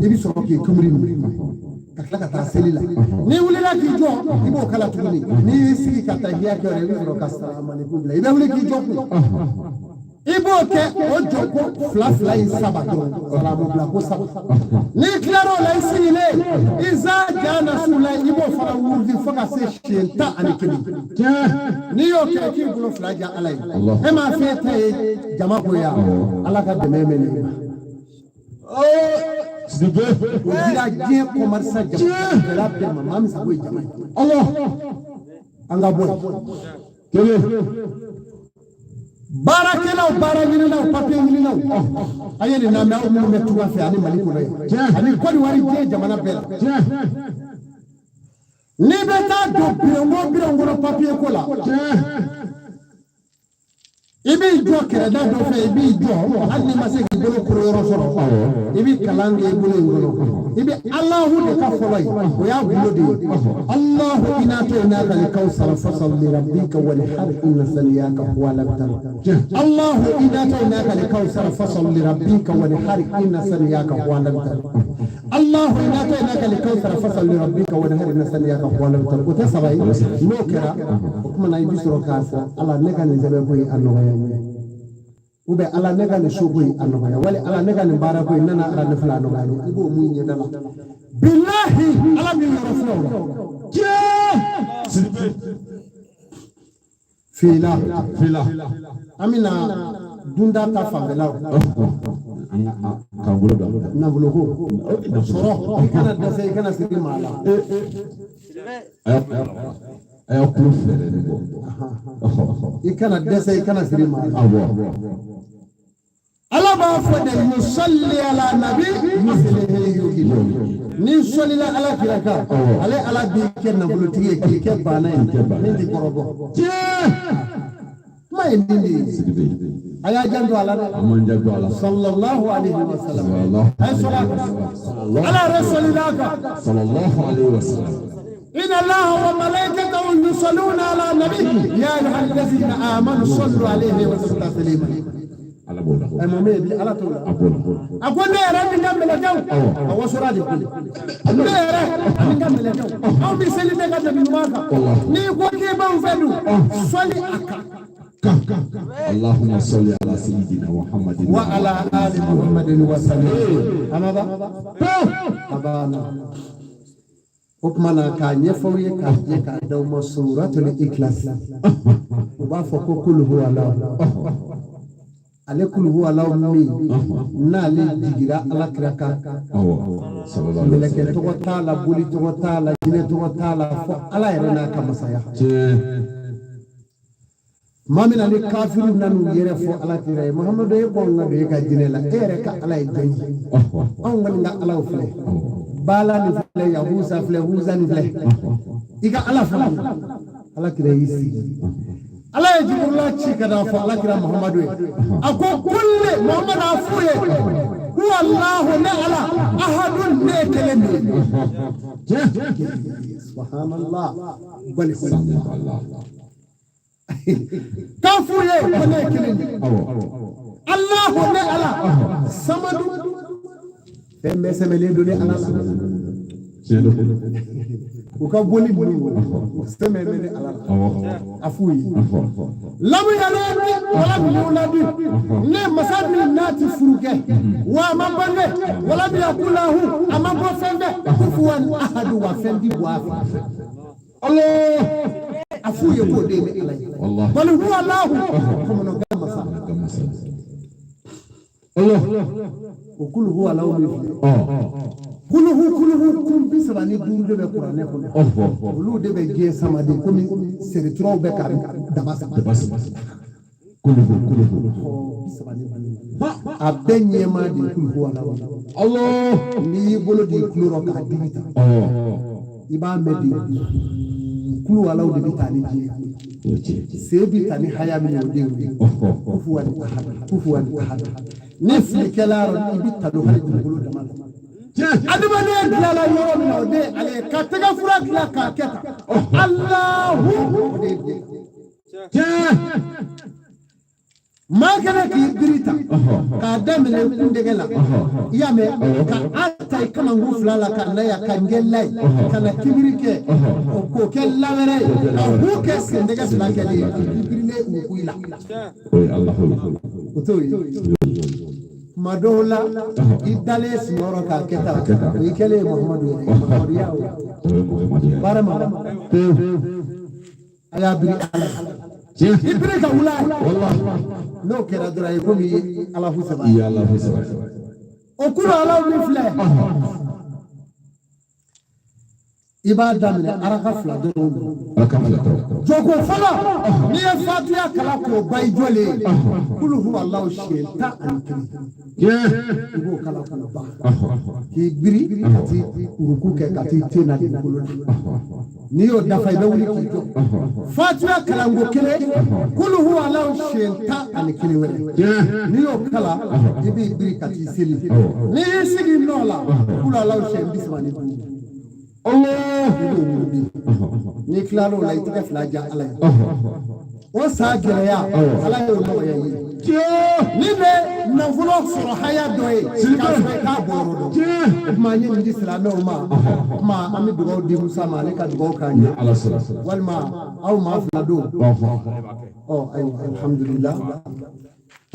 I bɛ sɔrɔ k'i kunbiri minɛ ka tila ka taa seli la. N'i wulila k'i jɔ, i b'o kala tuguni. N'i y'i sigi ka tahiya kɛ, i bɛ sɔrɔ ka salamalekum bila, i bɛ wuli k'i jɔ kun. I b'o kɛ o jɔ ko fila fila in saba dɔrɔn, salamu bila ko saba. N'i tilara o la, i sigilen, iza ja nasula, i b'o fana wurudi fo ka se siɲɛ 11. N'i y'o kɛ, k'i bolo fila ja Ala ye, e m'a fɛ e ta ye jama ko ya, Ala ka dɛmɛ bɛ nin ma. Sidibe. O dira diɲɛ kɔmarisa jamakɛla bɛɛ ma, maa min sago ye jama ye. Allah. An ka bɔ yen. Kelen. Baarakɛlaw, baara ɲininaw, papiye ɲininaw, a ye nin lamɛn, aw minnu bɛ tunga fɛ ani Mali kɔnɔ yan ani Kɔdiwari, diɲɛ jamana bɛɛ la. Tiɲɛ. N'i bɛ taa don birenko biren kɔnɔ papiye ko la, Tiɲɛ. i b'i jɔ kɛrɛda dɔ fɛ, i b'i jɔ, hali n'i ma se k'i bolo kuru yɔrɔ sɔrɔ, i bɛ kalan kɛ i bolo in kɔnɔ, i bɛ Alahu de ka fɔlɔ ye, o y'a bolo de ye. Alahu inna a'tainaka al-kawsara fasalli rabbika wanhar inna saniyaka huwa al-abtar. Alahu inna a'tainaka al-kawsara fasalli rabbika wanhar inna saniyaka huwa al-abtar. Alahu inna a'tainaka al-kawsara fasalli rabbika wanhar inna saniyaka huwa al-abtar. O tɛ saba ye? N'o kɛra, o tuma na i bɛ sɔrɔ k'a fɔ: Ala, ne ka nin sɛbɛn ko in, a nɔgɔya n ye, ou bien Ala, ne ka nin so ko in, a nɔgɔya, wali Ala, ne ka nin baara ko in, n nana ala ne filɛ, a nɔgɔya n ye. I b'o mun ɲɛda la, bilahi, Ala min yɔrɔ filɛ o la. Tiɲɛ. Sidibe. Fila. Fila. An bɛna dunda ta fanfɛlaw. An ka k'an bolo don. Nafoloko sɔrɔ, i kana dɛsɛ, i kana siri maa la. A y'aw tulo fɛɛrɛ de bɔ. I kana dɛsɛ, i kana siri maa la. Awɔ. Ala b'a fɔ de: yusalli ala nabi mislihi yuki. Ni sɔlila ala kira kan, ale Ala b'i kɛ nafolotigi ye, k'i kɛ baana ye min t'i kɔrɔbɔ. Tiɲɛ. Kuma ye nin de ye. Sidibe. A y'a janto a la dɛ. An m'an janto a la. Sallallahu alaihi wa sallam. Sallallahu A ye sɔlɔ a kan. Ala yɛrɛ sɔlila a kan. Sallallahu alaihi wa sallam. إن الله وملائكته يصلون على النبي يا أيها الذين آمنوا صلوا عليه وسلموا تسليما. Ala b'o la. Ɛ, mun bɛ yen bi? Ala t'o la. A b'o la. A ko ne yɛrɛ ni n ka mɛlɛkɛw, a wasora de koyi, ne yɛrɛ ani n ka mɛlɛkɛw, anw bɛ seli ne ka nabi ɲuman kan. N'i ko k'i b'anw fɛ dun, sɔli a kan. Kan. Allahumma salli ala sayyidina Muhammadin. Wa ala ali Muhammadin wa sallim. A ma ban, a banna. O tuma na, k'a ɲɛfɔ aw ye, k'a jɛ, k'a d'aw ma, suratul ikhlas, u b'a fɔ ko kul huwa Allah. Ale kul huwa Allah min n'ale jigira ala kira kan, Awɔ. Sallallahu alaihi wa mɛlɛkɛ sallam. tɔgɔ t'a la, boli tɔgɔ t'a la, jinɛ tɔgɔ t'a la, fɔ ala yɛrɛ n'a ka masaya. Tiɲɛ. Maa min na ni kafiriw nan'u yɛrɛ fɔ ala kira ye: Muhamadu, e ko anw ka don e ka jinɛ la, e yɛrɛ ka ala ye jɔn ye? Anw kɔni ka alaw filɛ, baala nin filɛ, yahuza filɛ, huza nin filɛ, i ka ala fana. Ala kira y'i sigi, ala ye jiburula ci ka n'a fɔ ala kira Muhamadu ye. A ko kulle Muhamadu, a f'u ye: huwa Allahu, ne ala, ahadun, ne ye kelen de ye. Tiɲɛ. Subhanallah, bali. Sami Allah. K'a f'u ye ko ne ye kelen de ye. Awɔ. Allahu, ne ala, samadu, fɛn bɛɛ sɛbɛnlen don ne ala la. Tiɲɛ don. U ka boli ninnu, sɛbɛn bɛ ne ala la. Awɔ. A f'u ye: lamu yalidi wala yuladi, ne masa min n'a ti furu kɛ, wa a ma bange, wala yakulahu, a ma bɔ fɛn fɛ, kufuwan ahadu, wa fɛn ti bɔ a fɛ. Allah. A f'u ye k'o de ye ne ala ye. Wallahi. Bali huwa Allahu kɔmɔnɔ masa. Allah. O kulu huwa Allahu min filɛ, Ɔ. kuluhu kuluhu kun 35 de bɛ kuranɛ kɔnɔ. Olu de bɛ diɲɛ sama de, komi sereturaw bɛ ka daba sama. Basi. Kuluhu kuluhu. 35, a bɛɛ ɲɛmaa de ye kulu huwa Allahu. Allah. N'i y'i bolo di i tulo rɔ k'a digi tan, i b'a mɛn de, kulu alaw de bɛ taa ni diɲɛ O ye tiɲɛ. sen bɛ taa ni haya min ye, o de y'o ye. Kufuwan ahad, kufuwan ahad. Ni filikɛla yɔrɔ, i bɛ ta don hali dugukolo dama la. Tiɲɛ. Adamaden dilanla yɔrɔ min na, o de ye ale ye ka tɛgɛ fura dilan k'a kɛ tan, Alahu, o de ye diɲɛ. Tiɲɛ. Maa kɛnɛ k'i biri ta k'a daminɛ i kundɛgɛ la, i y'a mɛn, ka a ta i kamankun fila la ka na yan ka n kɛ la ye, ka na kibiri kɛ k'o kɛ lawɛrɛ ye, ka hu kɛ sendɛgɛ fila kɛlen ye, k'i birilen u i la. O ye Alahu ye. O t'o ye? Tuma dɔw la, i dalen sunɔgɔ k'a kɛ tan, o y'i kɛlen ye Muhamadu ye, Muhamadu ya o. O ye Muhamadu ye. Baara ma ban. A y'a biri ala, Tiɲɛ. i biri ka wula. Wallahi. N'o kɛra dɔrɔn, i komi i ye Alahu saba. I ye Alahu saba. O kulu Alahu min filɛ, i b'a daminɛ araka fila dɔrɔn don. Araka fila dɔrɔn. Jɔko fɔlɔ, n'i ye fatiya kalan k'o ban i jɔlen, kulu huwa Alahu siɲɛ 11, i b'o kalan k'o ban, k'i biri ka t'i uruku kɛ ka t'i ten na dugukolo la. N'i y'o dafa, i bɛ wuli k'i jɔ, fatiya kalanko kelen, kulu huwa Alahu siɲɛ 11 wɛrɛ. N'i y'o kalan, i b'i biri ka t'i seli. N'i y'i sigi i nɔ la, kulu Alahu siɲɛ 35, i b'o wurudi. N'i tilal'o la, i tɛgɛ fila ja Ala ye. O san gɛlɛya, Ala y'o nɔgɔya i ye. Ni bɛ nafolo sɔrɔ haya dɔ ye k'a sɔrɔ i t'a bɔ yɔrɔ dɔn. O tuma, an ye nin di silamɛw ma. O tuma, an bɛ dugawu di Musa ma, ale ka dugawu k'an ye, walima aw maa fila don. Ɔ ayiwa, alhamdulillah.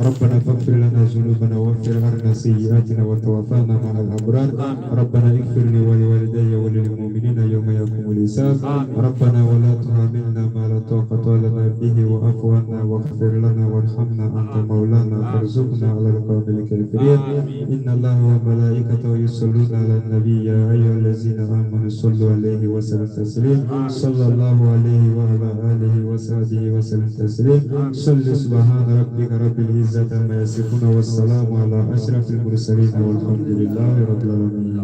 ربنا فاغفر لنا ذنوبنا واغفر عنا سيئاتنا وتوفانا مع الأبرار. ربنا اغفر لي ولوالدي وللمؤمنين يوم يقوم الحساب. ربنا ولا تحملنا ما لا طاقة لنا به، واعف عنا واغفر لنا وارحمنا، أنت مولانا فارزقنا على القوم الكافرين. إن الله وملائكته يصلون على النبي، يا أيها الذين آمنوا صلوا عليه وسلموا تسليما. صلى الله عليه وعلى آله وصحبه وسلم تسليما. صل. سبحان ربك رب العزة عما يصفون، والسلام على أشرف المرسلين، والحمد لله رب العالمين.